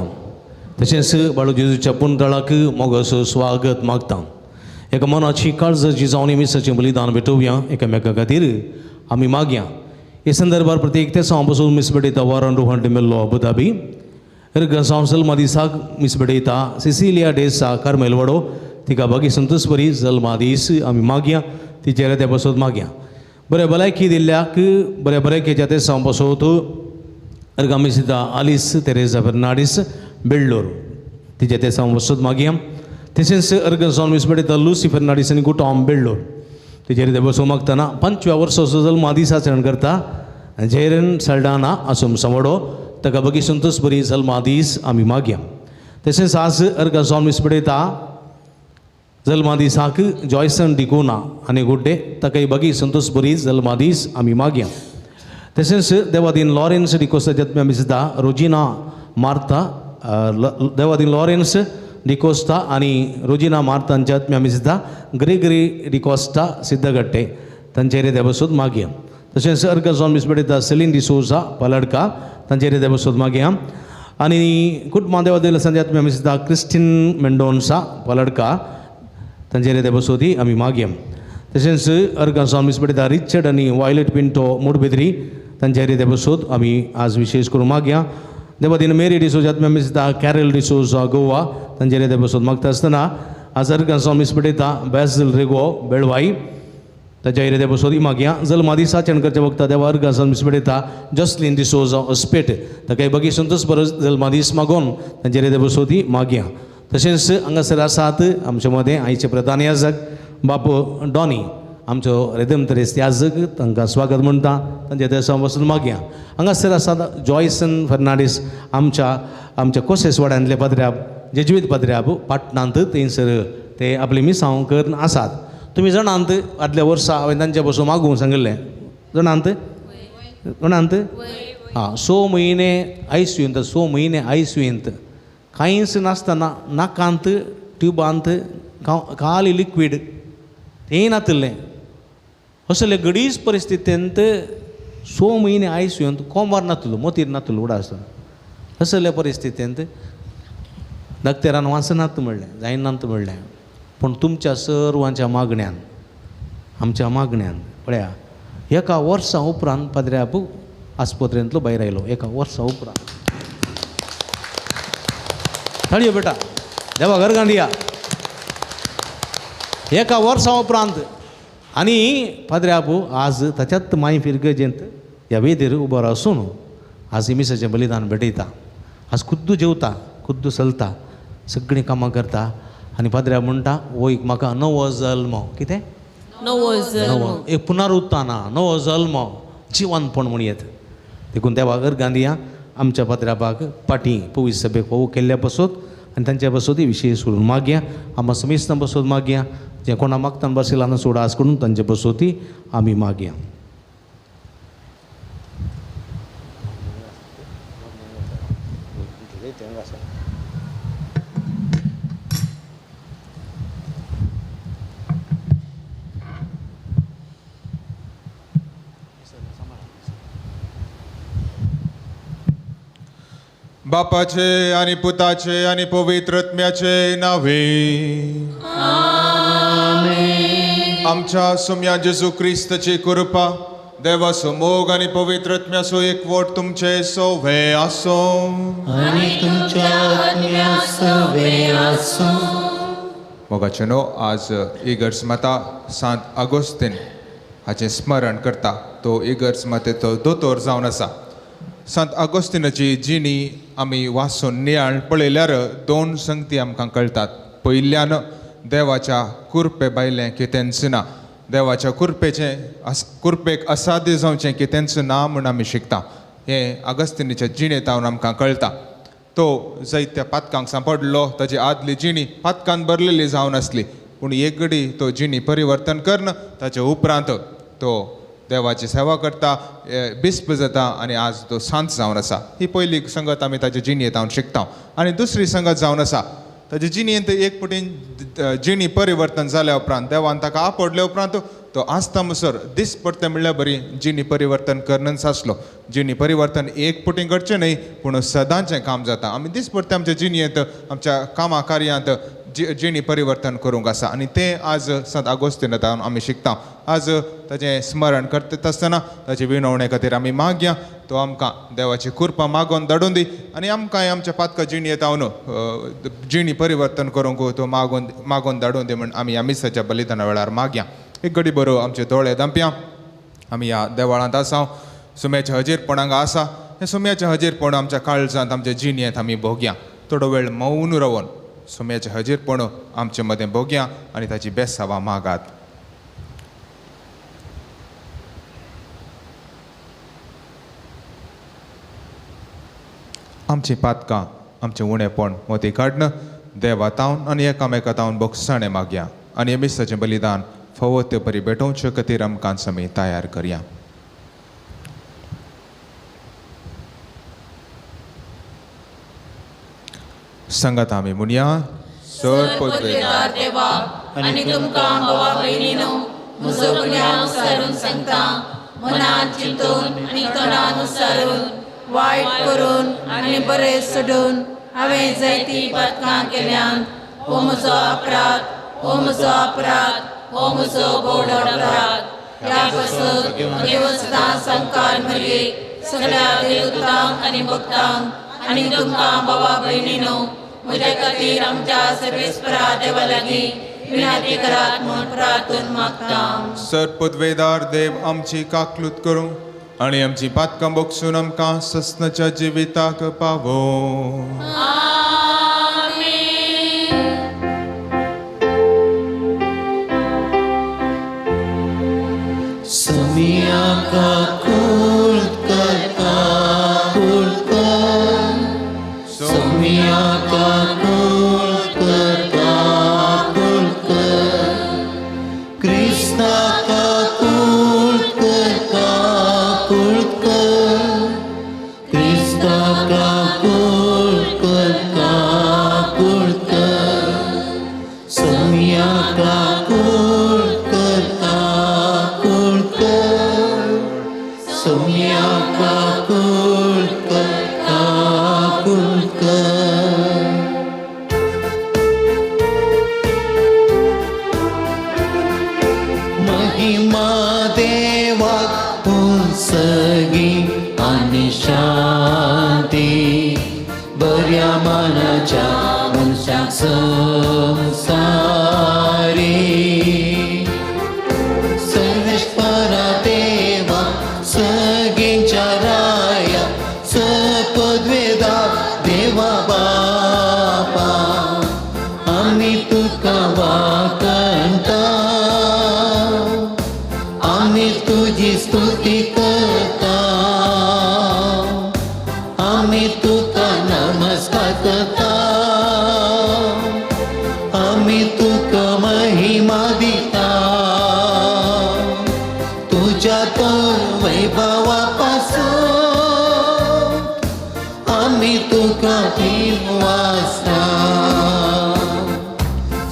तशेंच बाळू जेजूच्या पुनतळाक मोगाचो स्वागत मागता. एका मनाची काळजाची जावन मिसाचें बलिदान भेटोवया एकामेका खातीर आमी मागया. हे संदर्भार प्रत्येक ते हांव पसून मिस भेटयता वॉरन रोहन डिमेल्लो अबुधाबी अर्गसांव जल्मा दिसाक मिस भेटयता सिसिलिया डेसा कार्मेलवाडो तिका बागी संतोष बरी जल्मा दीस आमी मागया. तिचेर त्या पासत मागया. बरें भलायकी दिल्ल्याक बरें भलायकेच्या ते हांव पासत अर्गा मिसिता आलिस तेरेजा फेर्नाडीस बेल्लोर तिच्या ते हांव वसत मागया. तशेंच अर्गन जावन मिस भेटयता लुसी फेर्नाडीस आनी गुटॉम बेल्लोर तिचेर ते बसूं मागतना 5व्या वर्साचो जल्मा दीस आचरण करता जैरन सल्डाना आसूम समोडो ताका बगी संतोष बरी जल्मा दीस आमी मागया. तशेंच आज अर्गा जावन मिस भेटयता जल्मा दिसाक जॉयसन डिकोना आनी गुड्डे ताकाय बगी संतोष बरी जल्मा दीस आमी मागया. तशेंच देवादीन लॉरेन्स डिकोस्ता जत्म्या मिसता रोजिना मार्ता देवादीन लॉरेन्स डिकोस्ता आनी रोजिना मार्ता हांच्या आत्म्या मिसता ग्रेगरी डिकोस्टा सिद्धगट्टे तांचेर देवसूद मागया. तशेंच अर्ग जावन मिस भेटयता सेलीन डिसोजा पलडका तांचेर देवसूद मागया. आनी कुटुंबा देवादेव संध्या आत्म्या मिसता क्रिस्टीन मेंडोन्सा पलडका तांचेर देवसोदी आमी मागया. तशेंच अर्गां जावन मिस भेटयता रिचर्ड आनी वायलेट पिंटो मुडबेद्री तांचेर देवसूद आमी आज विशेष करून मागया. देवादीन मेरी डिसोज आत्म्या मिसता कॅरल डिसोज गोवा तांचेर ते बसून मागता आसतना आज अर्गां मिस पेटयता बेजल रेगो बेळवाई ताच्या एरिया बसोदी मागया जल्मा दिसा चेणकरच्या वक्ता देवा अर्गां मिस पेटयता जसलीन डिसोज अस्पेट ताका बगी संतोष बरो जल्मा दीस मागोन तांचेर एरिया बसोदी मागया. तशेंच हांगासर आसात आमचे मदें आयचे प्रधान याजक बापू डॉनी आमचो रेदमतरेस याजक तांकां स्वागत म्हणटा तांचे देसां बसून मागया. हांगासर आसात जॉयसन फर्नांडीस आमच्या आमच्या कोसेस वाड्यांतले पाद्र्याब जेजुईत पाद्र्याब पाटणांत थंयसर ते आपली मिसांव करून आसात. तुमी जाणांत आदल्या वर्सा हांवें तांचे बसून मागूंक सांगिल्लें जाणांत जाणांत आं 6 म्हयने आयसीयूंत 6 म्हयने आयसीयूंत कांयच नासतना नाकांत ट्युबांत खाली लिक्वीड तें नातिल्लें असले गडीच परिस्थितींत 6 म्हयने आयसीयूंत कोमार नातलो मोतीर नातलो उडा आसतना असल्या परिस्थितींत डॉक्टरान वाचनात म्हणलें जायनात म्हणलें पूण तुमच्या सर्वांच्या मागण्यान आमच्या मागण्यान पळया एका वर्सा उपरांत पाद्र्याबू आस्पत्रेंतलो भायर आयलो एका वर्सा उपरांत. थाळयो बेटा देवा घर दिया एका वर्सा उपरांत आनी पाद्र्याबू आज ताच्यात माय फिरगजेंत ह्या वेदीर उबो आसून आज मिसाचें बलिदान भेटयता. आज खुद्दू जेवता खुद्दू चलता सगळीं कामां करता आनी पाद्र्या म्हणटा हो एक म्हाका नवो जल्म कितें नवो जल्म एक पुनरुत्थान नवो जल्म जिवनपण म्हण येता. देखून देवा अर्गां दिया आमच्या पाद्र्याबाक पाटी पवित्र सभेक फोव केल्ल्या पासत आनी तांच्या पासत विशेश करून मागया आमकां समेस्तां पासत मागया जे कोणा मागतान बशिल्ला सोडास करून तांचे पासत आमी मागया. बापाचे आणि पुताचे आणि पवित्र आत्म्याचे नावे आमच्या सुम्या जेजू क्रिस्तची कृपा देवाचो मोग आणि पवित्र आत्म्याचो एकवट तुमचे सोवे आसो आनी तुमच्या आत्म्या सवे आसूं. मोगाचे न्हू आज इगर्ज माता सांत आगोस्तीन हाचें स्मरण करता. तो इगर्ज मातेचो दोतोर जावन आसा. सांत आगोस्तीनाची जिणी आमी वाचून नियाळ पळयल्यार 2 संगती आमकां कळटात. पयल्यान देवाच्या कुरपे भायलें कितेंच ना, देवाच्या कुरपेचें कुरपेक असाध्य जावचें कितेंच ना म्हूण आमी शिकता. हें आगोस्तीनाच्या जिणेंत आमकां कळटा. तो जायत्या पातकांक सांपडलो, ताजी आदली जिणी पातकान भरलेली जावन आसली, पूण एक घडी तो जिणी परिवर्तन करन ताचे उपरांत तो देवाची सेवा करता, बिस्प जाता आनी आज तो सांत जावन आसा. ही पयली संगत आमी ताजे जिणेंत हांव शिकता. आनी दुसरी संगत जावन आसा ताजे जिणेंत एक पटीन जिणी परिवर्तन जाल्या उपरांत देवान ताका आपडल्या उपरांत तो आसता म्हणसर दीस पडटा म्हणल्यार बरी जिणी परिवर्तन करनच आसलो. जिणी परिवर्तन एक पटीन घडचें न्हय पूण सदांचें काम जाता. आमी दीस पडटा आमच्या जिणेंत आमच्या कामा कार्यांत जिणी परिवर्तन करूंक आसा आनी तें आज सांत आगोस्तीनांत आमी शिकता. आज ताजें स्मरण करता आसतना ताचे विनवणे खातीर आमी मागया तो आमकां देवाची कृपा मागोवन धाडून दी आनी आमकां आमच्या पातका जिणेंत हांव जिणी परिवर्तन करूंक तो मागोवन मागोवन धाडून दी म्हूण आमी ह्या मिसाच्या बलिदाना वेळार मागया. एक घडी बरो आमचे दोळे धांपया. आमी ह्या देवळांत आसा, सुम्याच्या हजीरपण हांगा आसा. हें सुम्याचें हजीरपण आमच्या काळजांत आमच्या जिणेंत आमी भोगया. थोडो वेळ मौन रावन सुम्याचें हजीरपण आमचे मदें भोगया आनी ताची बेसावा मागात. आमची पातकां आमचें उणेपण मोती काडन देवा तावन आनी एकामेका तावन बोगसाणें मागया आनी मिसाचें बलिदान फावो ते परी भेटोवचे खातीर आमकां समी तयार करया. सांगात आमी म्हणया सर पदवेदार देवा आनी तुमकां भावा भयणीनो म्हजो गुन्यांव सारून सांगता मनान चिंतून आनी तोंडान उसारून वायट करून आनी बरें सोडून हांवें जायतीं पातकां केल्यांत. हो म्हजो अपराध, हो म्हजो अपराध, हो म्हजो गोड अपराध. ह्या पासून देवस्थान संकार मरयेक सगळ्या देवतांक आनी भक्तांक आनी तुमकां भावा भयणीनो म्हज्या खातीर आमच्या सर्वेस्परा देवा लागीं विनंती करात म्हूण प्रार्थून मागता. सर पदवेदार देव आमची काकलूत करूं आनी आमची पातकां बक्षून आमकां सस्नाच्या जिविताक पावो. समिया काकुळट कर काकुळट कर, समिया काकुळट कर काकुळट कर, क्रिस्ता काकुळट कर काकुळट कर, क्रिस्ता काकुळट कर काकुळट कर, समिया काकुळट कर काकुळट कर, समिया काकुळट कर काकुळट कर. महिमा देवा पुंसगी आनी शांती बऱ्या मनाच्या मनशाक संवसारी. सर्वेस्परा देवा सगळींच्या राया सपदवेदा देवा बापा आमी तुका वाकणटा, आमी तुजी स्तुती करता, आमी तुका नमस्कार करता, आमी तुका महिमा दिता, तुज्या तर वैभवा पासून आमी तुका वाचता.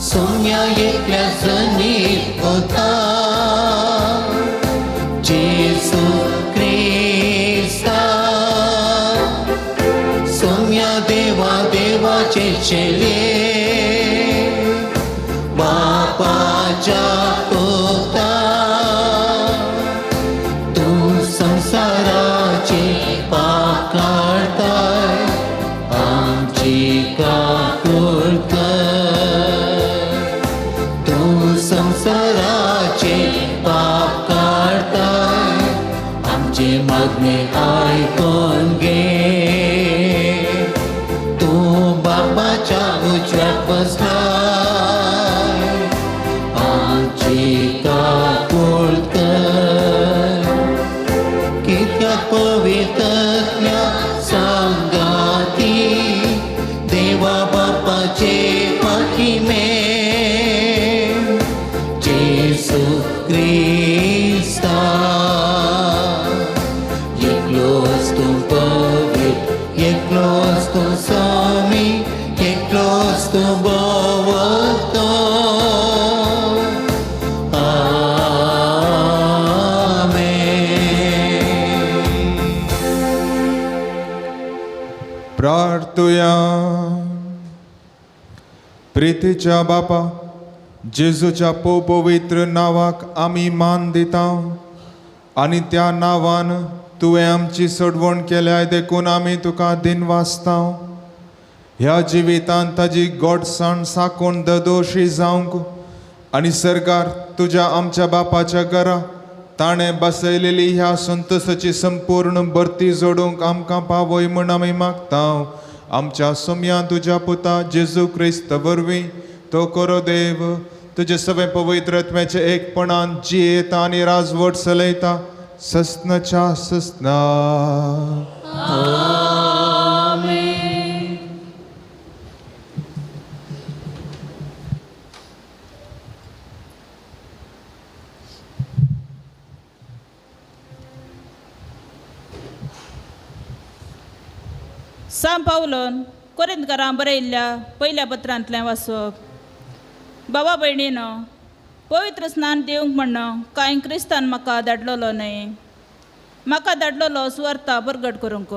सोम्या एकल्या जनीत होता जेसू क्रिस्ता, सोम्या देवा देवाचे चेले बापाच्या पुता, तूं संवसाराचे पाप काडताय आमची काकुळट कर, तूं संवसाराचे पाप काडताय आमचे मागणे आयकून घे, तूं बाबाच्या उजव्याक बसलाय आमची काकुळट कर, कित्याक पवित्रत्म्या सांगाती देवा बापाचे महिमे जेसू क्रिस्ता. एकलोच तूं पवित्र, एकलोच तूं स्वामी, एकलोच तूं भोवतो. आमेन. प्रार्थुया. प्रितीच्या बापा जेजूच्या पवित्र नांवाक आमी मान दिता आनी त्या नांवान तुवें आमची सोडवण केल्या देखून आमी तुका दिनवासता. ह्या जिवितांत ताजी गोडसाण साकून ददोशी जावंक आनी सरकार तुज्या आमच्या बापाच्या घरा ताणें बसयलेली ह्या संतोसाची संपूर्ण भरती जोडूंक आमकां पावय म्हूण आमी मागता. आमच्या सोम्या तुज्या पुता जेजू क्रिस्त वरवीं तो करो देव तुजे सगळे पवित्रत्म्याचे एकपणान जियेता आनी राजवट चलयता सस्नाच्या सस्ना. सांव पावलोन कोरिंतकारां बरयल्ल्या पयल्या पत्रांतलें वाचप. बाबा भयणीनो, पवित्र स्नान दिवंक म्हण कांय क्रिस्तान म्हाका धाडलेलो न्हय, म्हाका धाडलेलो सुवार्ता परगट करूंक.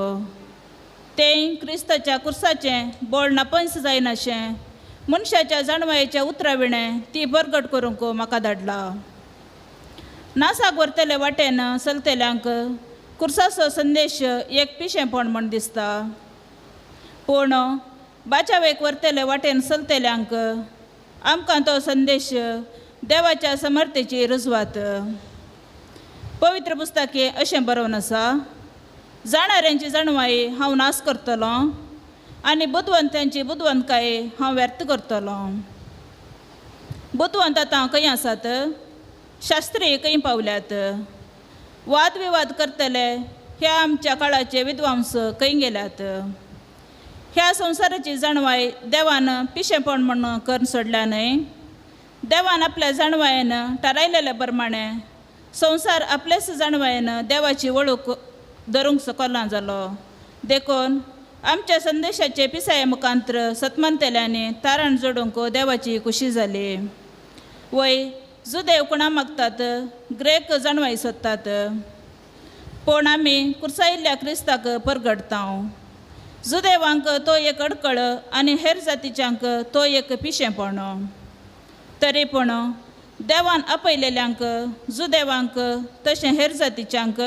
तें क्रिस्ताच्या कुर्साचें बळ नापंस जायनाशें मनशाच्या जाणवायेच्या उतरा विणें ती परगट करूंक म्हाका धाडला. नासाक व्हरतले वाटेन चलतल्यांक कुर्साचो संदेश एक पिशेंपण म्हण दिसता. पूण बाचावेक व्हरतले वाटेन चलतल्यांक आमकां तो संदेश देवाच्या समर्थेची रुजवात. पवित्र पुस्तके अशें बरोवन आसा, जाणाऱ्यांची जाणवाय हांव नाश करतलो आनी बुदवंत्यांची बुदवंतकाय हांव व्यर्थ करतलो. बुदवंत आतां खंय आसात? शास्त्रीय खंय पावल्यात? वादविवाद करतले ह्या आमच्या काळाचे विद्वांस खंय गेल्यात? ह्या संवसाराची जाणवाय देवान पिशेपण म्हण करून सोडल्या न्हय? देवान आपल्या जाणवायेन थारायलेल्या प्रमाणे संवसार आपलेच जाणवायेन देवाची वळख धरूंक सकना जालो. देखून आमच्या संदेशाचे पिसाये मुखांत्र सतमानतेल्यांनी तारण जोडूंक देवाची खुशी जाली. वय जुदेव कोणा मागतात, ग्रेक जाणवाय सोदतात, पूण आमी कुर्सायिल्ल्या क्रिस्ताक परगडता. जुदेवांक तो एक अडकळ आनी हेर जातीच्यांक तो एक पिशेंपण. तरी पूण देवान आपयलेल्यांक जुदेवांक तशें हेर जातीच्यांक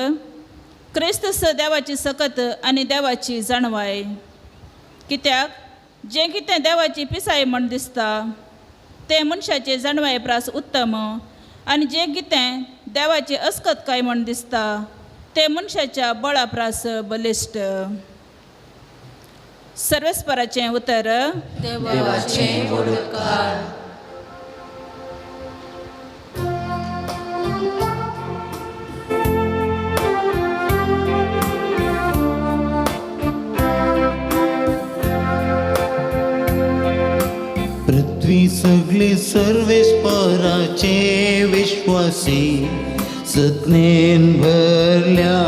क्रिस्त देवाची सकत आनी देवाची जाणवाय. कित्याक जें कितें देवाची पिसाय म्हण दिसता तें मनशाचे जाणवाये प्रास उत्तम आनी जें कितें देवाची अस्कतकाय म्हण दिसता तें मनशाच्या बळा प्रास बलिश्ट. सर्वेस्पराचें उतर. देवाचें व्हड उपकार. पृथ्वी सगळी सर्वेस्पराचे विश्वासी सत्नेन भरल्या.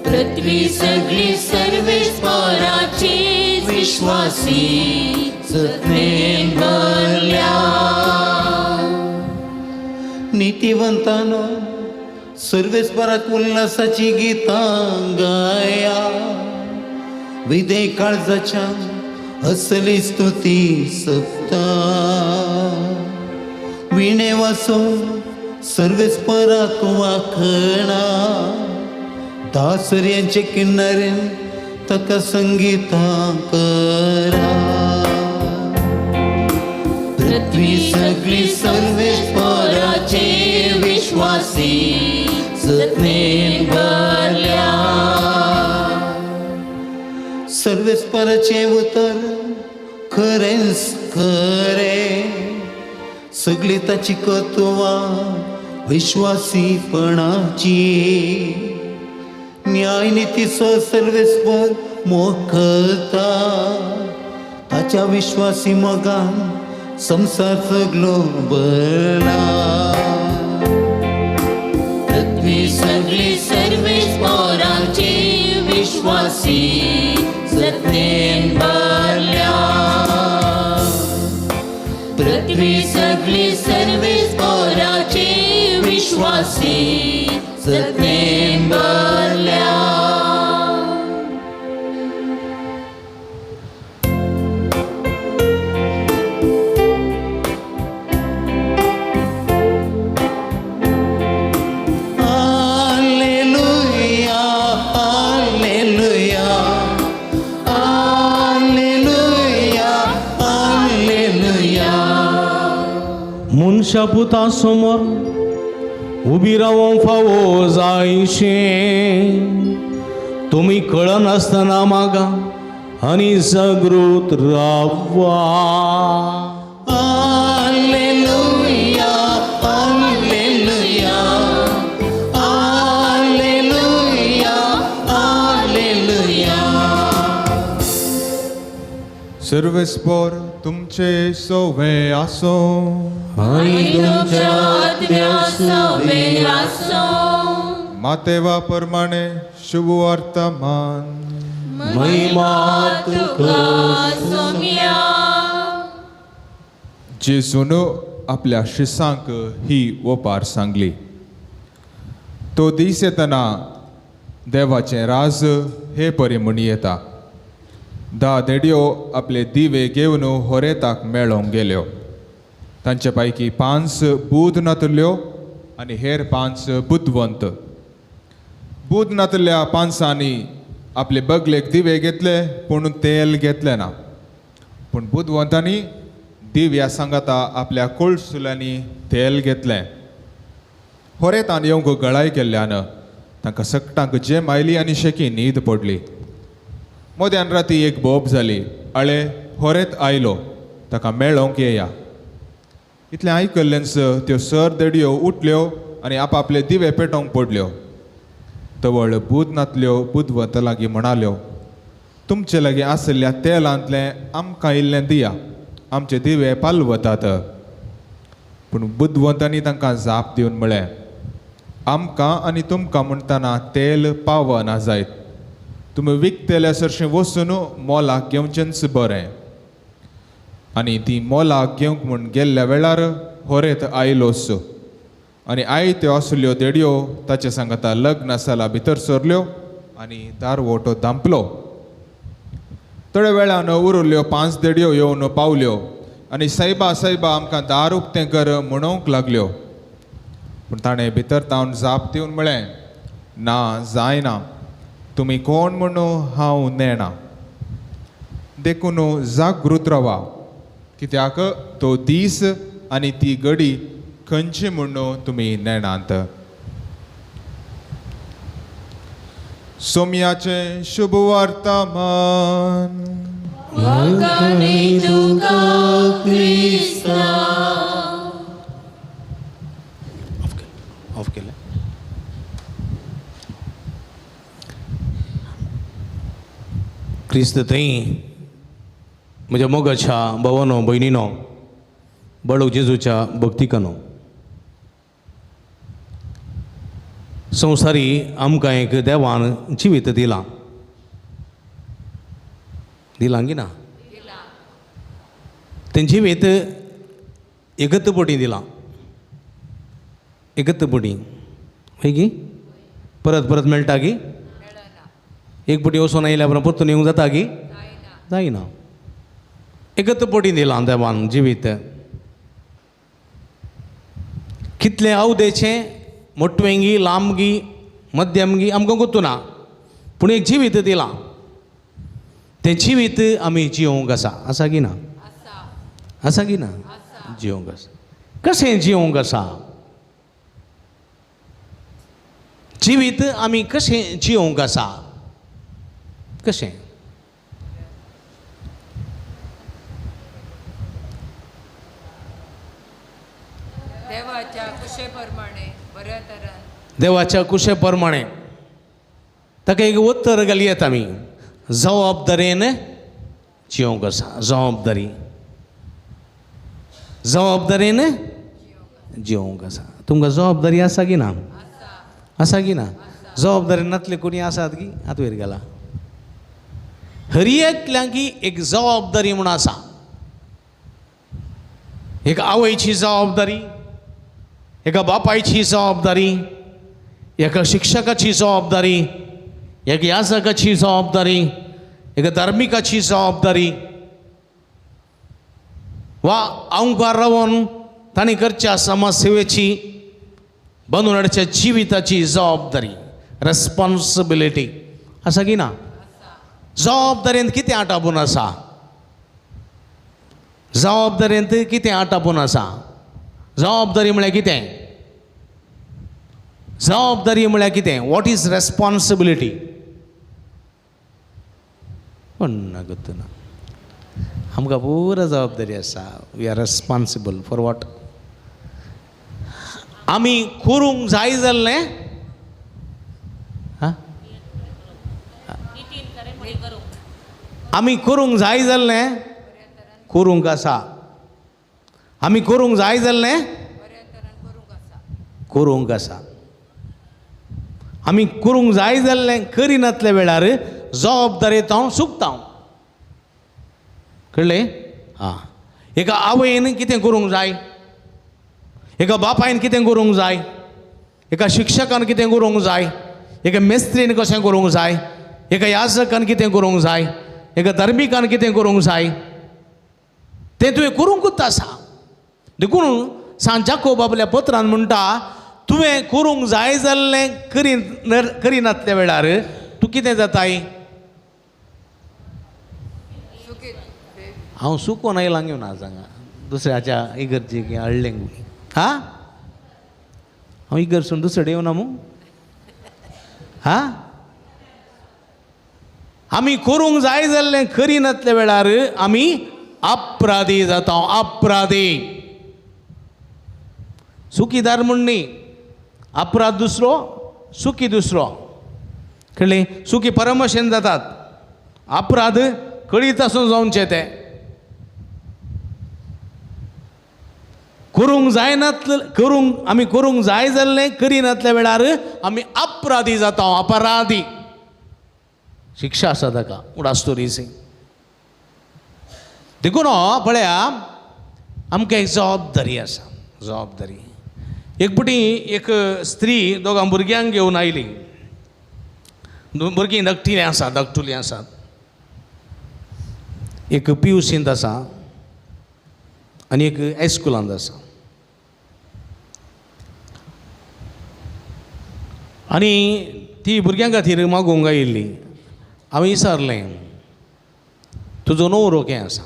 पृथ्वी सगळी सर्वेस्पराचे विश्वासी सत्नेन भरल्या. नीतिवंतानो सर्वेस्पराक उल्हासाची गीतां गाया. विदे काळजाच्या असली स्तुती सप्ता. विणे वासो सर्वेस्पराक वाखणा. दासऱ्यांचे किनारेन ताका संगीतां करा. पृथ्वी सगळी सर्वेस्पराचे विश्वासी सत्नेन भरल्या. सर्वेस्पराचें उतर खरेंच खरें, सगळी ताची कत्वां विश्वासीपणाची. न्यायनितीचो सर्वेस्पर मोखता, ताच्या विश्वासी मोगान संवसार सगलो भरला. पृथ्वी सगळी सर्वेस्पराचे विश्वासी सत्नेन भरल्या. पृथ्वी सगळी सर्वेस्पराचे विश्वासी सत्नेन भरल्या. Alleluia, alleluia, alleluia, alleluia. मनशा पुता समोर उबी रावोंक फावो जायशें तुमी कळनासतना मागा आनी जागृत रावा. Alleluia, alleluia, alleluia, alleluia. सर्वेस्पर तुमचे सोवे आसो. आनी तुमच्या आत्म्या सवें आसूं. मातेवा प्रमाणे शुभ वर्तमान. महिमा तुका सोम्या. जेजून आपल्या शिसांक ही ओपार सांगली. तो दीस येतना देवाचें राज हे परी म्हणी येता. 10 देडयो आपले दिवे घेवन होरेताक मेळोंक गेल्यो. तांचे पैकी 5 बूद नातल्यो आनी हेर 5 बुदवंत. बूद नातल्या 5 आपले बगलेक दिवे घेतले पूण तेल घेतलें ना. पूण बुदवंतांनी दिव्या सांगाता आपल्या कोळसुलांनी तेल घेतलें. होरेतान येवंक गळाय केल्ल्यान तांकां सगटांक जेम आयली आनी शेकी न्हीद पडली. मध्यान राती एक बोब जाली, आळे होरेत आयलो, ताका मेळोवंक येया. इतलें आयकल्लेंच त्यो सर देडयो उठल्यो आनी आपापले दिवे पेटोवंक पडल्यो. तवळ बूद नातल्यो बुदवंत लागीं म्हणाल्यो, तुमचे लागीं आशिल्ल्या तेलांतलें आमकां इल्लें दिया, आमचे दिवे पालवतात. पूण बुदवंतांनी तांकां जाप दिवन म्हळें, आमकां आनी तुमकां म्हणटना तेल पावना जायत, तुमी विकतल्या सरशीं वचून मोलाक घेवचेंच बरें. आनी ती मोलाक घेवंक म्हूण गेल्ल्या वेळार होरेत आयलोच आनी आयत्यो आसल्यो देडयो ताचे सांगाता लग्न साला भितर सरल्यो आनी दारवोटो धांपलो. थोड्या वेळान उरल्यो 5 देडयो येवन पावल्यो आनी सायबा सायबा आमकां दार उक्तें कर म्हणूंक लागल्यो. पूण ताणें भितर तावन जाप दिवन म्हळें, ना जायना, तुमी कोण म्हणून हांव नेणा. देखून जागृत रावा, कित्याक तो दीस आनी ती घडी खंयची म्हणून तुमी नेणात. सोम्याचें शुभ वर्तमान. ऑफ केलें. क्रिस्त थंय म्हज्या मोगाच्या भावानो भयणीनो, बळो जेजूच्या भक्तिकानो, संवसारी आमकां एक देवान जिवीत दिलां. दिलां की ना? तें जिवीत एकत पटी दिलां, एकत पटी हय की परत परत मेळटा की? एक पटी वचून आयल्या उपरांत परतून येवंक जाता की? जायना. एकत पटी दिलां देवान जिवीत. कितलें अवदेचें, मोटवेंगी, लांबगी, मध्यमगी आमकां गोत्तू ना, पूण एक जिवीत दिलां. तें जिवीत आमी जिवंक आसा. आसा की ना? आसा की ना? जिवंक आसा. कशें जिवंक आसा जिवीत? आमी कशें जिवंक आसा? कशें? देवाच्या कुशे प्रमाणे बऱ्या तरान, देवाच्या कुशे प्रमाणे ताका एक उत्तर घालयेत आमी, जबाबदारेन जिवंक आसा. जबाबदारी, जबाबदारेन जिवंक आसा. तुमकां जबाबदारी आसा की ना? आसा की ना? जबाबदारी नातले कोणी आसात की हात वयर गेला? हर एकल्यांकी एक जबाबदारी म्हूण आसा. एक आवयची जबाबदारी, एका बापायची जबाबदारी, एका शिक्षकाची जबाबदारी, एका याजकाची जबाबदारी, एका धार्मिकाची जबाबदारी, वा आंवकार रावन तांणी करच्या समाजसेवेची, बांदून हाडच्या जिविताची जबाबदारी, रेस्पॉन्सिबिलिटी आसा की ना? जबाबदारेंत कितें आटापून आसा? जबाबदारेंत कितें आटापून आसा? जबाबदारी म्हळ्यार कितें? जबाबदारी म्हळ्यार कितें? What is responsibility? कोण ना ना, आमकां पुरा जबाबदारी आसा. We are responsible for what? आमी करूंक जाय जाल्लें आमी करूंक जाय जाल्लें करूंक आसा. आमी करूंक जाय जाल्लें करूंक आसा. आमी करूंक जाय जाल्लें करिनातल्या वेळार जबाबदारेंत हांव चुकता. कळ्ळें? आं, एका आवयन कितें करूंक जाय, एका बापायन कितें करूंक जाय, एका शिक्षकान कितें करूंक जाय, एका मेस्त्रीन कशें करूंक जाय, एका याजकान कितें करूंक जाय, एका धार्मिकान कितें करूंक जाय, तें तुवें करूंकूच आसा. देखून सांत जाकोब आपल्या पत्रान म्हणटा, तुवें करूंक जाय जाल्लें करिनातल्या वेळार तूं कितें जाताय? हांव सुकोन आयलां घेवन आज हांगा दुसऱ्याच्या इगर्जेक हाडलें. हा, हांव इगर्जसून दुसरे येवना मू. हा, आमी करूंक जाय जाल्लें करिनातल्या वेळार आमी अपराधी जाता. अपराधी सुखीदार म्हूण न्ही, अपराध दुसरो, सुखी दुसरो. कळ्ळें? सुखी परमशेन जातात, अपराध कळीत आसून जावचें. तें करूंक जायनातले, करूंक आमी करूंक जाय जाल्लें करिनातल्या वेळार आमी अपराधी जाता. अपराधी शिक्षा आसा ताका उडास तोरीसी. देखून पळया आमकां एक जबाबदारी आसा. जबाबदारी. एक पटी एक स्त्री दोगां भुरग्यांक घेवन आयली. भुरगीं धाकटिलीं आसात, धाकटुलीं आसात. एक पियुसींत आसा आनी एक हायस्कुलांत आसा. आनी ती भुरग्यां खातीर मागूंक आयिल्ली. हांवें विचारलें, तुजो न्हवरो खंय आसा?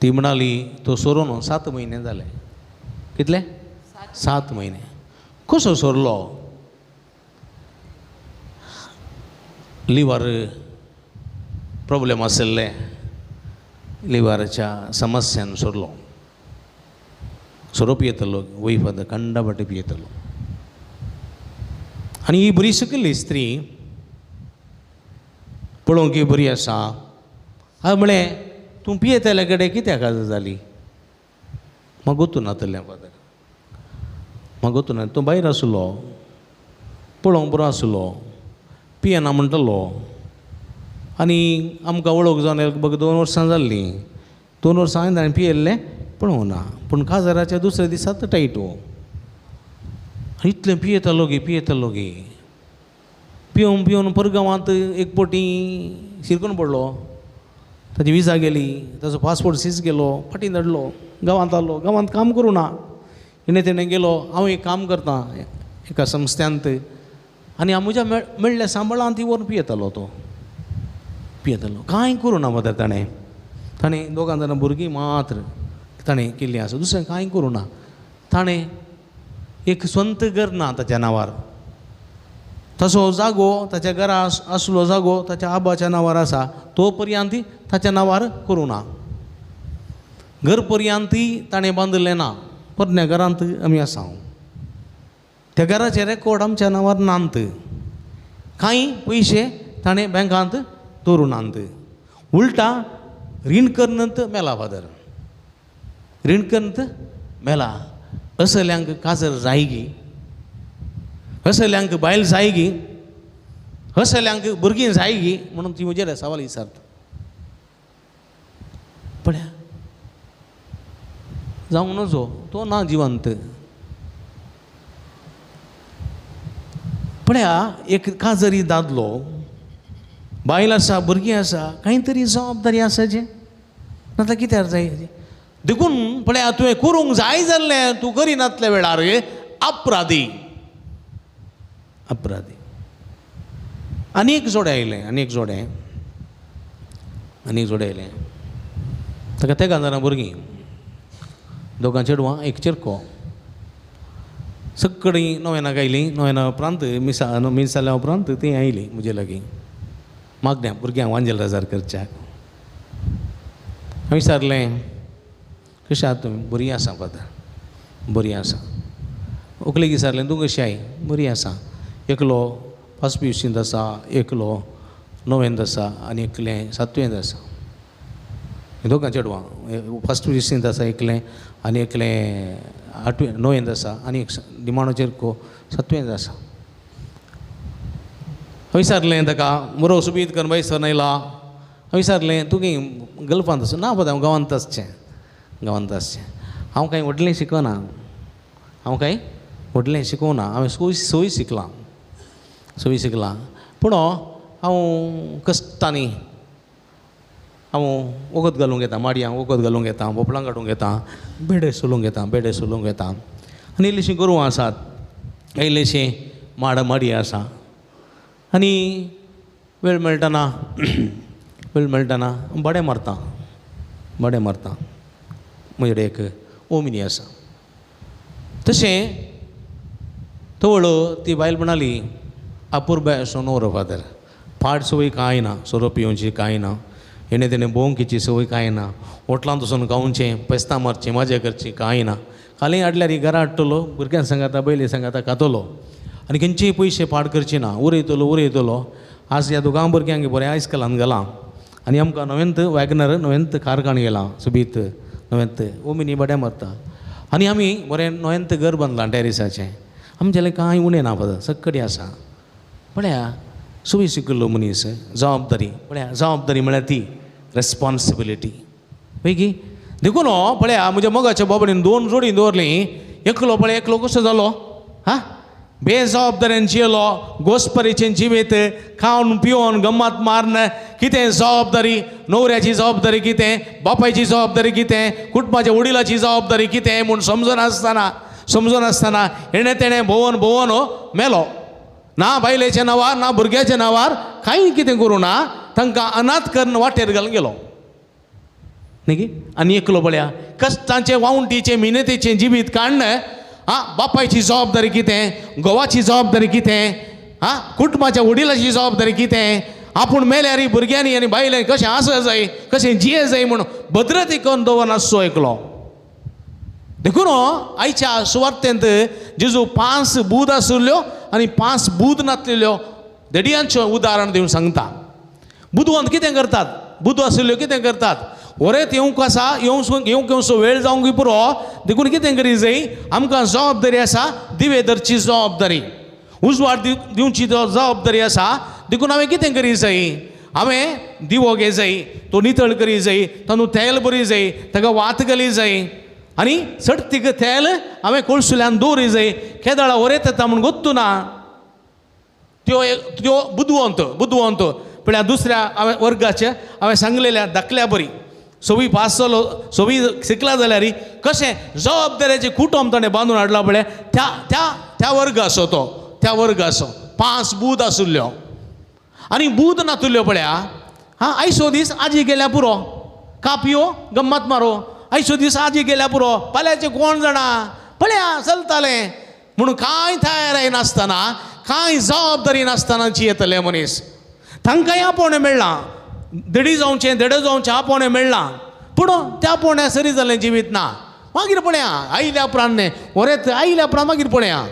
ती म्हणाली, तो सोरोन 7 म्हयने जाले. कितले? 7 म्हयने. कसो सोरलो? लिवर प्रॉब्लेम आशिल्ले, लिवराच्या समस्यान सोरलो. सोरो पियेतलो, वयफ आतां कंडाबाटी पियेतलो. आनी ही बरी शिकिल्ली स्त्री, पळोवंक बरी आसा. हांवें म्हळें, तूं पियेतल्या कडेन कित्याक काजार जाली? म्हाका गोतू नातलें फादर, म्हाका गोतू ना. तूं भायर आसलो, पळोवंक बरो आसलो, पियेना म्हणटलो. आनी आमकां वळख जावन लगभग 2 वर्सां जाल्लीं. 2 वर्सां हांवें ताणें पियेल्लें पळोवंक ना, पूण काजाराच्या दुसऱ्या दिसात टायट हो. इतलें पियेतालो गे, पियेतालो गे, पिवन पिवन परगांवांत एक पटी शिरकून पडलो. ताजी विजा गेली, ताजो पासपोर्ट सीज गेलो, फाटीं धाडलो. गांवांत आसलो, गांवांत काम करूं ना. हेणें तेणें गेलो, हांव एक काम करतां एका संस्थ्यांत आनी हांव म्हज्या मेळ्ळ्या सांबाळान ती व्हरून पियेतालो. तो पियेतालो, कांय करूं ना मदर. ताणें ताणें दोगां जाणां भुरगीं मात्र ताणें केल्लीं आसा, दुसरें कांय करूं ना. ताणें एक स्वंत घर ना ताच्या नांवार. तसो जागो ताच्या घरा आसलो जागो ताच्या आबाच्या नांवार आसा, तो पर्यंत ताच्या नांवार करूं ना. घर पर्यंत ताणें बांदिल्लें ना. पोरण्या घरांत आमी आसा, त्या घराचे रेकॉर्ड आमच्या नांवार नात. कांय पयशे ताणें बँकांत दवरूं नात. उल्टा रीण करनत मेला फादर, रीण करनत मेला. असल्यांक काजर जायगी, असल्यांक बायल जायगी, असल्यांक भुरगीं जायगी म्हणून ती म्हजेर सवाल विचारता. पळया जावंक नजो, तो ना जिवंत. पळया एक काजरी दादलो, बायल आसा, भुरगीं आसा, कांय तरी जबाबदारी आसा जे नाजाल्यार कित्याक जाय. देखून पळया तुवें करूंक जाय जाल्लें तूं करिनातल्या वेळार अपराधी, अपराधी. आनी एक जोडें आयलें, आनी एक जोडें, आनी एक जोडें आयलें. ताका तेगां जाणां भुरगीं, दोगां चेडवां एक चेरको. सगळीं नोवेनाक आयलीं. नोवेना उपरांत मिसा मीस जाल्या उपरांत तीं आयलीं म्हजे लागीं मागण्या भुरग्यांक वांजेल रजार करच्याक. हांवें विचारलें, कशें आहा तुमी? बरी आसा फादर, बरी आसा. व्हंकलेक विचारलें, तूं कशी I? बरी आसा. एकलो फर्स्ट पियुसींत आसा, एकलो णवेंत आसा आनी एकलें सातवेंत आसा. दोगां चेडवां फर्स्ट पियुसींत आसा एकलें आनी एकलें आठवें णवेंत आसा आनी एक निमाणो चेरको सातवेंत आसा. हांवें विचारलें ताका, बरो सुबीत करून बाय सर आयला. हांवें विचारलें, तूं खंय गल्फांत आसा? ना फादर, हांव गांवांत आसचें, गांवांत आसचें. हांव कांय व्हडलें शिकना, हांव कांय व्हडलें शिकोना, हांवें सोय शिकलां, सोय शिकलां. पूण हांव कश्टांनी हांव वखद घालूंक येता, माडयांक वखद घालूंक येता, भोपळां काडूंक येता, बेडे सोलूंक येता, बेडे सोलूंक येता. आनी इल्लीशीं गोरवां आसात, इल्लीशीं माड माडी आसा. आनी वेळ मेळटना वेळ मेळटना भाडें मारता, भाडें मारता. म्हजे एक ओमिनी आसा. तशें तवळ ती बायल म्हणाली अपुरबाय असो न्हवरो फादर, पाड संवय कांय ना, सोरो पिवची कांय ना, हेणें तेणें भोंवकीची संवय कांय ना, होटलांत वचून खावचें, पेस्तां मारचें, मजा करची कांय ना. खाली हाडल्यार ही घरा हाडटलो, भुरग्यां सांगाता बैले सांगाता खातलो आनी खंयचेय पयशे पाड करचे ना, उरयतलो उरयतलो. आज ह्या दोगां भुरग्यांक बरें आयस्कलान घालां आनी आमकां नवेंत वॅगनर नवेंत कार काण गेलां सोबीत नवेंत ओमिनी बड्या मारता आनी आमी बरें नवेंत घर बांदलां टॅरिसाचें. आमचें कांय उणें ना फादर, सक्कडी आसा. पळया सुवी शिकिल्लो मनीस, जबाबदारी पळया, जबाबदारी म्हळ्यार ती रेस्पॉन्सिबिलिटी पळय. देखून पळया म्हज्या मोगाच्या बाबडीन दोन जोडी दवरली, एकलो पळय एकलो कसो जालो हा बेजबाबदारेन जियेलो, गोसपरीचें जिवीत खावन पिवन गम्मत मारन. कितें जबाबदारी, न्हवऱ्याची जबाबदारी कितें, बापायची जबाबदारी कितें, कुटुंबाच्या वडिलाची जबाबदारी कितें म्हूण समजनासतना समजनासतना हेणें तेणें भोंवन भोंवन मेलो. ना बायलेच्या नांवार ना भुरग्याच्या नांवार कांय कितें करूं ना, तांकां अनाथ करून वाटेर घालून गेलो न्ही की. आनी एकलो पळया कश्टांचें वावंटीचें मिनतेचें जिवीत काडण आं, बापायची जबाबदारी कितें, घोवाची जबाबदारी कितें, आं कुटुंबाच्या वडिलाची जबाबदारी कितें, आपूण मेल्यार भुरग्यांनी आनी बायल्यांनी कशें आसा जाय कशें जिये जाय म्हूण भद्रती करून दवरनासचो एकलो. देखून आयच्या सुवार्तेंत जेजू 5 बूद आशिल्ल्यो आनी 5 बूद नासलेल्यो देडियांचें उदाहरण दिवन सांगता. बुदवंत कितें करतात, बुद आशिल्ल्यो कितें करतात, वरेत येवंक आसा, येवंक येवचो वेळ जावंक पुरो, देखून कितें करी जाय, आमकां जबाबदारी आसा, दिवे धरची जबाबदारी, उजवाड दिवची जबाबदारी आसा. देखून हांवें कितें करी जाय, हांवें दिवो घे जाय, तो नितळ करी जाय, तातूंत तेल बरी जाय, ताका वात घाली जाय आनी सडतीक तेल हांवें कोळसुल्यान दवरी जाय, केदळा वरेत येता म्हूण गोत्तू ना. त्यो त्यो बुदवंत बुदवंत पळया दुसऱ्या हांवें वर्गाचे हांवें सांगलेल्या धाकल्या बरी सवी पास जालो, सवी शिकला जाल्यार कशें जबाबदारेचें कुटुंब ताणें बांदून हाडलां पळय, त्या त्या त्या वर्ग आसो तो, त्या वर्ग आसो 5 बूद आशिल्ल्यो आनी बूद नातुल्ल्यो पळया. हां आयचो दीस आजी गेल्या पुरो, कापयो गम्मत मारो, आयचो दीस आजी गेल्या पुरो, फाल्यांचें कोण जाणा पळया चलतालें म्हणून कांय तयारी नासतना कांय जबाबदारी नासतना जियेतले मनीस. तांकांय आपोवणें मेळ्ळां, देडी जावचें देडे जावचें आपोवणें मेळ्ळां, पूण त्या आपोवण्या सरी जालें जिवीत ना. मागीर पळया आयल्या उपरांत न्ही वरेत आयल्या उपरांत मागीर पळया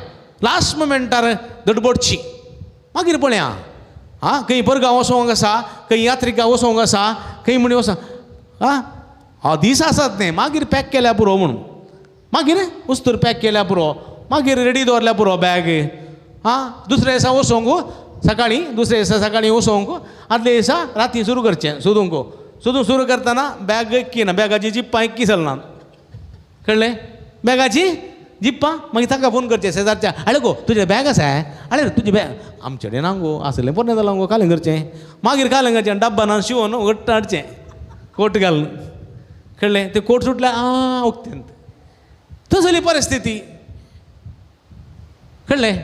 लास्ट मुमेंटार दडबडची, मागीर पळया आं खंय परगांव वचोंक आसा, खंय यात्रिका वचोंक आसा, खंय म्हणी वचों आं हा दीस आसात न्ही, मागीर पॅक केल्या पुरो म्हणून, मागीर वस्तूर पॅक केल्या पुरो, मागीर रेडी दवरल्या पुरो बॅग. आं दुसऱ्या दिसा वचोंक सकाळीं, दुसऱ्या दिसा सकाळीं वचोंक, आदल्या दिसा राती सुरू करचें सोदूंक, सोदूंक सुरू करतना बॅग एक्की ना, बॅगाची जिप्पां एक्की चलना, कळ्ळें, बॅगाची जिप्पां. मागीर ताका फोन करचें शेजारच्या, आळे गो तुजें बॅग आसा, आळे तुजें बॅग आमचे कडेन ना गो, आसलें पोरणें जालां गो, कालें करचें, मागीर कालें करचें डब्बा शिवोन घट्ट हाडचें कोट घालून, कळ्ळें, तें कोट सुटल्यार आं उक्तेंत तसली परिस्थिती, कळ्ळें.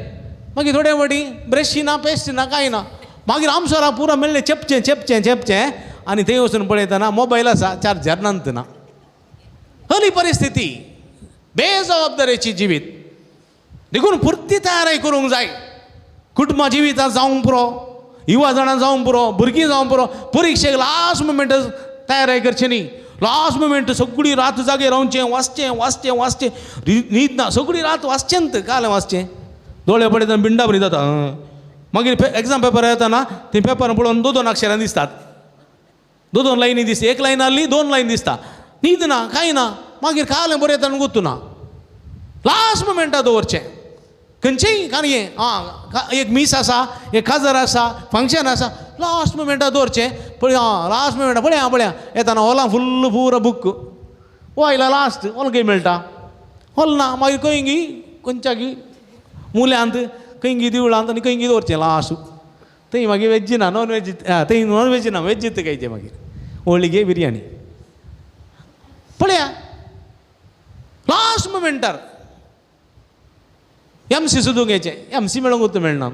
मागीर थोडे फावटी ब्रशी ना, पेस्ट ना, कांय ना, मागीर आमसोरा पुरो मेळ्ळें चेपचें चेपचें चेपचें आनी थंय वचून पळयतना मोबायल आसा चार्जर नात ना. हली परिस्थिती बेजबाबदारेची जिवीत. देखून पुरती तयारी करूंक जाय, कुटुंबा जिवितां जावंक पुरो, युवा जाणां जावंक पुरो, भुरगीं जावंक पुरो, परिक्षेक लास्ट मुमेंट तयारी करची न्ही, लास्ट मुमेंट सगळी रात जागे रावचें, वाचचें वाचचें वाचचें, न्हीद ना, सगळी रात वाचचें, काल वाचचें, दोळे पळयतना बिंडा बरी जाता. मागीर एग्जाम पेपर येताना ती पेपर पळोवन 2-2 अक्षरां दिसतात, 2-2 लायनी दिसता, एक लायन आहली 2 लायन दिसता, न्हीद ना कांय ना, मागीर काल बरें येता गोत्तू ना. लास्ट मुमेंटा दवरचें खंयचेय कार्य, आं एक मीस आसा, एक काजार आसा, फंक्शन आसा, लास्ट मुमेंटा दवरचें पळय, आं लास्ट मुमेंटा पळया पळया येताना हॉलां फुल्ल पुरो बूक, हो आयला लास्ट हॉल खंय मेळटा, हॉल ना, मागीर खंय गी खंयच्या मुल्यांत खंय देवळांत आनी खंय दवरचें लास्ट, थंय मागीर वेज ना नॉन वेज, थंय नॉन वेज ना वेज खायचें, मागीर होळी बिरयानी पळया लास्ट मुमेंटार एम सी सोदूंक घ्यायचें, एम सी मेळोंक वता मेळना,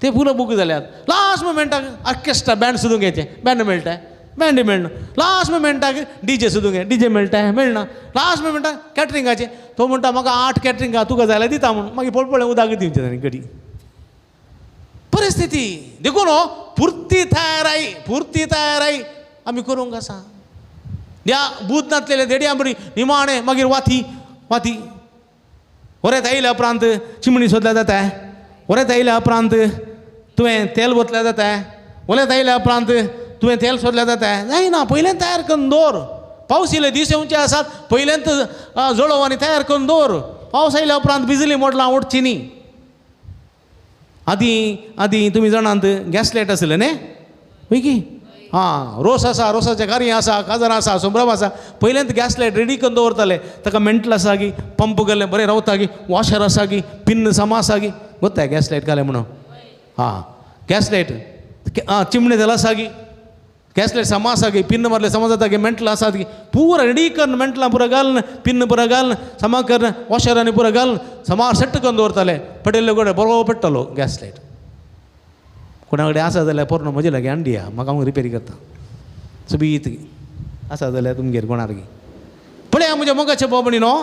ते पुरो बूक जाल्यात. लास्ट मुमेंटाक ऑर्केस्ट्रा बँड सोदूंक घ्यायचें, बँड मेळटा, बँड मेळना लास्ट मुमेंटाक डीजे सोदूंक डीजे मेळटा मेळना लास्ट मुमेंटाक कॅटरिंगाचें तो म्हणटा म्हाका 8 कॅटरिंग तुका जाल्यार दिता म्हणून मागीर पळपळे उदक दिवचें ताणें गडी परिस्थिती देखून हो पुर्ती तयाराय पुर्ती तयाराय आमी करूंक आसा ह्या बूद नासलेले देडया बरी निमाणें मागीर वाती वाती वरेत आयल्या उपरांत चिमणी सोदल्या जाता वरेत आयल्या उपरांत तुवें तेल वतल्या जाता वलेत आयल्या उपरांत तुवें तेल सोदल्या जाता जायना पयलें तयार करून दवर पावस येयले दीस येवचे आसात पयलेंत जळोव आनी तयार करून दवर पावस आयल्या उपरांत बिजली मोडलां उठची न्ही आदीं आदीं तुमी जाणात गॅस लायट आसलें न्ही हय की आं रोस आसा रोसाचें गारी आसा काजर आसा सोमराब आसा पयलेंत गॅस लायट रेडी करून दवरताले ताका मेंटल आसा की पंप केल्लें बरें रावता की वॉशर आसा की पिन्न समा आसा की गोत्ता गॅस लायट घालें म्हणून आं गॅस लायट आं चिमणे तेल आसा की गॅस लायट समा आसा की पिन्न मारलें समा जाता की मेंटल आसा की पुरा रेडी करून मेंटलां पुरा घालून पिन्न पुरा घालून समा करून वॉशर आनी पुरा घालून समा सेट करून दवरताले पडिल्ले कडेन बरो पेट्टलो गॅस लायट कोणा कडेन आसा जाल्यार पोरणो म्हजे लागीं हाडून दिया म्हाका हांव रिपेरी करता सुबीत आसा जाल्यार तुमगेर कोणाक पळया म्हज्या मोगाच्या भाव न्हू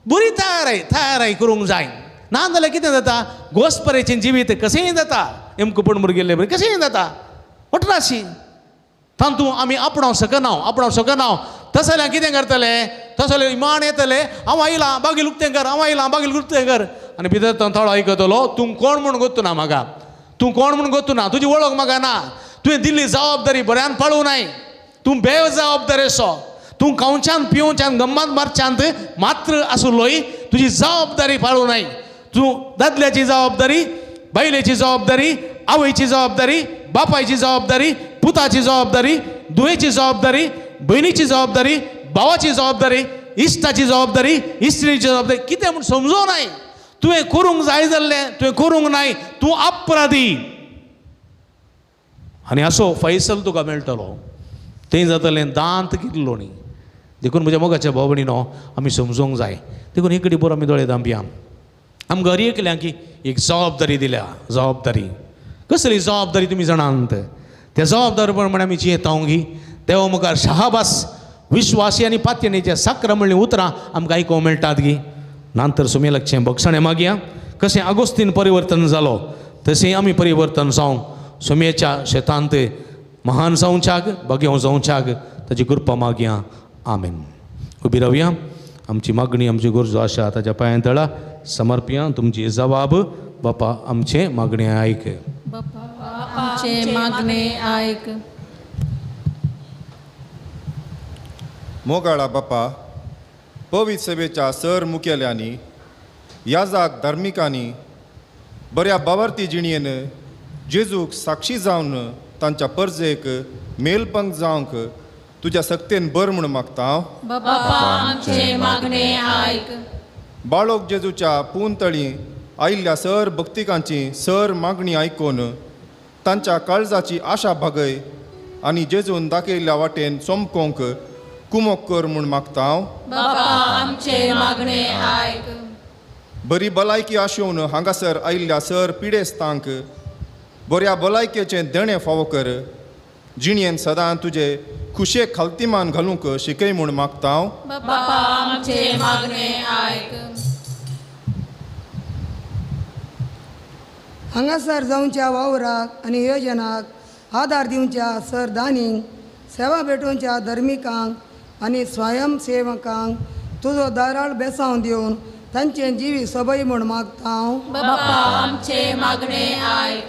बरी तयाराय तयाराय करूंक जाय ना जाल्यार कितें जाता गोसपरेचें जिवीत कशेंय जाता नेमकें पण मुरगेल्ले बरें कशेंय जाता वटराशी तातूंत आमी आपणावंक शकना आपणावंक शकना तशें जाल्यार कितें करतले तशें जाल्यार इमान येतले हांव आयलां बागील उक्तें कर हांव आयलां बागील उक्तें कर आनी भितर थोडो आयकतलो तूं कोण म्हूण गोत्तू ना म्हाका तूं कोण म्हूण गोत्तू ना तुजी वळख म्हाका ना तुवें दिल्ली जबाबदारी बऱ्यान पाळूं नाय तूं बेजबाबदारेचो तूं खावच्यान पिवच्यान गम्मात मारच्यांत मात्र आसलोय तुजी जबाबदारी पाळूं नाय तूं दादल्याची जबाबदारी बायलेची जबाबदारी आवयची जबाबदारी बापायची जबाबदारी पुताची जबाबदारी धुवेची जबाबदारी भयणीची जबाबदारी भावाची जबाबदारी इश्टाची जबाबदारी इश्टिणीची जबाबदारी कितें म्हूण समजूं नाय तुवें करूंक जाय जाल्लें तुवें करूंक नाय तूं अपराधी आनी असो फैसल तुका मेळटलो तें जातलें दांत कितलो न्ही देखून म्हज्या मोगाच्या भाव भयणीनो आमी समजूंक जाय देखून हे कडेन बरो आमी दोळे धांपया आमकां हर एकल्याक एक जबाबदारी दिल्या जबाबदारी कसली जबाबदारी तुमी जाणात त्या जबाबदारी प्रमाणे आमी जियेता गी देवा मुखार शहाबास विश्वासी आनी पातयेच्या साक्र म्हणलीं उतरां आमकां आयकूंक मेळटात गी नंतर सुमी लागचें बक्षणें मागया कशें आगोस्तीन परिवर्तन जालो तशें आमी परिवर्तन जावंक सुमयेच्या शेतांत महान जावच्याक भाग्यव जावच्याक ताची कृपा मागया आमेन. उबी रावया आमची मागणी आमची गरजो आशा ताच्या पांयां तळा समर्पया तुमची जबाब बापा आमचें मागणें आयक आमचें मागणें आयक. मोगाळा बापा पवित्र सभेच्या सर मुखेल्यांनी याजाक धार्मिकांनी बऱ्या बावार्थी जिणयेन जेजूक साक्षी जावन तांच्या परजेक मेलपंग जावंक तुज्या सक्तेन बर म्हूण मागता हांव. बापा आमचें मागणें आयक. बाळोक जेजूच्या पुंतळी आयिल्ल्या सर भक्तिकांची सर मागणी आयकून तांच्या काळजाची आशा भागय आनी जेजून दाखयल्ल्या वाटेन चमकोंक कुमोक कर म्हूण मागता हांव. बापा आमचें मागणें आयक. बरी भलायकी आशोवन हांगासर आयिल्ल्या सर पिडेस्तांक बऱ्या भलायकेचें देणें फावो कर जिणयेन सदां तुजे खुशेक खालतीमान घालूंक शिकय म्हूण मागता हांव. बापा आमचें मागणें आयक. हांगासर जावच्या वावराक आनी योजनाक आदार दिवच्या सर दानींक सेवा भेटोवच्या धर्मिकांक आनी स्वयंसेवकांक तुजो दाराळ बेसांव दिवन तांचें जिवीत सोबय म्हूण मागता हांव. बापा आमचें मागणें आयक.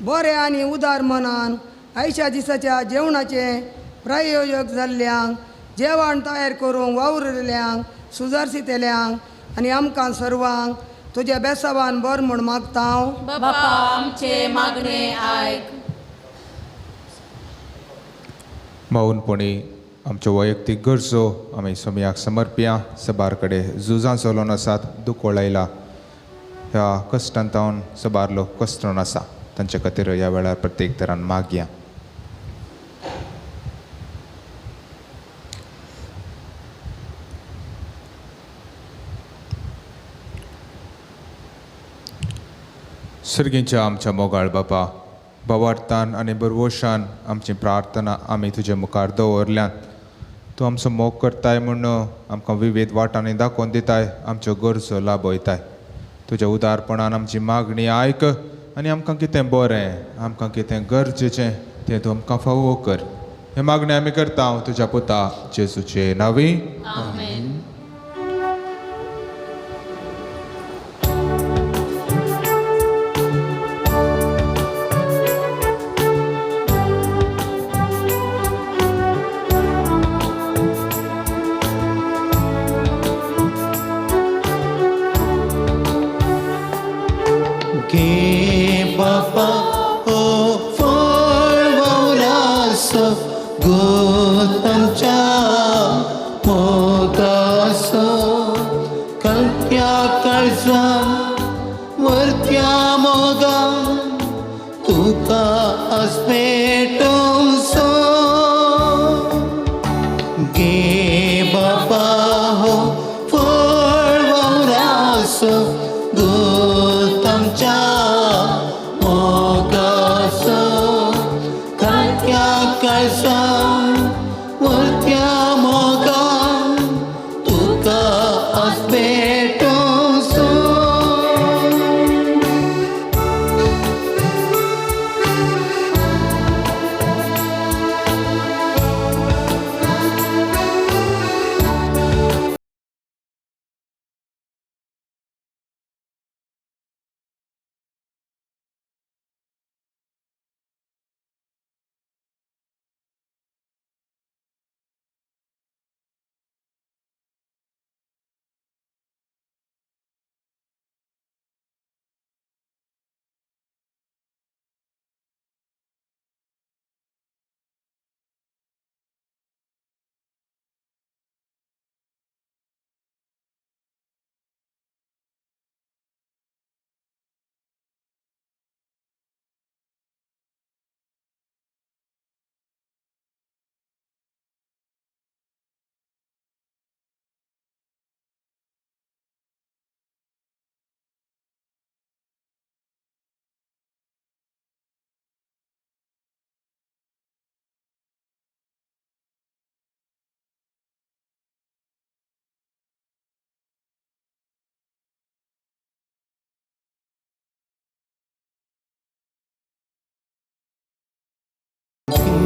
बरें आनी उदार मनान आयच्या दिसाच्या जेवणाचें प्रायोजक जाल्ल्यांक जेवण तयार करूंक वावुरल्यांक सुजारशितल्यांक आनी आमकां सर्वांक तुज्या बेसावान बर म्हूण मागता हांव. बापा आमचें मागणें आयक. मौनपणी आमच्यो वैयक्तीक गरजो आमी सोमयाक समर्पया. सबार कडेन झुजां चलोवन आसात, दुकोळ आयला, ह्या कश्टांतावन सबार लोक कश्टोन आसा, तांचे खातीर ह्या वेळार प्रत्येक तरान मागया. सर्गींच्या आमच्या मोगाळ बापा, बावार्थान आनी बरवशान आमची प्रार्थना आमी तुजे मुखार दवरल्यात. तूं आमचो मोग करताय म्हूण आमकां विविध वाटांनी दाखोवन दिताय, आमच्यो गरजो लाभयताय. तुज्या उदारपणान आमची मागणी आयक आनी आमकां कितें बरें, आमकां कितें गरजेचें तें तूं आमकां फावो कर. हे मागणी आमी करता तुज्या पुता जेजूचे नांवी. आमेन. गे बापा ओ फळ वावरासो गोतमच्या मोगासो कल्प्या काळजा वरत्या मोगा तुका आसपेटोसो. गे बापा हो फळ वावरासो गोतमच्या मोगासो कल्प्या काळजा वरत्या मोगा तुका आसपेटोसो.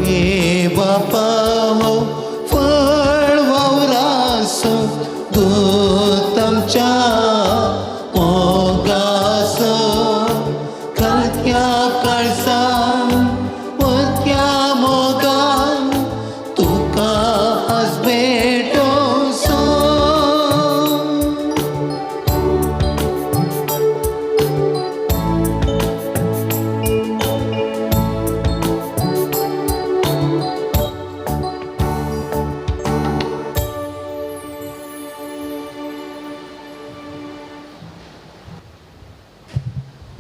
गे बापा हो फळ वावरासो गोतमच्या मोगासो कल्प्या काळजा वरत्या मोगा तुका आसपेटोसो.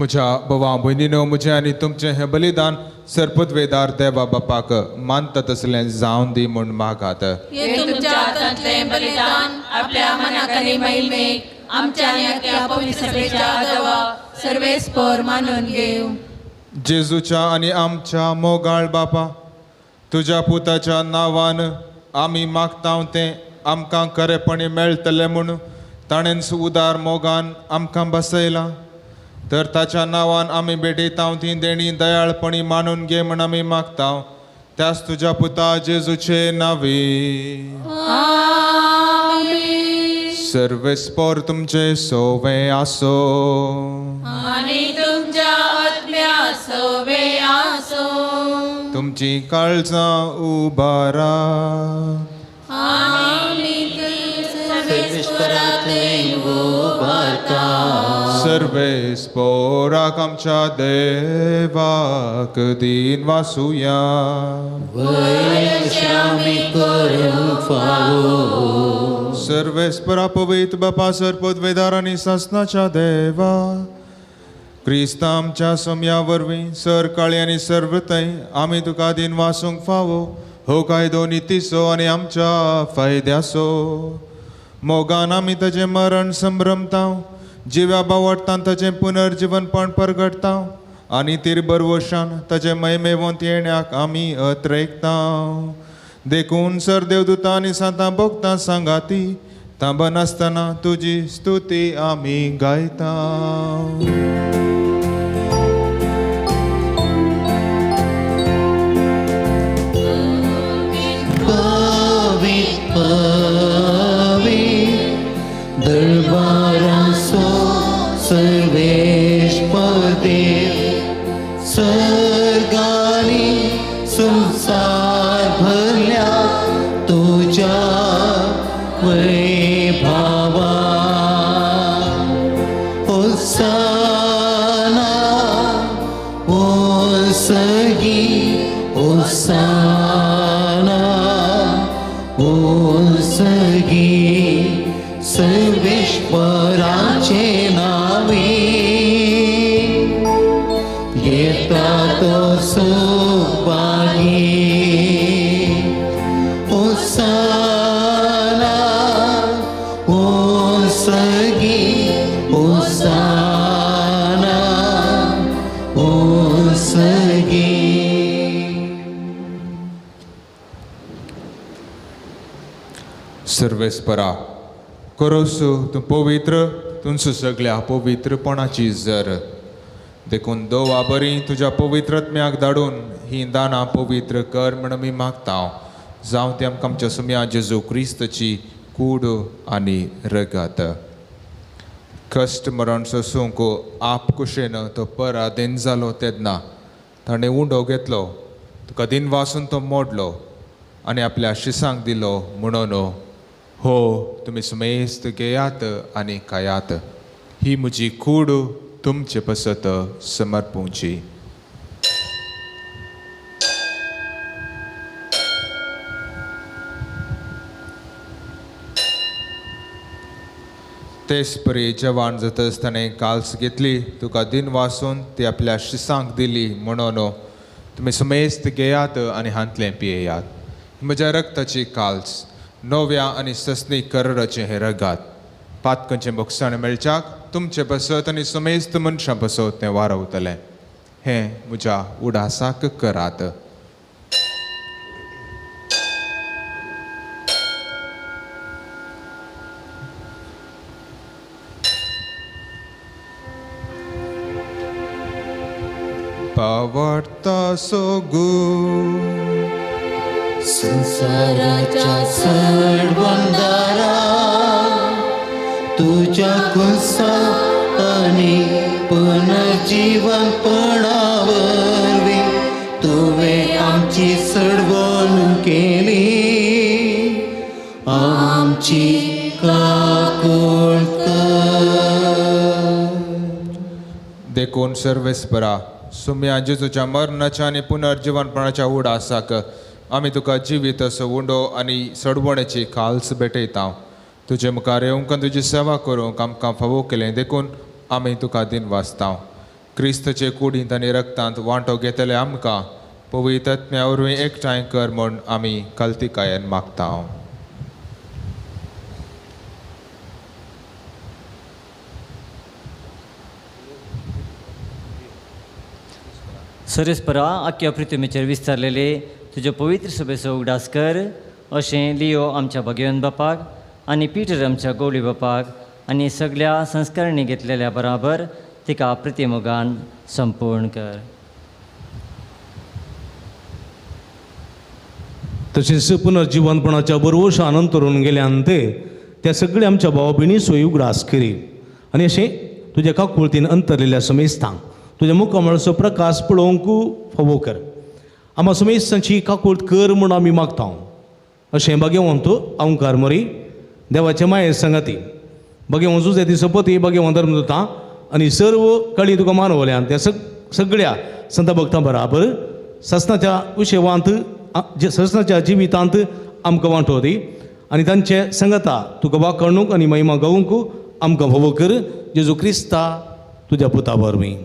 म्हज्या भावा भयणीनो, म्हजें आनी तुमचें हें बलिदान सरपदवेदार देवा बापाक मानता तसलें जावन दी म्हूण मागात. हे तुमच्या हातांतलें बलिदान आपल्या मनाक आनी महिमेक आमच्या आनी अख्ख्या पवित्र सभेच्या देवा सर्वेस्पर मानून घेव. जेजूच्या आनी आमच्या मोगाळ बापा, तुज्या पुताच्या नांवान आमी मागता तें आमकां खरेपणी मेळटलें म्हूण ताणेंच उदार मोगान आमकां बसयलां. तर ताच्या नांवान आमी भेटयता ती देणी दयाळपणी मानून घे म्हूण आमी मागता, त्याच तुज्या पुता जेजूचे नांवी. आमेन. सर्वेस्पर तुमचे सोवे आसो आनी तुमच्या आत्म्या सोवे आसो. तुमची काळजां उबारा आमी सर्वेस्पराथंय उबारता. सर्वेस्पोराक आमच्या देवाक दीन वासुया. वयश्यामी आमी करूंक फावो. सर्वेस्परा पवित्र बापा सरपदवेदार आनी सासनाच्या देवा, क्रिस्ता आमच्या सोम्या वरवीं सर काळी आनी सर्वतय आमी तुका दीन वासूंक फावो. हो कायदो नितीचो आनी आमच्या फायद्याचो. मोगान आमी ताजें मरण संभ्रमता, जिव्या बावडटान ताजें पुनर्जिवनपण परगटता आनी तिरबरवशान ताचे महिमेवंत येण्याक आमी अत्रेकता. देखून सर देवदूतां आनी सांतां भक्तां सांगाती थांबनासतना तुजी स्तुती आमी गायता. दरबारासो सर्वेश्वर देव सर्गानी संसार भरल्या तुझ्या वैभावा. होसाना ओसगी होसाना ओसगी सर्वेश्वराचे नावे येता तो सुभागी. होसाना ओसगी होसाना ओसगी. सर्वेस्परा करोसू तूं पवित्र तुमचो सगळ्या पवित्रपणाची जर देखून दोवा बरी तुज्या पवित्रत्म्याक धाडून ही दानां पवित्र कर म्हण आमी मागता. जावं ती आमकां आमच्या सुम्या जेजू क्रिस्तची कूड आनी रगत. कश्ट मरण सोसूंक आप कुशेन तो पराधीन जालो तेन्ना ताणें उंडो घेतलो, तुका दिन वासून तो मोडलो आनी आपल्या शिसांक दिलो म्हणून हो तुमी सुमेस्त घेयात आनी खायात, ही म्हजी कूड तुमचे पसत समर्पूंची. तेच परी जवान जातच ताणें काल्स घेतली, तुका दिन वासून ती आपल्या शिसांक दिली म्हणून तुमी सुमेस्त घेयात आनी हांतलें पियेयात. म्हज्या रक्ताची काल्स नव्या आनी सस्नी कराराचें हें रगात पातकांचें भोगसाण मेळच्याक तुमचे पसत आनी समेस्त मनशां पसत तें वारवतलें. हें म्हज्या उडासाक करात. पावडता सोगू संसाराच्या सडबंदारा तुझ्या कुसा आनी पुनर्जीवनपणा वरवीं तुवें आमची सडवण केली, आमची काकूळ कर. देखून सर्वेस्परा सुम्या जेजूच्या मरणाच्या आनी पुनर्जीवनपणाच्या उडासाक आमी तुका जिवीत असो उंडो आनी सडवणेची काल्स भेटयता. तुजे मुखार येवंक आनी तुजी सेवा करूंक आमकां फावो केलें देखून आमी तुका दिन वाचता. क्रिस्तचे कुडींत आनी रक्तांत वांटो घेतले आमकां पवित्र आत्म्या वरवीं एकठांय कर म्हूण आमी कल्तिकायेन मागता. सरेस्परा आख्या पृथ्वीचेर विस्तारलेले तुज्यो पवित्र सभेचो उगडास कर अशें लियो आमच्या भगवंत बापाक आनी पीटर आमच्या गौली बापाक आनी सगळ्या संस्कारणी घेतलेल्या बराबर तिका प्रतिमोगान संपूर्ण कर. तशेंच पुनर्जीवनपणाच्या बरवशान अंतरून गेल्यान ते त्या सगळ्या आमच्या भाव भयणी सोयी उगडास करी आनी अशें तुज्या काकुळतीन अंतरलेल्या समेस्तांक तुज्या मुखामळचो प्रकाश पळोवंक फावो कर. आमा समेस्तांची काकूळत कर म्हूण आमी मागता. अशें भाग्यवंत अंकार मरी देवाचे माये संगाती भाग्यवंत जुझे सपती भाग्यवंत धर्मदूतां आनी सर्व कळी तुका मानवल्यान त्या सगळ्या संत भक्तां बराबर ससनाच्या विशेवांत ससनाच्या जिवितांत आमकां वांटो दी आनी तांचे संगता तुका वाकणूक आनी महिमा गावंक आमकां फावो कर. जेजू क्रिस्ता तुज्या पुता वरवीं.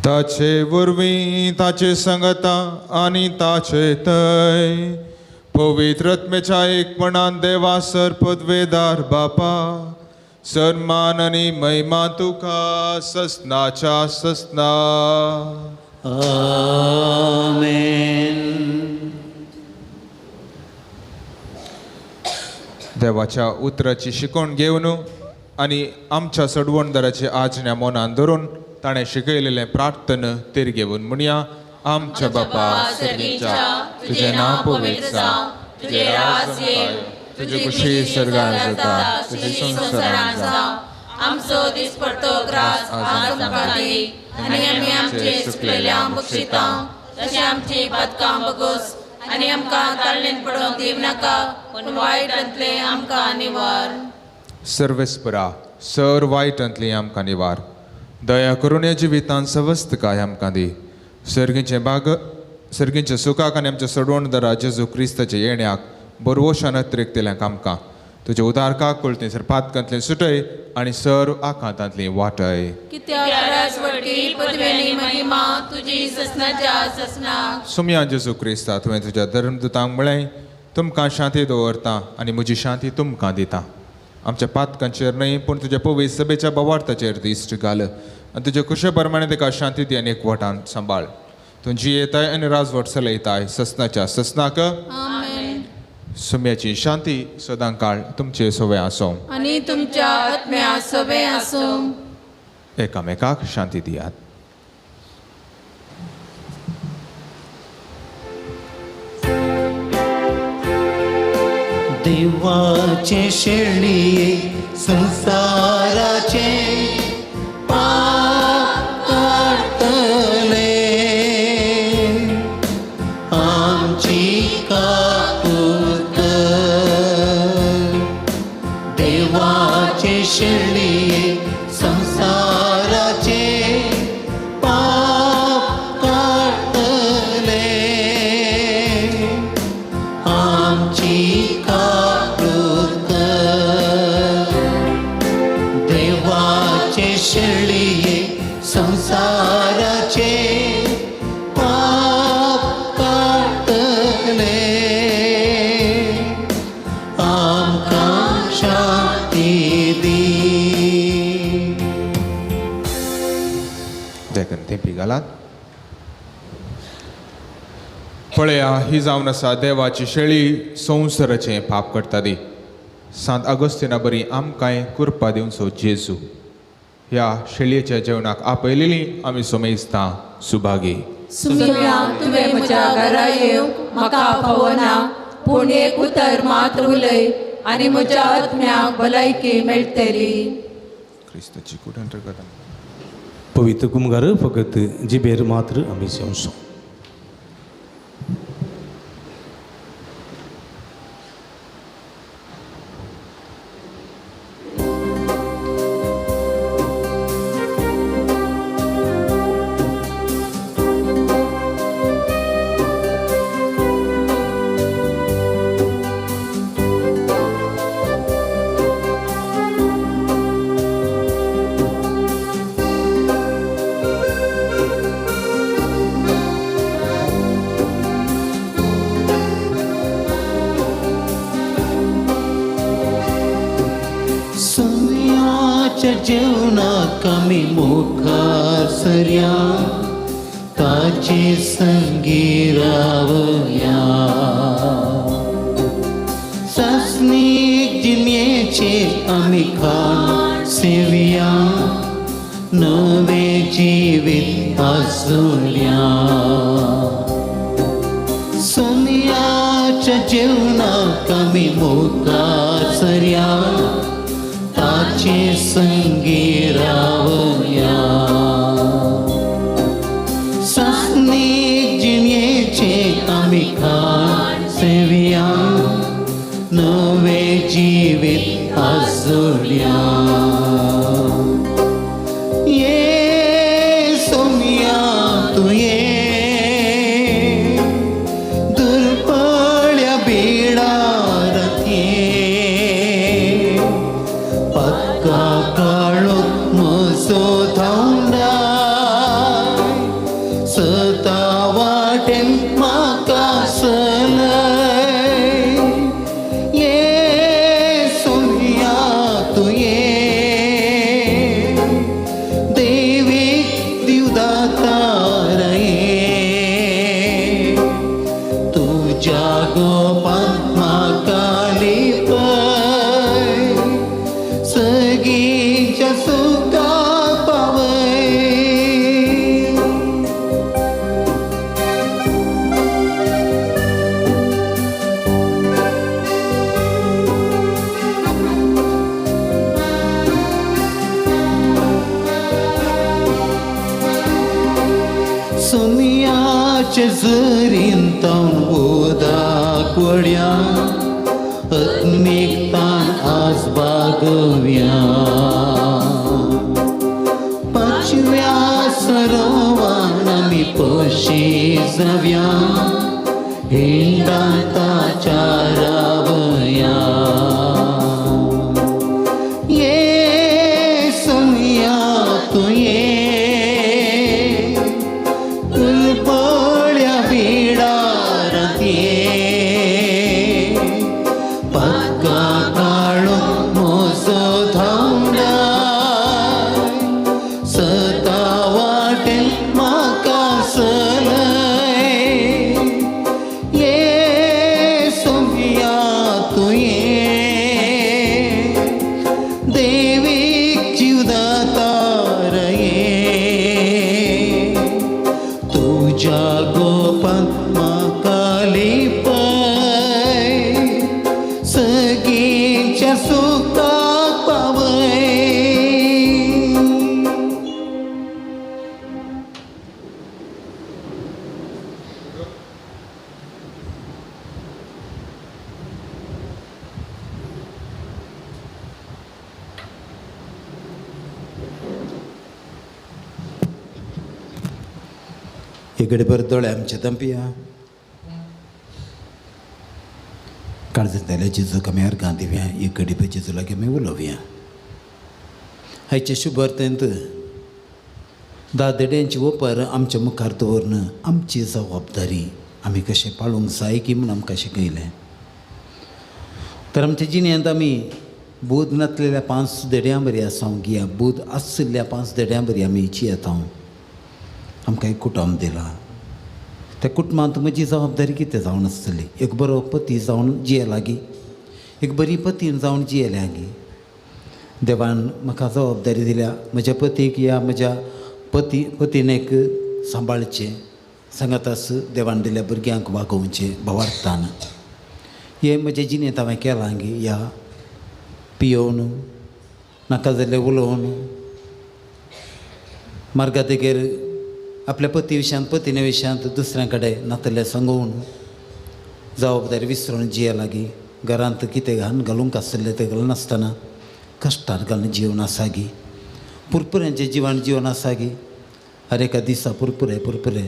ताचे वरवीं ताचे संगता आनी ताचे थंय पवित्र आत्म्याच्या एकपणान देवा सर पदवेदार बापा, सन्मान आनी महिमा तुका ससनाच्या ससना. आमेन. देवाच्या उतराची शिकवण घेवन आनी आमच्या सडवणदाराची आज्ञा मनान धरून ताणें शिकयलेलें प्रार्थना तेर घेवन म्हणया. आमच्या बापा सर्गीच्या, तुजें नांव पवित्र जावं, तुजें राज येवं, तुजी खुशी सर्गान जाता तशी संवसारान जावं. आमचो दिसपडतो ग्रास आज आमकां दी आनी आमी आमचे चुकलेल्यांक बक्षिता तशें आमची पातकां बगोस आनी आमकां ताळणेन पडोवंक दिवं नाका, पूण वायटांतलें आमकां निवार. सर्वेस्परा, सर वायटांतली आमकां निवार. दया करून ह्या जिवितान सवस्तकाय आमकां दी. सर्गीचें बाग सर्गीच्या सुखाक आनी आमच्या सडवणदारा जेजू क्रिस्ताच्या येण्याक बरवशान अतिरिक्तल्यांक आमकां तुज्या उदारकाक कळटी सर पातकांतलें सुटय आनी सर आकांतांतली वाटय. कित्याक राजवटी पदवेनी महिमा तुजी ससनाच्या ससनाक. सुमया जेजू क्रिस्ता, तुवें तुज्या धर्मदुतांक म्हळें, तुमकां शांती दवरता आनी म्हजी शांती तुमकां दिता. आमच्या पातकांचेर न्हय पूण तुज्या पवित्र सभेच्या बवार्थाचेर दिश्ट घाल आनी तुज्या कुशे प्रमाणे ताका शांती दी आनी एकवटान सांबाळ. तूं जियेताय आनी राजवट चलयताय ससनाच्या ससनाक. आमेन. सुम्याची शांती सदां काळ तुमचे सवे आसूं आनी तुमच्या आत्म्या सवे आसूं. एकामेकाक शांती दियात. देवाचे शेळये संसाराचे पाप काडटले, आमची काकूळ कर. देवाचे शेळये संसाराचे पाप काडटले, आमची काकूळ कर. देवाचे शेळये संसाराचे पाप काडटले, आमकां शांती दी. देखून तेंपी घालात. पळया, ही जावन आसा देवाची शेळी, संवसाराचें पाप करता ती. सांत आगोस्तिना बरी आमकांय कृपा दिवचो जेजू. ह्या शेळयेच्या जेवणाक आपयलेली आमी सोमेस्तां सुभागी. सुम्या, तुवें म्हज्या घरा येवंक म्हाका फावना, पूण एक उतर मात उलय आनी म्हज्या आत्म्याक भलायकी मेळटली. क्रिस्ताची कूड अंतर्गत पवित्र कुमगार फकत जिबेर मात्र आमी जेवचो. सुम्याच्या जेवणाक आमी मुखार सरया, ताचे संगी रावया. सासणीक जिणेचे आमी खाण सेवया, नवें जिवीत आसुया. सोम्याच्या जेवणाक आमी मुखार सरया, ताचे संगी रावया. सासणीक जिणेचे आमी खाण सेवया, नवें जिवीत आसुया. ये सोम्या तूं ये, दुर्बळ्या बिळारांत ये, पक्का काळोख म्हजो धांवडाय, सता वाटेन म्हाका चलय. सोमियाचे जरींतावन उदक वड्या आत्मीकतान आज बागोवया पाचव्या सरोवान आमी पशी जाव्या हिंडांताच्या रावया ये सोमिया तूं ये कुलपोळ्या बिडारांत ये पक्का काळो मोजो धांवडाय सता वाटेन म्हाका सलय ये सोमिया तूं ये देवीक जिवदातार ये तुज्या गोपान म्हाका लिपय सगळींच्या सुखाक पावय. इकडे परत दोळे आमचे तंपिया काळजांतल्या जेजूक आमी अर्गां दिवया. एक घडी जेजू लागीं आमी उलोवया. आयचे शुभर्तेंत दादेड्यांची ओपर आमच्या मुखार दवरून आमची जबाबदारी आमी कशें पाळूंक जाय की म्हूण आमकां शिकयलें. तर आमच्या जिणेंत आमी बूद नासलेल्या 5 देड्यां बरी आसा गिया बूद आशिल्ल्या 5 देड्यां बरी आमी जियेता. आमकां एक कुटुंब दिलां. त्या कुटुंबांत म्हजी जबाबदारी कितें जावन आसतली? एक बरो पती जावन जियेलागी, एक बरी पतीन जावन जियेल्यागी. देवान म्हाका जबाबदारी दिल्या म्हज्या पतीक या म्हज्या पती पतीनेक सांबाळचें, सांगातास देवान दिल्या भुरग्यांक वागोवचें भावार्थान. हें म्हजें जिणेंत हांवें केलां गी ह्या पियोवन नाका जाल्लें उलोवन मार्गातेगेर आपल्या पती विशयांत पतीने विशयांत दुसऱ्यां कडेन नातलें सांगोवन जबाबदारी विसरून जिये लागीं घरांत कितें घाण घालूंक आसलें तें घालनासतना कश्टार घालून जिवन आसा गी पुरपुऱ्यांचें जिवन जिवन आसा गी हर एका दिसा पुरपुरे पुरपुरे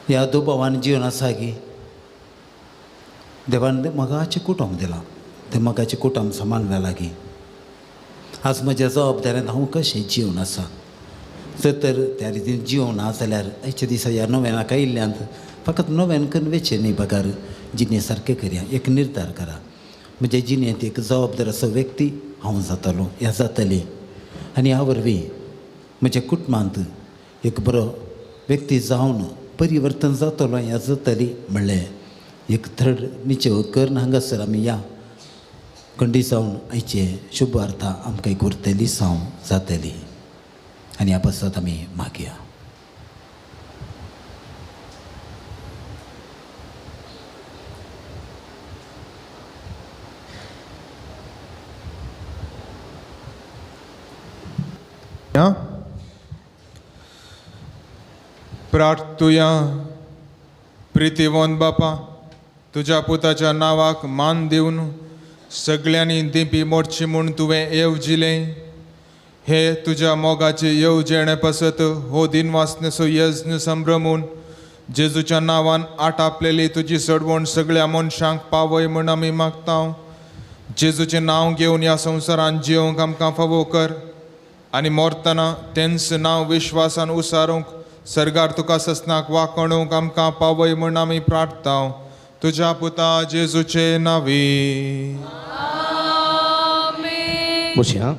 ह्या दुबावान जिवन आसा गी देवान मोगाचें कुटुंब दिलां तें मोगाचें कुटुंब सांबाळ्या लागीं आज म्हज्या जबाबदाऱ्यांत हांव कशें जिवन आसा. जर तर त्या रितीन जिवन ना जाल्यार आयच्या दिसा ह्या नव्यानाक आयिल्ल्यान फकत नव्यान करून वेचें न्ही बगर जिणे सारकें करया. एक निर्धार करा म्हज्या जिणेंत एक जबाबदार असो व्यक्ती हांव जातलो ह्या जातली आनी ह्या वरवीं म्हज्या कुटुंबांत एक बरो व्यक्ती जावन परिवर्तन जातलो ह्या जातली म्हणलें एक दृढ निश्चय करून हांगासर आमी ह्या खंडी जावन आयचे शुभ अर्था आमकां एक उरतली साव जातली आनी ह्या पासत आमी मागया. प्रार्थुया. प्रितीवंत बापा, तुज्या पुताच्या नांवाक मान दिवन सगळ्यांनी दिंपी मोडची म्हूण तुवें येवजिलें. हे तुज्या मोगाचे येवजणे पासत हो दिनवासनेचो यज्ञ संभ्रमून जेजूच्या नांवान आटापलेली तुजी सडवण सगळ्या मनशांक पावय म्हूण आमी मागता. जेजूचें नांव घेवन ह्या संवसारांत जियोंक आमकां फावो कर आनी मरतना तेंच नांव विश्वासान उसारूंक सरगार तुका ससनाक वाकोणूंक आमकां पावय म्हूण आमी प्रार्थता. तुज्या पुता जेजूचे नांवी. बसया.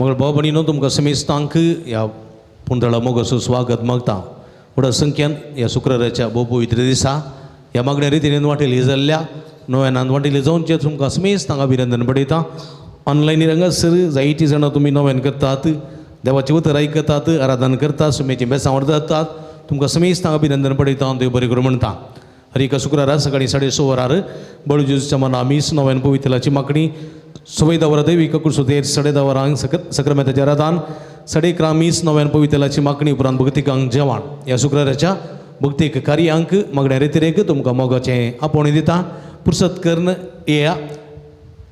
मगळ भाव भयणीनो, तुमकां समेस्तांक ह्या पुंडळा मोगाचो स्वागत मागता. व्हडा संख्यान ह्या शुक्राराच्या भोव पवित्र दिसा ह्या मागण्या रितीन वांटेली जाल्ल्या नव्यानान वांटेली जावचे तुमकां समेस्तांक अभिनंदन पडयता. ऑनलायन हांगासर जायतीं जाणां तुमी नव्यान करतात, देवाचें उतर आयकतात, आराधन करतात, सुमेचीं बेसां व्हरतात. तुमकां समेस्तांक अभिनंदन पडयता. देव बरें करूं म्हणटा. हर एका शुक्रारा सकाळीं 6:30 वरार बळू जेजूच्या मना मीस नव्यान पवित्रलाची मागणी 10:15 वरां दैवी कुर्सुतेर 10:30 वरांक सक्रामेंताचें आराधन 11:30 मीस नव्यान पवित्रलाची मागणी उपरांत भक्तिकांक जेवण. ह्या शुक्राराच्या भक्तीक कार्यांक मागण्या रेतिरेक तुमकां मोगाचें आपोवणें दिता. पुरसत करून येया.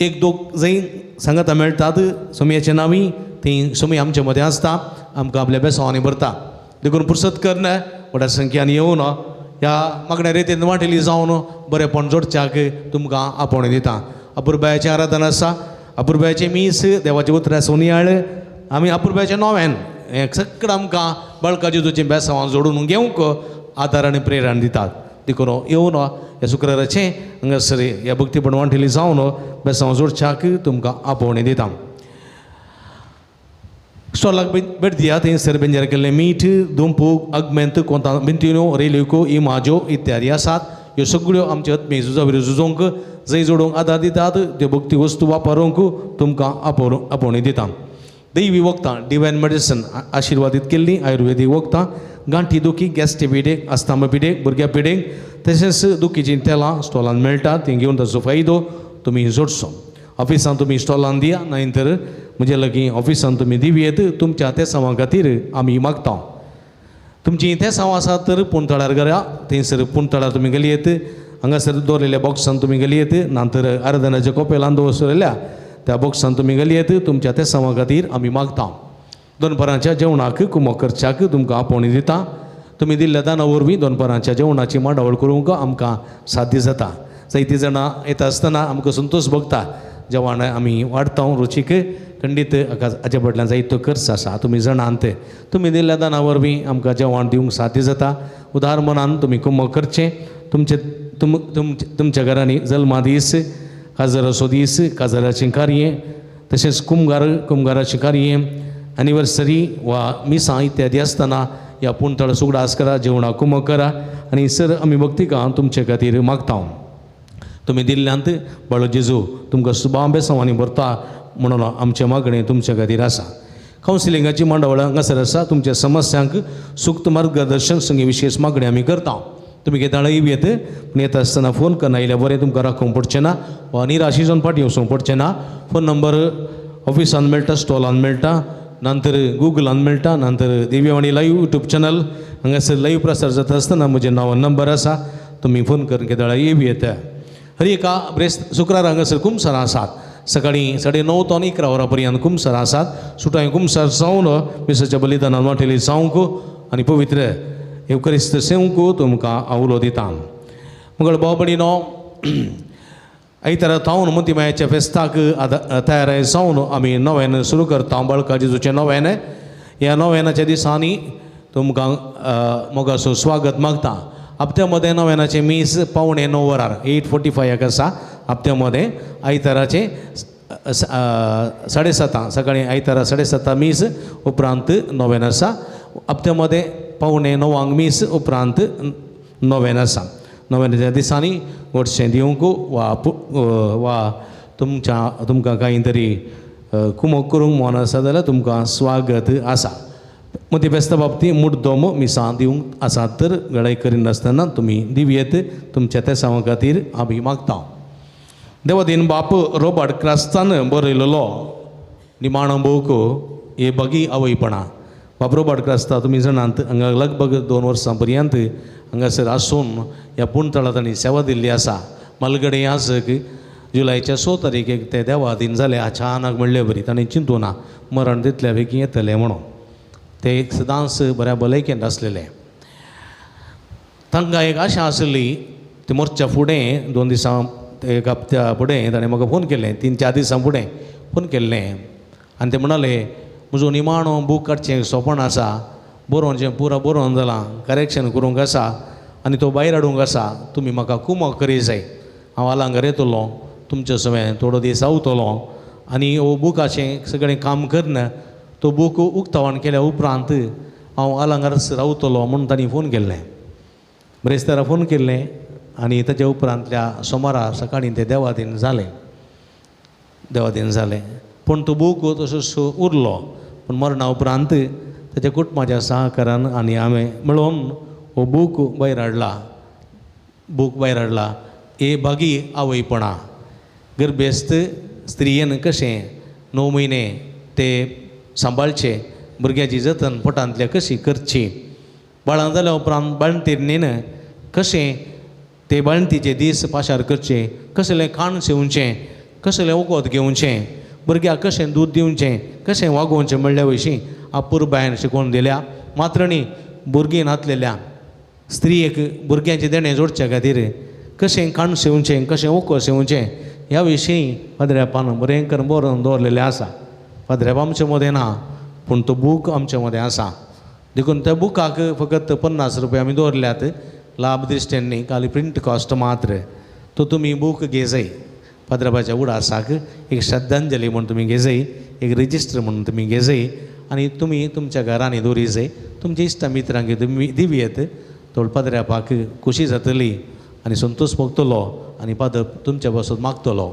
एक दोग जंय सांगाता मेळटात सोमयाचे नांवी ती सोमी आमचे मदें आसता, आमकां आपल्या बेसांवांनी भरता. देखून पुरसत करून व्हडा संख्यान येवन ह्या मागण्या रेतीन वांटेली जावन बरेंपण जोडच्याक तुमकां आपोवणें दिता. अपुरबायाचें आराधन आसा, अपुरबायाचें मीस, देवाचें उतरां सोनियाळ, आमी अपुरबायाचें नोवेन हें सगळें आमकां बाळका जेजूचीं बेसांवां जोडून घेवंक आदार आनी प्रेरण दितात. देखून येवन ह्या शुक्राराचें हांगासर ह्या भक्तीपण वांटेली जावन बेसांवां जोडच्याक तुमकां आपोवणें दिता. स्टॉलाक भेट दिया. थंयसर बेंजार केल्लें मीठ, दुमपूक, अगमेंत, कोंता बिंतिनो, रेलिको, इमाजो इत्यादी आसात. ह्यो सगळ्यो आमचे आत्मीक झुजावरी झुजोंक जंय जोडूंक आदार दितात. त्यो भक्ती वस्तू वापरूंक तुमकां आपोवणी दिता. दैवी वखदां, डिवायन मेडिसन आशिर्वादीत केल्लीं आयुर्वेदीक वखदां, गांठी दुखी, गॅस्ट्री पिडेक, अस्थमा पिडेक, भुरग्या पिडेक, तशेंच दुखीचीं तेलां स्टॉलान मेळटा. तीं घेवन ताचो फायदो तुमी जोडचो. ऑफिसान तुमी स्टॉलान दिया, नाय तर म्हजे लागीं ऑफिसान तुमी दिवयेत. तुमच्या तेसांवां खातीर आमी मागता. तुमचीं तेसांवां आसात तर पुणतळार करा, थंयसर पुणतळार तुमी गेली येत, हांगासर दवरिल्ल्या बॉक्सान तुमी गेली येत, ना तर आराधनाच्या कोपेलान दवरिल्ल्या त्या बॉक्सान तुमी गेली येत. तुमच्या तेसांवां खातीर आमी मागता. दनपारांच्या जेवणाक कुमक करच्याक तुमकां आपोवणी दिता. तुमी दिल्ल्या दाना वरवीं दनपारांच्या जेवणाची मांडावळ करूंक आमकां साध्य जाता. जायतीं जाणां येता आसतना आमकां संतोश भोगता. जेवण आमी वाडटा रुचीक खंडीत हाचे फाटल्यान जायतो खर्च आसा. तुमी जाणांत तुमी दिल्ल्या दाना वरवीं आमकां जेवण दिवंक साध्य जाता. उदार मनान तुमी कुमक करचें. तुमचे तुम तुमच्या घरांनी जल्मा दीस, काजराचो दीस, काजराचें कार्य, तशेंच कुमगाराचें कार्य, एनिवर्सरी वा मिसां इत्यादी आसतना ह्या पुणतळ सुगडास करा, जेवणाक कुमक करा आनी सर आमी भक्तिकां तुमचे खातीर मागता. तुमी दिल्ल्यांत बाळो जेजू तुमकां सुबां बेसांवांनी भरता म्हणून आमचें मागणें तुमचे खातीर आसा. कावन्सिलिंगाची मांडावळ हांगासर आसा. तुमच्या समस्यांक सुक्त मार्गदर्शन संगी विशेश मागणी आमी करता. तुमी केदाळय येत पूण येता आसतना फोन करना आयल्यार बरें तुमकां राखूंक पडचें ना वा निराशी जावन फाटीं वचूंक पडचें ना. फोन नंबर ऑफिसान मेळटा, स्टॉलान मेळटा, नंतर गुगलान मेळटा, नंतर दिव्यवाणी लायव्ह युट्यूब चॅनल हांगासर लायव्ह प्रसार जाता आसतना म्हजें नांव नंबर आसा. तुमी फोन करून केदाळाय येता. हर एका ब्रेस्त शुक्रार हांगासर कुमसरां आसात. सकाळीं 9:30 तो 11 वरां पर्यंत कुमसरां आसात. सुटांय कुमसार जावन मिसाच्या बलिदानान वांटेली जावंक आनी पवित्र येवकरिस्त सेवंक तुमकां आवलो दिता. मंगळ भाव भयणीनो, आयतारा थावन मोतीमायाच्या फेस्ताक तयार जावन आमी नव्यान सुरू करता बाळका जेजूचें नव्यान. ह्या नव्यानाच्या दिसांनी तुमकां मोगाचो स्वागत मागता. हप्त्या मदें नव्यानाचें मीस 8:45 वरार 8:45 आसा. हप्त्या मदें आयताराचें 7:30 सकाळीं आयतारा 7:30 मीस उपरांत नव्यान आसा. हप्त्या मदें 8:45 मीस उपरांत नव्यान आसा. नव्यानाच्या दिसांनी गोडशें दिवंक वा वा तुमच्या तुमकां कांय तरी कुमक करूंक मन आसा जाल्यार तुमकां स्वागत आसा. मती फेस्ता बाबतींत मुड्डोम मिसां दिवंक आसात तर गडाय करिनासतना तुमी दिवयेत. तुमच्या तेसांवां खातीर आमी मागता. देवादीन बाप रोबर्ट क्रास्तान बरयलेलो निमाणो बूक हे बगी आवयपणा. बाप रोबर्ट क्रास्ता तुमी जाणात हांगा लगभग 2 वर्सां पर्यंत हांगासर आसून ह्या पुणतळा तांणी सेवा दिल्ली आसा. मालगडे आसक जुलयच्या 6 तारखेक ते देवादीन जाले अचानक म्हणले बरी तांणी चिंतूना मरण तितल्या बेगीन येतलें म्हणून. ते सदांच बऱ्या भलायकेन आसलेले. तांकां एक आशा आसली. ते मोर्च्या फुडें 2 दिसां एक हप्त्या फुडें ताणें म्हाका फोन केलें, 3-4 दिसां फुडें फोन केल्लें आनी ते म्हणाले म्हजो निमाणो बूक काडचें सोंपण आसा, बरोवन जें पुरो बरोवन जालां, करेक्शन करूंक आसा आनी तो भायर हाडूंक आसा. तुमी म्हाका कुमक करी जाय. हांव आलांगर येतलो, तुमचे सवें थोडो दीस रावतलो आनी हो बुकाचें सगळें काम करन तो बूक उक्तावण केल्या उपरांत हांव आलांगारच रावतलो म्हूण तांणी फोन केल्लें. ब्रेस्तारा फोन केल्लें आनी ताच्या उपरांतल्या सोमारा सकाळीं ते देवादीन जालें. देवादीन जालें पूण तो बूक तसोच उरलो. पूण मरणा उपरांत ताच्या कुटुंबाच्या सहकारान आनी हांवें मेळोवन हो बूक भायर हाडला. बूक भायर हाडला. हे भागी आवयपणा. गर्भेस्त स्त्रियेन कशें 9 म्हयने ते सांबाळचे, भुरग्याची जतन पोटांतल्या कशी करची, बाळां जाल्या उपरांत बाळंतिरणीन कशें ते बाळंतीचे दीस पाशार करचे, कसलें खाण सेवचें, कसलें वखद घेवचें, भुरग्याक कशें दूद दिवचें, कशें वागोवचें म्हणल्या विशीं अपुरबायेन शिकोवन दिल्या. मात्र न्ही भुरगीं नातलेल्या स्त्रियेक भुरग्यांचें देणें जोडच्या खातीर कशें खाण सेवचें, कशें वखद सेवचें ह्या विशीं पाद्र्यापान बरें करून बरोवन दवरलेलें आसा. पाद्र्याप आमचे मदें ना पूण तो बूक आमचे मदें आसा, देखून त्या बुकाक फकत 50 रुपया आमी दवरल्यात, लाभ दृश्टीन न्ही, खाली प्रिंट कॉस्ट मात्र. तो तुमी बूक घेजय, पाद्र्यापाच्या उडासाक एक श्रद्धांजली म्हूण तुमी घेजय, एक रजिस्टर म्हूण तुमी घेजय आनी तुमी तुमच्या घरांनी दवरी जाय, तुमच्या इश्टा मित्रांक तुमी दिवयेत, तो पाद्र्यापाक खोशी जातली आनी संतोश भोगतलो आनी पादर तुमच्या पासून मागतलो.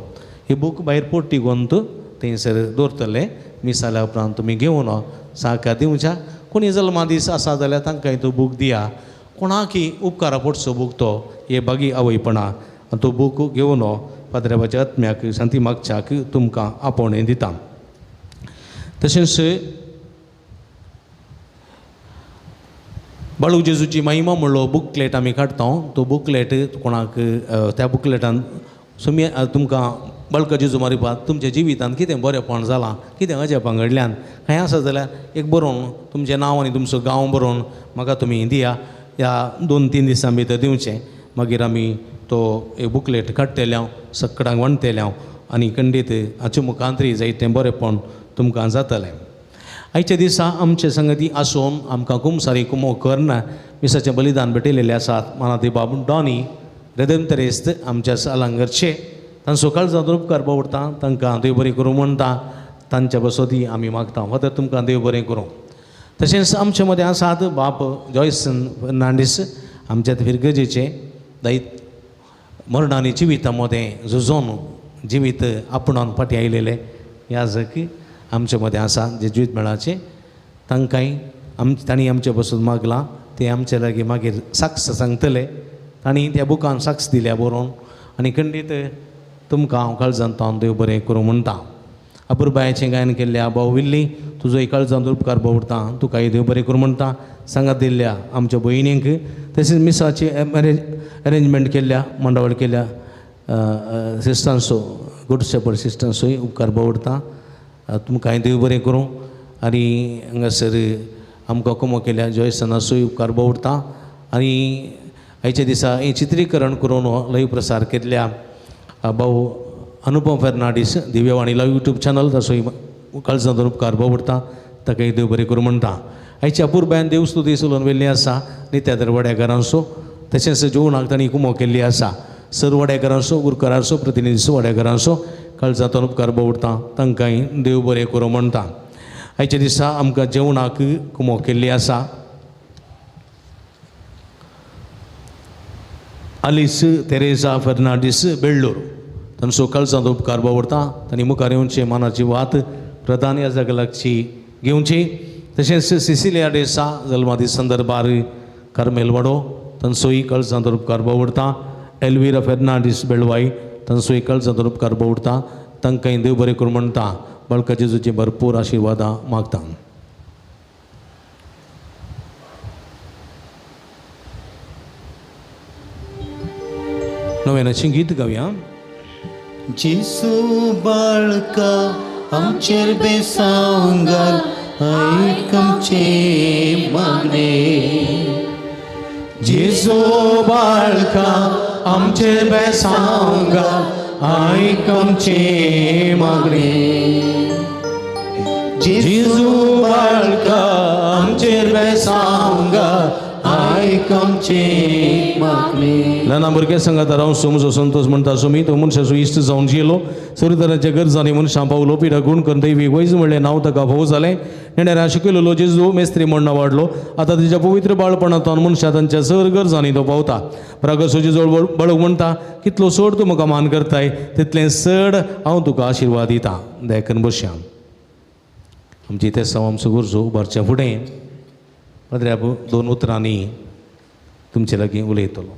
ही बूक भायर पोटी गोंत थंयसर दवरतले, मीस जाल्या उपरांत तुमी घेवन साकार दिवच्या. कोणी जल्मा दीस आसा जाल्यार तांकां तो बूक दिया, कोणाकी उपकारा पडचो बूक तो हे बागी आवयपणा आनी तो बूक घेवन पाद्र्यापाच्या आत्म्याक शांती मागच्याक तुमकां आपोवणें दिता. तशेंच बाळू जेजूची महिमा म्हणलो बुकलेट आमी काडटा, तो बुकलेट कोणाक त्या बुकलेटान सुमी तुमकां बाळका जेजू मारिपात तुमच्या जिवितांत कितें बरेंपण जालां, कितें अजापां घडल्यान खंय आसा जाल्यार एक बरोवन तुमचें नांव आनी तुमचो गांव बरोवन म्हाका तुमी दिया, ह्या 2-3 दिसां भितर दिवचें. मागीर आमी तो एक बुकलेट काडटले हांव, सगळ्यांक वांटतले हांव आनी खंडीत हाचे मुखांतरी जायतें बरेंपण तुमकां जातलें. आयच्या दिसा आमचे संगती आसून आमकां कुमसारी कुमो कर्ण मिसाचें बलिदान भेटयलेलें आसात. मानादी बाब डॉनी रेदेंतरेस्त आमच्या सालांगरचे तांचो काळजांत उपकार बावडटा, तांकां देव बरें करूं म्हणटा, तांच्या बसोती आमी मागता फादर तुमकां देव बरें करूं. तशेंच आमचे मदें आसात बाप जॉयसन फर्नांडीस आमच्या फिरगजेचे दायत मरणांनी जिविता मदें झुजोन जिवीत आपणान फाटीं आयलेले याजक आमचे मदें आसा जे जिवीत मेळाचे, तांकांय तांणी आमचे पसून मागलां, ते आमचे लागीं मागीर साक्ष सांगतले. तांणी त्या बुकान साक्ष दिल्या बरोवन आनी खंडीत तुमकां हांव काळजांत हांव देव बरें करूं म्हणटा. अपुरबायेचें गायन केल्ल्या भाव विल्ली तुजो काळजांत उपकार बावडटा, तुकाय देव बरें करूं म्हणटा. सांगात दिल्ल्या आमच्या भयणींक तशेंच मिसाची अरेंजमेंट केल्ल्या मंडावळ केल्ल्या सिस्टर्सो गुड शेपर्ड सिस्टर्सोय उपकार बावडटा, तुमकांय देव बरें करूं. आनी हांगासर आमकां कुमो केल्या जॉयसनासूय उपकार बावडटा. आनी आयच्या दिसा हें चित्रीकरण करून लय प्रसार केल्ल्या भाऊ Anupam Fernandes Divyavani live YouTube channel ताचोय काळजांत उपकार बावडटा, ताकाय देव बरें करूं म्हणटा. आयच्या अपुरबायेन देवस्तुती चलोवन व्हेल्ली आसा नित्यादर वड्याकारांचो, तशेंच जेवणाक तांणी कुमो केल्ली आसा. सर वड्याकारांचो गुरकारांचो प्रतिनिधी वड्याकारांचो काळजांत उपकार बावडटा, तांकांय देव बरें करूं म्हणटा. आयच्या दिसा आमकां जेवणाक कुमो केल्ली आसा आलिस तेरेजा फर्नांडीस बेळ्ळूर तांचो काळजांत उपकार बावडटा, तांणी मुखार येवचे मानाची वात प्रधान ह्या जागलाची घेवची. तशेंच सिसिलिया डेसा जल्मादी संदर्भार कार्मेल वाडो तांचोय काळजांत उपकार बावडटा. एल्विरा फेर्नांडीस बेळवाय तांचोय काळजांत उपकार बावडटा, तांकांय देव बरें करूं म्हणटा. बाळका जेजूची भरपूर आशिर्वादां मागता. नव्यानाचें गीत गावया. जेजू बाळका आमचेर बेसांव घाल, आयक आमचें मागणें. जेजू बाळका आमचेर बेसांव घाल, आयक आमचें मागणें. जेजू बाळका आमचेर बेसांव घाल, आयक आमचें मागणें. ल्हान भुरग्यां संगात रावन म्हजो संतोश म्हणटा सुमी तो मनशाचो इश्ट जावन जियेलो. सरुतराच्या गरजांनी मनशां पावलो, पिडा गुण करून दैवी वैज म्हणलें नांव ताका भोव जालें. नेणाऱ्या शिकयलेलो जेजू मेस्त्री म्हण वाडलो, आतां तेच्या पवित्र बाळपणांत मनशां तांच्या सर गरजांनी तो पावता. रागासो जेजू बाळक म्हणटा कितलो चड तूं म्हाका मान करताय तितलें चड हांव तुका आशिर्वाद दिता. देखून बसया आमची तेसांव आमचो गरजो उबारच्या फुडें पाद्र्याब 2 उतरांनी तुमचे लागीं उलयतलो.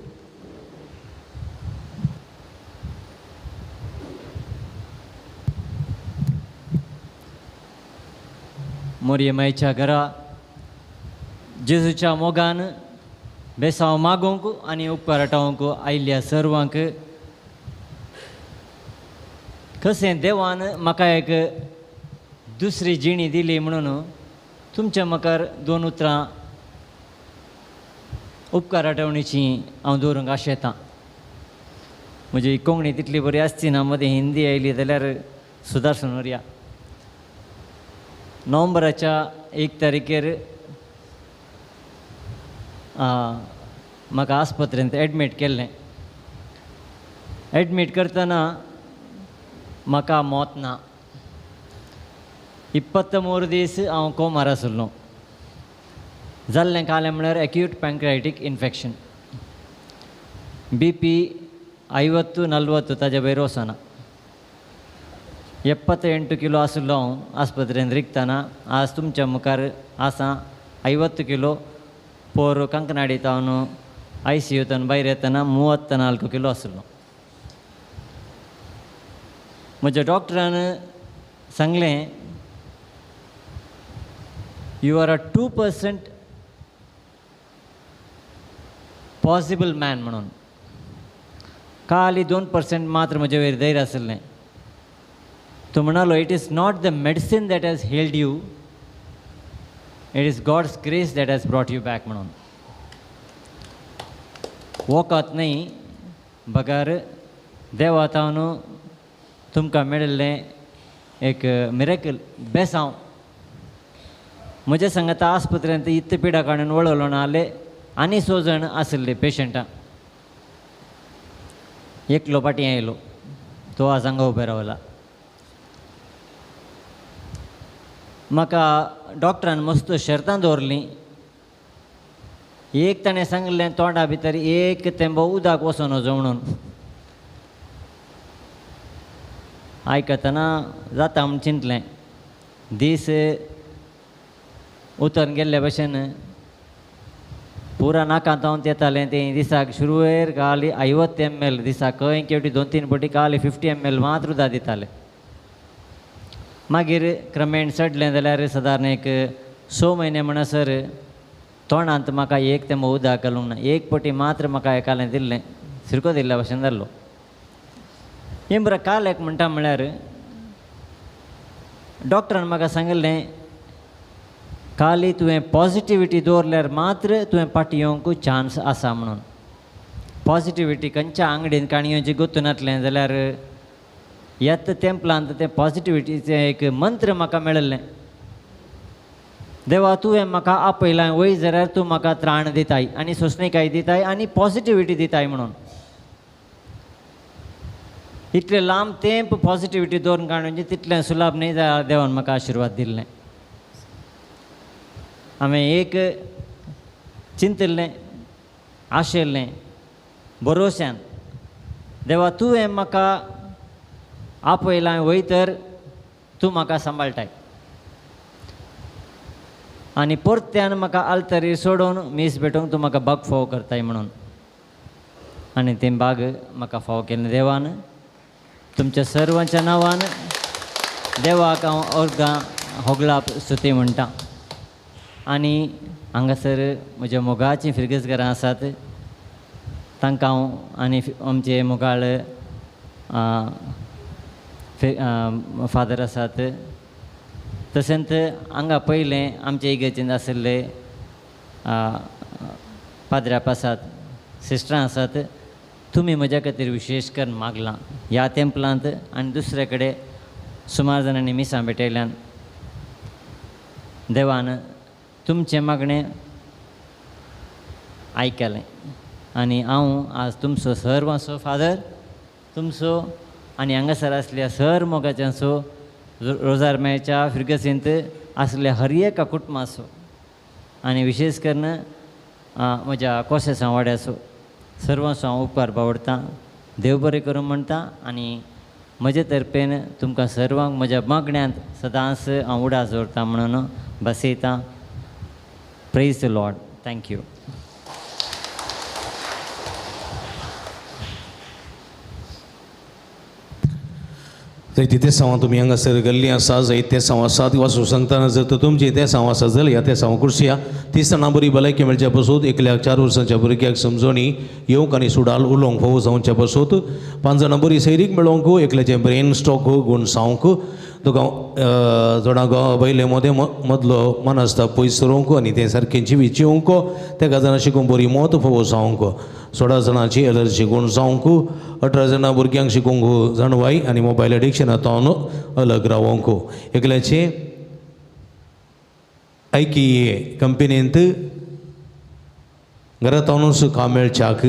मोरये मायच्या घरा जेजूच्या मोगान बेसांव मागोवंक आनी उपकार आटावंक आयिल्ल्या सर्वांक कशें देवान म्हाका एक दुसरी जिणी दिली म्हणून तुमच्या मुखार दोन उतरां उपकार आठवणीची हांव दवरूंक आशेतां. म्हजी कोंकणी तितली बरी आसची ना, मदीं हिंदी आयली जाल्यार सुदारसून उरया. नोव्हेंबराच्या 1 तारखेर म्हाका आस्पत्रेंत एडमीट केल्लें. एडमीट करतना म्हाका मौत ना. 23 दीस हांव कोमार आसलो. जाल्लें कालें म्हळ्यार एक्यूट पँक्रायटीक इन्फेक्शन. BP 50 40 ताजे भायर वचना. 78 किलो आसलो हांव आस्पत्रेंत रिगतना. आज तुमच्या मुखार आसा 50 किलो. पोर कंकनाडी तावन ICU भायर येतना 34 किलो आसलो. म्हज्या डॉक्टरान सांगलें, you are a 2% possible man म्हणून. खाली 2% मात्र म्हजे वयर धैर्य आशिल्लें. तो म्हणालो, it is not the medicine that has healed you, it is God's grace that has brought you back म्हणून. वखद न्हय बगर देवा तावन तुमकां मेळिल्लें एक मिरेकल बेसांव. म्हज्या सांगाता आस्पत्रेंत इत्त पिडा काडून वळवलो नासले आनी 6 जाण आशिल्ले पेशंटां. एकलो फाटीं आयलो, तो आज हांगा उबो रावला. म्हाका डॉक्टरान मस्त शर्तां दवरलीं. एक ताणें सांगलें, तोंडा भितर एक तेंबो उदक वचोन वचो म्हणून. आयकतना जाता म्हूण चिंतलें. दीस उतरून गेल्ले भशेन पुरा नाकांत हांव येतालें. तें दिसाक सुरवेर खाली 50 ml दिसाक, खंय केवटी 2-3 पटी खाली 50 ml मात्र उदक दिताले. मागीर क्रमेण चडलें जाल्यार सादारण एक 6 म्हयने म्हणसर तोंडांत म्हाका एक तेंबो उदक घालूंक ना. एक पटी मात्र म्हाका एकालें दिल्लें, सिरको दिल्ल्या भशेन जाल्लो. हें बरें काल एक म्हणटा म्हळ्यार डॉक्टरान म्हाका सांगिल्लें, खाली तुवें पॉजिटिविटी दवरल्यार मात्र तुवें फाटीं येवंक चान्स आसा म्हणून. पॉजिटिविटी खंयच्या आंगडीन काणयेची गोतून नासलें जाल्यार येत तेंपलांत तें पॉजिटिविटीचें एक मंत्र म्हाका मेळिल्लें. देवा तुवें म्हाका आपयलां वय जाल्यार तूं म्हाका त्राण दिताय आनी सोंसणीकाय दिताय आनी पॉजिटिविटी दिताय म्हणून. इतलें लांब तेंप पॉजिटिविटी दवरून काडून तितलें सुलाभ न्हय जाल्यार देवान म्हाका आशिर्वाद दिल्लें. हांवें एक चिंतिल्लें, आशिल्लें भरोश्यान, देवा तुवें म्हाका आपयलां वय तर तूं म्हाका सांबाळटाय. आनी परत्यान म्हाका आल्तरी सोडून मीस भेटोवंक तूं म्हाका बाग फावो करताय म्हणून. आनी तें बाग म्हाका फावो केलें देवान. तुमच्या सर्वांच्या नांवान देवाक हांव अर्गां होगळाप स्तुती म्हणटा. आनी हांगासर म्हज्या मोगाचीं फिरगजघरां आसात, तांकां हांव आनी आमचे मोगाळ फादर आसात. तशेंच हांगा पयलें आमचे इगर्जेंत आशिल्ले पाद्र्याप आसात, सिस्टरां आसात. तुमी म्हज्या खातीर विशेश करून मागलां ह्या तेंपलांत आनी दुसरे कडेन सुमार जाणांनी मिसां भेटयल्यान. देवान तुमचें मागणें आयकलें आनी हांव आज तुमचो सर्वांचो फादर तुमचो आनी हांगासर आसल्या सर मोगाच्यांचो रोजार मेळच्या फिर्गसींत आसल्या हर एका कुटुंबाचो आनी विशेश करून म्हज्या कोशेसां वाड्याचो सर्वांचो हांव उपकार बावडतां. देव बरें करूं म्हणटा आनी म्हजे तर्फेन तुमकां सर्वांक म्हज्या मागण्यांत सदांच हांव उडास दवरता म्हणून बसयतां. Praise the Lord. Thank you. जायती तेसांवां तुमी हांगासर गेल्लीं आसा, जायते तेसांव आसात वाचूं सांगतना जर तर तुमची तेसांव आसा जाल्यार ह्या तेसांव कुर्सिया 30 जाणां बरी भलायकी मेळच्या पासून, एकल्याक 4 वर्सांच्या भुरग्याक समजणी येवंक आनी सुडाल उलोवंक फावो जावच्या पासून, 5 जाणां बरी सैरीक मेळोवंक, एकल्याचें ब्रेन स्ट्रोक गूण जावंक, तुका जोडा गांवा पयले मदें मदलो मनस्ताप पयस सरोवंक आनी तें सारकें जिवीत जिवंक, तेका जाणां शिकूंक बरी मत फावो जावंक, 16 जाणांची एलर्जी गूण जावंक, 18 जाणां भुरग्यांक शिकूंक जाणवाय आनी मोबायल एडिक्शनांतल्यान अलग रावोंक, एकल्याचे आयकी कंपनींत घरांतूच काम मेळच्याक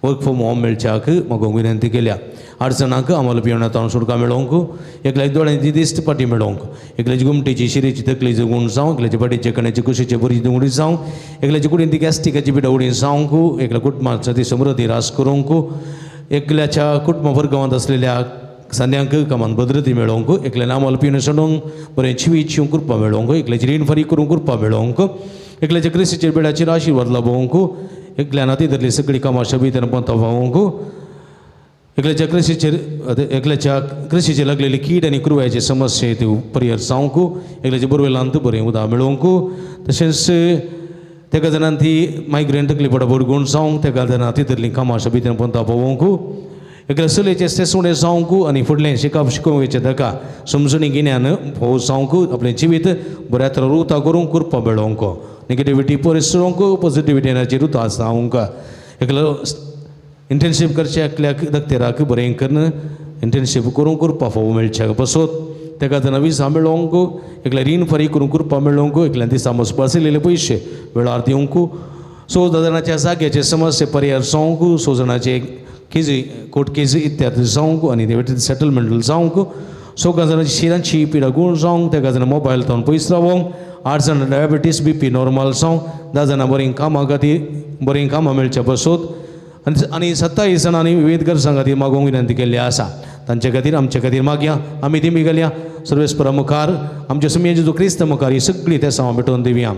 वर्क फ्रॉम होम मेळच्याक म्हाका विनंती केल्या. 8 जाणांक आम्हाला पिवणांत सुटका मेळोवंक, एकल्याची दोळ्यांची दिश्ट पाटी मेळोवंक, एकल्याची गुमटेची शिरेची तकलेची गूण जावंक, एकल्याची पाटीचे कण्याची कुशीचे बरी उडी जावंक, एकल्याची कुडीन ती गॅस्टिकाची पिठा उडी जावंक, एकल्या कुटुंबाचो ती समृद्धी रास करूंक, एकल्याच्या कुटुंब वर्गांत आसलेल्या सांद्यांक कामान भद्रती मेळोवंक, एकल्यान आमल पिवन सोडूंक बरें चिवीत शिवंक कृपा मेळोवंक, एकल्याची रीण फारीक करूंक कृपा मेळोवंक, एकल्याच्या क्रिस्तीचेर बेडाचेर आशिर्वाद लाभोवंक, एकल्यान हातींतली सगळी कामां शबीत पंता पावोवंक, एकल्याच्या कृशीचेर एकल्याच्या कृशीचेर लागलेली कीड आनी कुरवायची समस्या ती परिहर जावंक, एकल्याच्या बोरवेलांत बरें उदक मेळोवंक, तशेंच तेका जाणान ती मायग्रेन तकली पडा गूण जावंक, तेका जाणां तितलीं कामां शबीत पंता पावोवंक, एकल्या चलयेचें सेसुणें जावंक आनी फुडलें शिकप शिकोवचें ताका समजणी गिन्यान फावो जावंक, आपलें जिवीत बऱ्या तरेन रुता करूंक कृपा मेळोवंक, नेगेटिविटी पयस सरोवंक, पॉझिटिविटी एनर्जी रुता जावंक, एकलो इंटर्नशीप करचें एकल्याक दक्तेराक बरें करून इंटर्नशीप करूंक कृपा फावो मेळच्या पासत, तेका जाणां विजा मेळोवंक, एकल्या रीण फारीक करूंक कृपा मेळोवंक, एकल्यान दिसा मोजपा आशिल्ले पयशे वेळार दिवंक, 100 जाणाच्या जाग्याचे समस्या परिहार जावंक, 100 जाणाचे केजी कोर्ट केजी इत्यादी जावंक आनी ते सेटलमेंट जावंक, 100 जाणांची शिरांची पिडा गूण जावंक, तेका जाणां मोबायल तावन पयस रावोंक, 8 जाणां डायबिटीस बी पी नॉर्मल जावंक, 10 जाणां बरीं कामां खातीर बरीं कामां मेळच्या पासत आनी 27 जाणांनी विविध गरजां खातीर मागोवंक विनंती केल्ली आसा. तांचे खातीर आमचे खातीर मागया. आमी ती घालया सर्वेस्परा मुखार, आमच्या सुमये जेजू क्रिस्त मुखार ही सगळी तेसांव भेटोवन दिवया,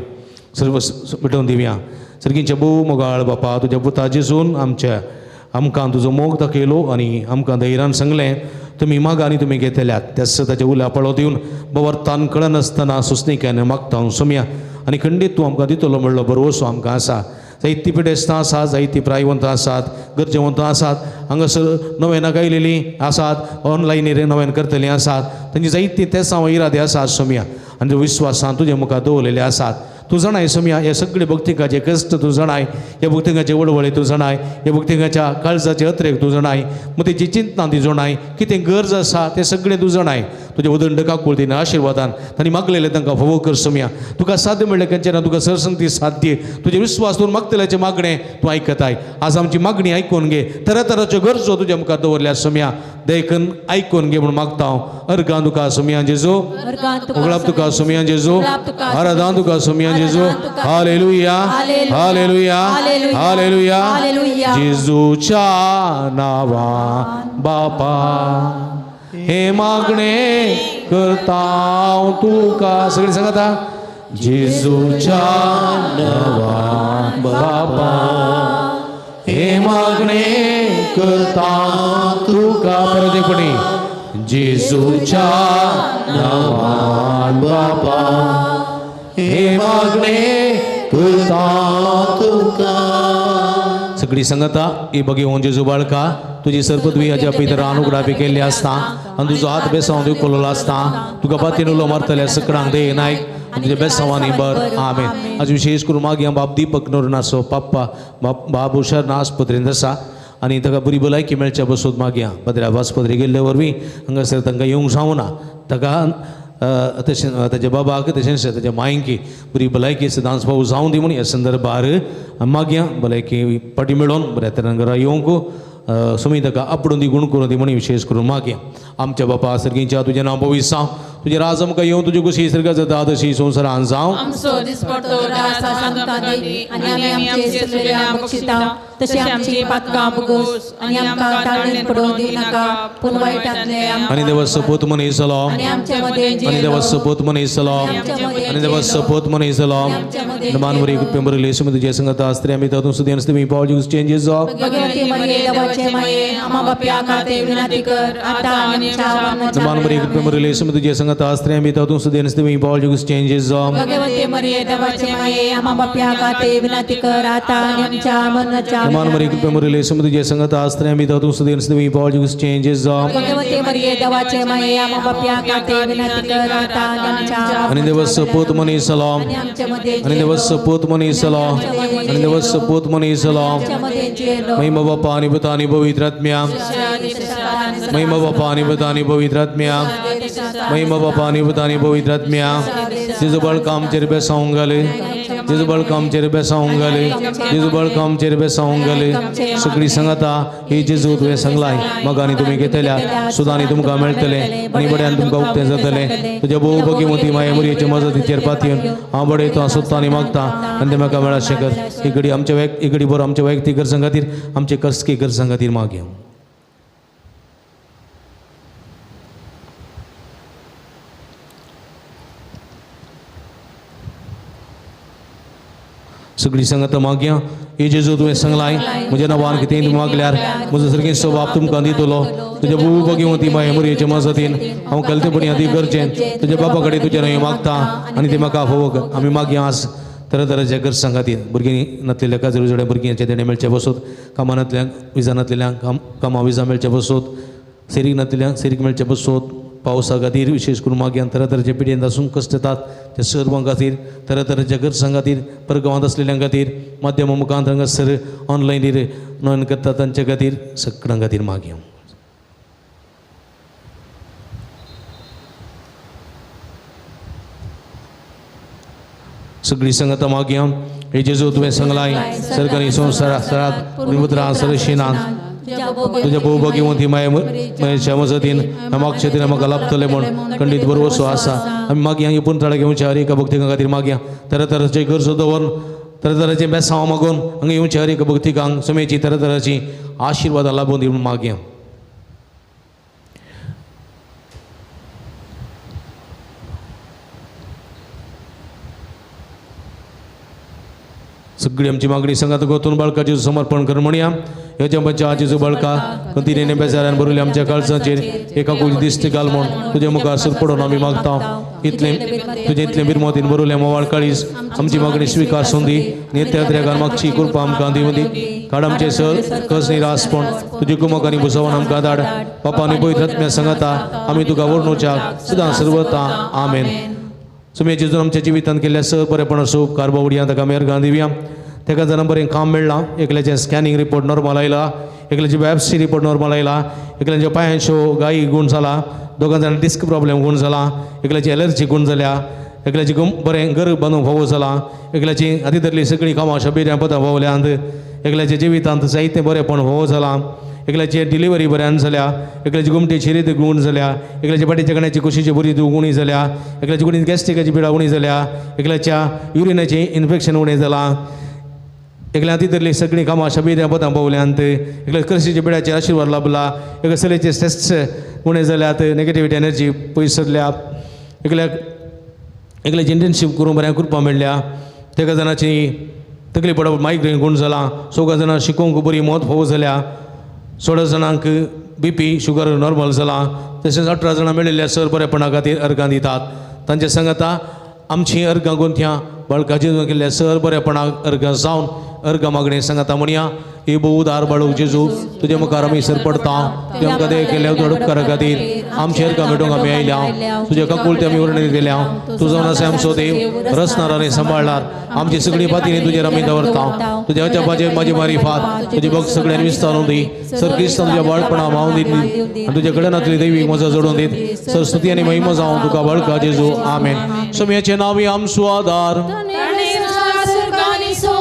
सर्व भेटोवन दिवया. सर्गींचे भोव मोगाळ बापा, तुज्या पुता जेजून आमच्या आमकां तुजो मोग दाखयलो आनी आमकां धैर्यान सांगलें तुमी मागा आनी तुमी घेतल्यात. त्याच ताच्या उल्या पळो दिवन बवरतान कळनासतना सुसणिक्यान मागता सोमया आनी खंडीत तूं आमकां दितलो म्हणलो भरवसो आमकां आसा. जायती पिडेस्तां आसात, जायती प्रायवंत आसात, गरजेवंत आसात, हांगासर नव्यान गायलेलीं आसात, ऑनलायनीर नव्यान करतलीं आसात, तांची जायती तेसांव इरादे आसात सोमया आनी विस्वासान तुजे मुखार दवरलेले आसात. तूं जाणाय सोमया हे सगळे भक्तिकाचे कश्ट तूं जाणाय, ह्या भक्तिकाचे वळवळे तूं जाणाय, ह्या भक्तिकाच्या काळजाचे अत्रेक तूं जाणाय, मग तेची चिंतना ती जाणाय, कितें गरज आसा तें सगळें तूं जाणाय. तुज्या उदंड काकुळतीन आशिर्वादान तांणी मागलेलें तांकां फावो कर सोमया. तुका साध्य म्हणलें खंयचें ना, तुका सरसंगती साध्य. तुजे विस्वास तूं मागतल्याचें मागणें तूं आयकताय. आज आमची मागणी आयकून घे. तरातराच्यो गरजो तुज्या मुखार दवरल्या सोमया, देखून आयकून घे म्हूण मागता हांव. अर्गां तुका सोमया जेजू, उगळाप तुका सोमया जेजू, आराधान तुका सोमया जेजू. Hallelujah, hallelujah, hallelujah. जेजूच्या नांवान बापा हे मागणे करता हांव तुका. सगळीं सांगाता, जेजूच्या नांवान बापा हे मागणे करता तुका. परत एक फावटी, जेजूच्या नांवान बापा हे मागणे करता तुका. सगळी संगता ही बघेवन जेजू बाळका, तुजी सरपदवी हाज्या पितरान उगडापी केल्ली आसता आनी तुजो हात बेसांव दिवकलो आसता. तुका पातीन उलो मारतल्या सकडांक दे नायक आनी तुज्या बेसांवांनी बर. आमेन. आज विशेष करून मागया बाब दीपक नोरनाचो पाप्पा बाब हुशार आस्पत्रेंत आसा आनी ताका बरी भलायकी मेळच्या बसून मागया. पत्र्या आस्पत्रे गेल्ले वरवीं हांगासर तांकां येवंक जावना, ताका तशें ताच्या बाबाक तशेंच ताच्या मायंकी बरी भलायकी सदांच फावो जावं दी म्हूण ह्या संदर्भार मागया. भलायकी पाटी मेळोवन बऱ्या तरेन घरा येवंक सुमी ताका आपडून दी, गुण करून दी म्हूण विशेष करून मागया. आमच्या बापा सर्गींच्या तुजें नांव पवित्र जावं, तुजें राज आमकां येवं तुजी कुशी सर्गात जाता तशी संवसारांत जावं. आमचो दिसपडतो दास आमकां दी आनी आमी आमचे सुटलेल्यांक बक्षिता तशें आमची पातकां भोगोस आनी आमकां ताळणेन पडोवन दिवनाका पूण वायटांतले आनी देवा सपूत मनीस जालो आनी आमचे मदें आनी देवा सपूत मनीस जालो आनी देवा सपूत मनीस जालो मानवरी कृपेन येशू तुझे संगत आस्त्रे आमी तातूंत सुद्दां आसता पावल ज्यूस चेंजेस जावं. भगवती मरिये देवाचे माये आमा बाप्या खातीर विनंती कर आता आनी आमच्या मरणाच्या मानवरी कृपेन येशू तुझे संगत आस्त्रे आमी तातूंत सुद्दां आसता पावल ज्यूस चेंजेस जावं. भगवती मरिये देवाचे माये आमा बाप्या खातीर विनंती कर आता आनी आमच्या मरणाच्या मानवरी कृपेन येशू तुझे संगत आस्त्रे आमी तातूंत सुद्दां आसता पावल ज्यूस चेंजेस जावं. भगवती मरिये देवाचे माये आमा बाप्या खातीर विनंती कर आता आनी आमच्या आनी देवा सपूत मनीस जालो आनी देवा सपूत मनीस जालो आनी देवा सपूत मनीस जालो. महिमा बापा आनी पुता आनी पवित्र आत्म्या महिमा बापा आनी पुता आनी पवित्र आत्म्या महिमा बापा आनी पुता आनी पवित्र आत्म्या. जेजू बळका आमचेर बेसावंक घाले जेजू बळका आमचेर बेसावंक घाले जेजू बळका आमचेर बेसावंक घाले. सगळी सांगता ही जेजू तुवें सांगलाय मग आनी तुमी घेतल्या सुद्दां आनी तुमकां मेळटलें आनी बड्यान तुमकां उक्तें जातलें. तुज्या भोव भगिमती माये मुरयेचे मजतीचेर पातयेवन हांव बडयतो हांव सोदता आनी मागता आनी तें म्हाका मेळाशें कर. ही घडी आमच्या ही घडी बरो आमच्या वैयक्तीक गरजां खातीर आमचे कसकी गरजां खातीर मागया. सगळी संगत मागया हे जेजू तुवें सांगलाय म्हज्या नांवान कितेंय तुमी मागल्यार म्हजो सारकें स्वभाव तुमकां दितलो. तुज्या भोव भगिमती माये मुरयेचे मजतीन हांव कलतेपणी आदी गरजेन तुज्या बापा कडेन तुज्या न्हय मागता आनी तें म्हाका फोवक. आमी मागया आज तरातराच्या गरजां खातीर भुरगीं नातलेल्या काजरू जोड्या भुरग्यांचे देणें मेळचें बसोत कामां नातल्यांक विजा नातलेल्यांक कामां विजा मेळचें बसोत सेरीक नातलेल्यांक सेरीक मेळचें बसोत पावसा खातीर विशेष करून मागयान तरातराच्या पिडयेंत आसून कश्ट येतात त्या सर्वां खातीर तरातराच्या गरजां खातीर परगांवांत आसलेल्यां खातीर माध्यमा मुखांत हांगासर ऑनलायनीर नोंद करता तांचे खातीर सगळ्यां खातीर मागया. सगळी संगता मागया हे जेजू तुवें सांगलाय सरकारी संवसारात पुत्रां सरशिनात तुज्या भोव भगिमती मायेच्या मजतीन मागचे तिने म्हाका लाभतलें म्हूण खंडीत बरोसो आसा. आमी मागया ही पुनताळा घेवच्या हर एका भक्तिकां खातीर मागया तरातराचे गरजो दवरून तरातराचे बेसांव मागून हांगा येवच्या हर एका भक्तिकांक समेची तरातराची आशिर्वादां लाबून दी म्हूण मागया. सगळी आमची मागणी संगात गोतून बाळकाचें समर्पण कर म्हणया. ह्या पंच्या आजीचो बाळका कंतिने बेजारान भरले आमच्या काळजाचेर एका कुळ दिश्ट घाल म्हूण तुज्या मुखार सर पडून आमी मागता. इतलें तुजें इतलें बिरमोतीन भरले मोवाळ काळीज आमची मागणी स्विकार सोंदी नित्यात्र्यागान मागची कृपा आमकां दिवं दी. काड आमचे सर कस निरासपण तुजी कुमक आनी भुसवण आमकां धाड. बापा आनी पवित्र आत्म्या सांगता आमी तुका वर्णुच्या सदां सर्वता. आमेन. सुमे जेजून आमच्या जिवितांत केल्ल्या सर बरेपण असो उपकार बावडया ताका मेहरगां दिवया. तेका जाणां बरें काम मेळ्ळां एकल्याचें स्कॅनिंग रिपोर्ट नॉर्मल आयला एकल्याची बायोप्सी रिपोर्ट नॉर्मल आयला एकल्याच्या पांयांच्यो गायी गूण जाला दोगां जाणां डिस्क प्रॉब्लेम गूण जाला एकल्याची एलर्जी गूण जाल्या एकल्याची बरें गर्भ बांदूंक फावो जाला एकल्याची आदी धरली सगळीं कामां शबेऱ्यां पदां पावल्यांत एकल्याच्या जिवितांत जायतें बरेंपण फावो जालां एकल्याची डिलिव्हरी बऱ्यान जाल्या एकल्याची गोमटेची रीत गूण जाल्या एकल्याच्या फाटीच्या कण्याची कुशीची बरी उणी जाल्या एकल्याची कुडीन गॅस्ट्रिकाची पिडा उणी जाल्या एकल्याच्या युरिनाचें इन्फेक्शन उणें जालां एकल्या हाती धरली सगळीं कामां शबेऱ्यां पदां पावल्यांत एकल्या कर्शीच्या पिड्याचेर आशिर्वाद लाभला एका सलेचे टेस्ट उणें जाल्यात नेगेटिविटी एनर्जी पयस सरल्या एकल्याक एकल्याची इंटर्नशीप करूंक बऱ्या कृपा मेळ्ळ्या तेका जाणाची तकली पडप मायग्रेन गूण जालां चौगां जाणां शिकोवंक बरी मत फावो जाल्या 16 जाणांक बी पी शुगर नॉर्मल जालां तशेंच 18 जाणां मेळिल्ल्या सर बरेपणा खातीर अर्गां दितात. तांचे सांगता आमची अर्गां गोंथ्यां बाळकाचे केल्ल्या सर बरेपणाक अर्गां जावन अर्गां मागणें सांगता म्हणया. ही भोव उदार बाळूक जेजू तुजे मुखार आमी सर पडता तुजें आमकां दया केल्या चड उपकारा खातीर आमची अर्गां भेटूंक आमी आयल्या तुज्या काकुळते आमी वर्णन दिल्या. तूं जावन आसा आमचो देव रचणार आनी सांबाळणार आमची सगळी पातीनी तुजेर आमी दवरता. तुज्या अजापाचेर म्हाजी मारिफात तुजी भक्त सगळ्यांनी विस्तारून दी सर क्रिस्तान तुज्या बाळपणा मावून दिली आनी तुज्या कडेनांतली दैवीक मजा जोडून दीत सर स्तुती आनी महिमा जावन तुका बाळका जेजू. आमेन. सोम्याचें नांव आमचो आदार.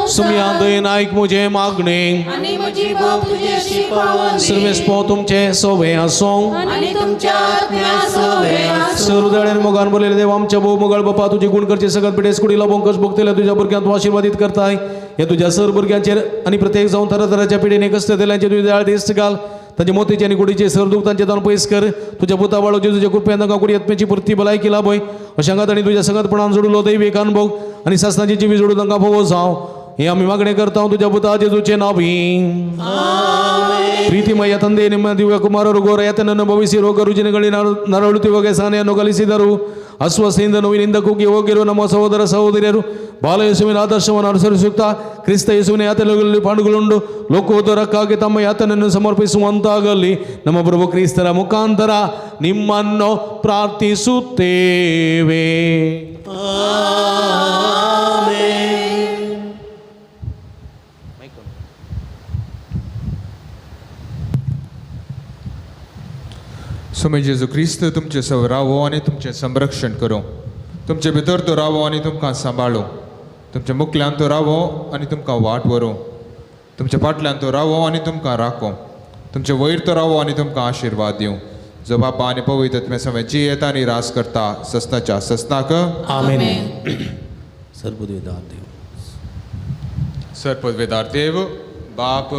सुमया दयेन आयक म्हजें मागणें आनी म्हजी बोब तुजेशी पावोवंदी. सर्वेस्पो तुमचें सोवे आसूं आनी तुमच्या आत्म्या सोवे आसूं. सर्वदळेन मोगान बोललेले देव आमच्या भोव मोगाळ बापा तुजी गुण करचे सगळ्यात पिडेस कुडीला बोंकस भोगतल्या तुज्या भुरग्यांक तूं आशिर्वादीत करताय. हे तुज्या सर भुरग्यांचेर आनी प्रत्येक जावन तरातराच्या पिढीने कष्ट दिल्यांचे तुजे दयाळ दिस्त घाल. तांचे मोतीचे आनी कुडीचे सर दूख तांचे दान पयस कर. तुज्या पुता बाळो जेजूच्या कृपेन तांकां कुडी आत्म्याची पुरती भलायकी लाभय. अशा अंगात आनी तुज्या संगतपणान जोडलो दैवीक अनुभव आनी सासणाची जिवी जोडून तांकां भोवो जावं हे आमी मागणें करता तुज्या पुता जेजूचे नांवी. ಪ್ರೀತಿಮಯ ತಂದೆ, ನಿಮ್ಮ ದಿವ್ಯ ಕುಮಾರರು ಘೋರ ಯಾತನನ್ನು ಭವಿಸಿ ರೋಗ ರುಜಿನಗಳಿಗೆ ನರಳುತ್ತಿರುವ ಸಹನೆಯನ್ನು ಕಲಿಸಿದರು. ಅಸ್ವಸ್ಥೆಯಿಂದ ನೋವಿನಿಂದ ಕುಗ್ಗಿ ಹೋಗಿರುವ ನಮ್ಮ ಸಹೋದರ ಸಹೋದರಿಯರು ಬಾಲಯೇಸುವಿನ ಆದರ್ಶವನ್ನು ಅನುಸರಿಸುತ್ತಾ ಕ್ರಿಸ್ತ ಯೇಸುವಿನ ಯಾತನೆಗಳಲ್ಲಿ ಪಾಂಡುಗಳುಂಡು ಲೋಕೋದರಕ್ಕಾಗಿ ತಮ್ಮ ಯಾತನೆಯನ್ನು ಸಮರ್ಪಿಸುವಂತಾಗಲಿ. ನಮ್ಮ ಪ್ರಭು ಕ್ರಿಸ್ತರ ಮುಖಾಂತರ ನಿಮ್ಮನ್ನು ಪ್ರಾರ್ಥಿಸುತ್ತೇವೆ. स्वामी जेजू क्रिस्त तुमचे सव रावो आनी तुमचें संरक्षण करूं. तुमचे भितर तो रावो आनी तुमकां सांबाळूं. तुमच्या मुखल्यान तो रावो आनी तुमकां वाट व्हरूं. तुमच्या फाटल्यान तो रावो आनी तुमकां राखूं. तुमचे वयर तो रावो आनी तुमकां आशिर्वाद दिवं. जो बापा आनी पवित्र आत्म्या समेत जियेता आनी राज करता ससनाच्या ससनाक. आमेन. सर्वपदवीदार देव, सर्वपदवीदार देव बाप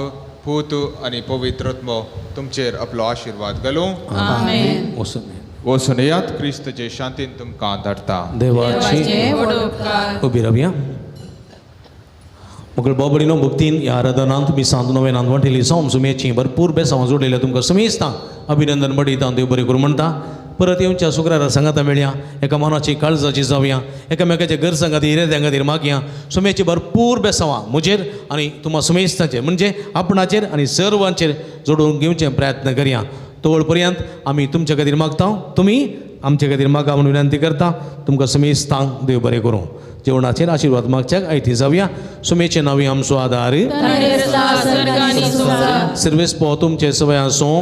पूत आनी पवित्र आत्मो तुमचेर आपलो आशिर्वाद घालूं. आमेन. वचून येयात. क्रिस्तचे शांतीन तुमकां धाडटा. देवाची उबी रावया. मगळ बाबडीनो भक्तीन ह्या आराधनांत मिसांत नवेनांत वांटेली जावन सुमेची भरपूर बेसांव जोडलेल्या तुमकां सुमेस्तां अभिनंदन बडयता. देव बरें करूं म्हणटा. परत येवच्या शुक्रारा सांगाता मेळया. एका मनाची काळजाची जावया. एकामेकाच्या गरजां खातीर इराद्यां खातीर मागया. सुमेची भरपूर बेसांवां म्हजेर आनी तुमा सुमेस्ताचेर म्हणजे आपणाचेर आनी सर्वांचेर जोडून घेवचे प्रयत्न करया. तोवळ पर्यंत आमी तुमच्या खातीर मागता, तुमी आमच्या खातीर मागा म्हणून विनंती करता. तुमकां सुमेस्तांक देव बरें करूं. जेवणाचेर आशिर्वाद मागच्याक आयती जावया. सुमेचे नांवी आमचो आदार. सर्वेस्पो तुमचे सवय आसूं.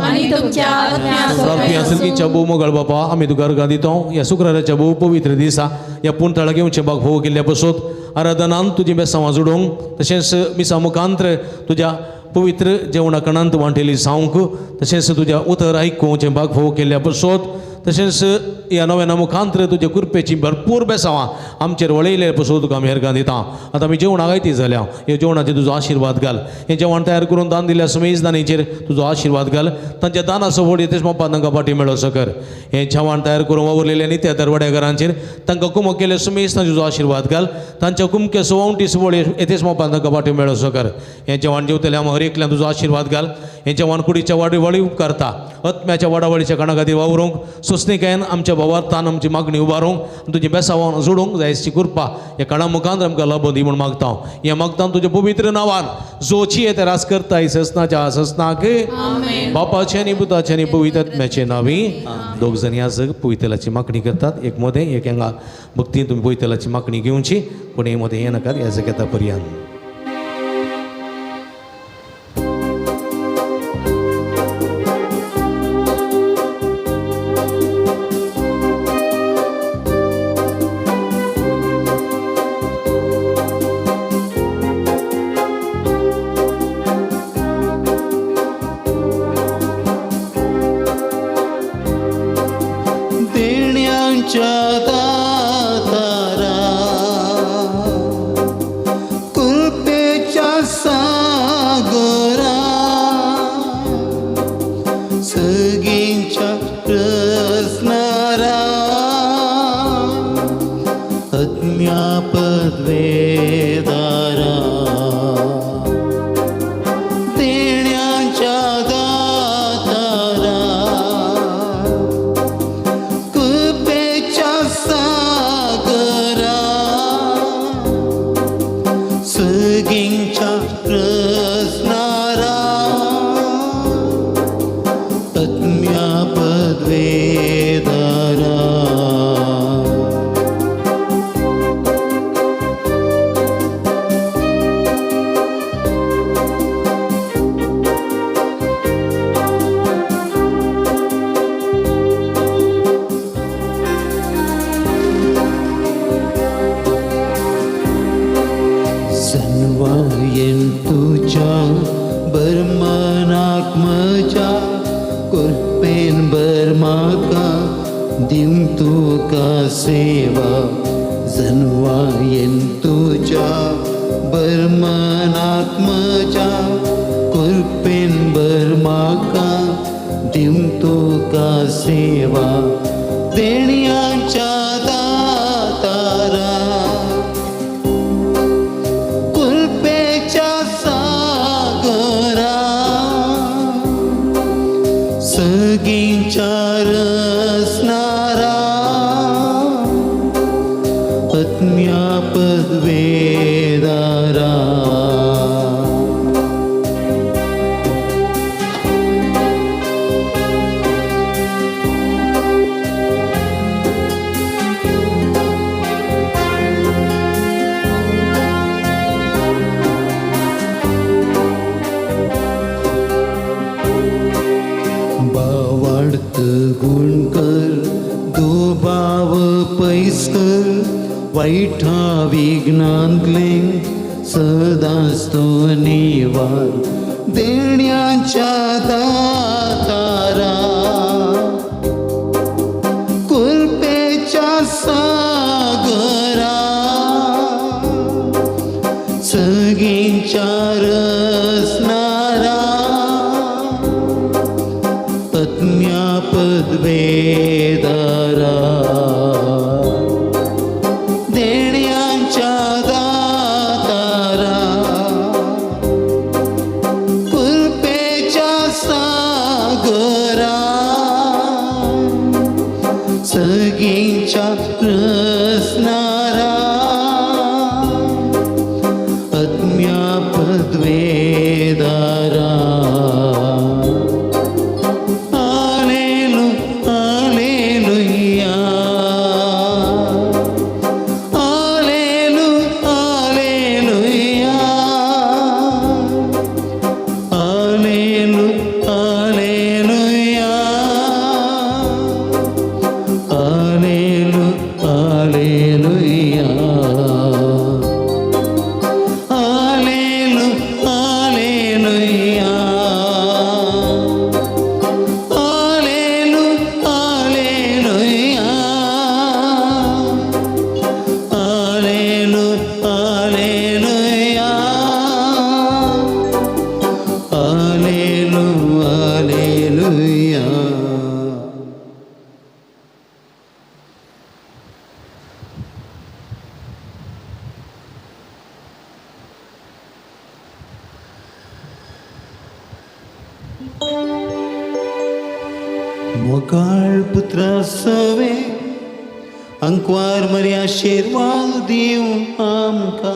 प्रार्थना भोव मोगाळ बापा, आमी तुका अर्गां दिता ह्या शुक्राराच्या भोव पवित्र दिसा ह्या पुणताळा घेवचे बाग भोव केल्ल्या पसोत आराधनान तुजी बेसांवां जोडूंक तशेंच मिसा मुखांत्र तुज्या पवित्र जेवणा कणांत वांटेली जावंक तशेंच तुज्या उतर आयकुचें बाग भोव केल्ल्या पसोत तशेंच ह्या नव्या मुखांत्र तुज्या कृपेची भरपूर बेसांवां आमचेर वळयले पसून तुका आमी हेरगां दिता. आतां आमी जेवणाक आयती जाल्या. ह्या जेवणाचेर तुजो आशिर्वाद घाल. हें जेवण तयार करून दान दिल्या सुमेजदानीचेर तुजो आशिर्वाद घाल. तांच्या दानाचो व्हड येतेश बाप्पा तांकां फाटी मेळोसो कर. हें जेवण तयार करून वावुरलेल्या नित्या दरवड्याघरांचेर तांकां कुमक केले सुमेज तांचो तुजो आशिर्वाद घाल. तांच्या कुमके सुवंटी सुवळ येतेश बाप्पा तांकां फाटी मेळोसो कर. हें जेवण जेवतल्या हर एकल्यान तुजो आशिर्वाद घाल. हें जेवण कुडीच्या वाडी वळी उपकारता. आत्म्याच्या वाडावळीच्या काणा खातीर वावरूंक सुस्निकायेन आमच्या भावार्थान आमची मागणी उबारूंक तुजी बेसावान जोडूंक जायची कृपा ह्या काळा मुखांत आमकां लाभूं दी म्हूण मागता. हें मागता तुज्या पवित्र नांवान जोची येता रास करता ससनाच्या ससनाक बापाचे आनी पुताचे आनी पवित्र आत्म्याचे नांवी. दोग जण ह्या जग पवित्रलाची मागणी करतात. एक मदें एक हांगा भक्तीन तुमी पवित्रलाची मागणी घेवची. कोणी मदें येनाकात ह्या जगता पर्यंत. पदवेदारा. सेवा जनवायेन तुज्या बर्मनात्मच्या कृपेन बर म्हाका दिवं तुका सेवा देण्याच्या दातारा कृपेच्या सागरा सगींच्या रसनारा आत्म्या पदवेदारा. बावाडत गुण कर दुबाव पयस कर वायटा विघ्नांतलें सदांच तो निवार देण्याच्या दातारा कृपेच्या सागरा सगींच्या रसनारा आत्म्या पदवेदारा देण्याच्या दातारा कृपेच्या सागरा सगींच्या रसनारा आत्म्या पदवेदारा. आलेलु आलेलुया आलेलु आलेलुया आलेलु आलेलुया आलेलु आलेलुया आलेलु आलेलुया आलेलु आलेलुया आलेलु आलेलुया आलेलु आलेलुया. मोगाळ पुत्रा सवे अंकवार मरी आशिर्वाद दिवं आमकां.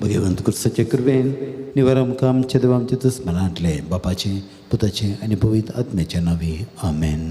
भगवंत कृष्णाचे कृपेन निवार आमकां आमच्या देवा आमच्या दुस्मनांतले बापाचे पुताचे आनी पवित्र आत्म्याच्या नांवी आमेन.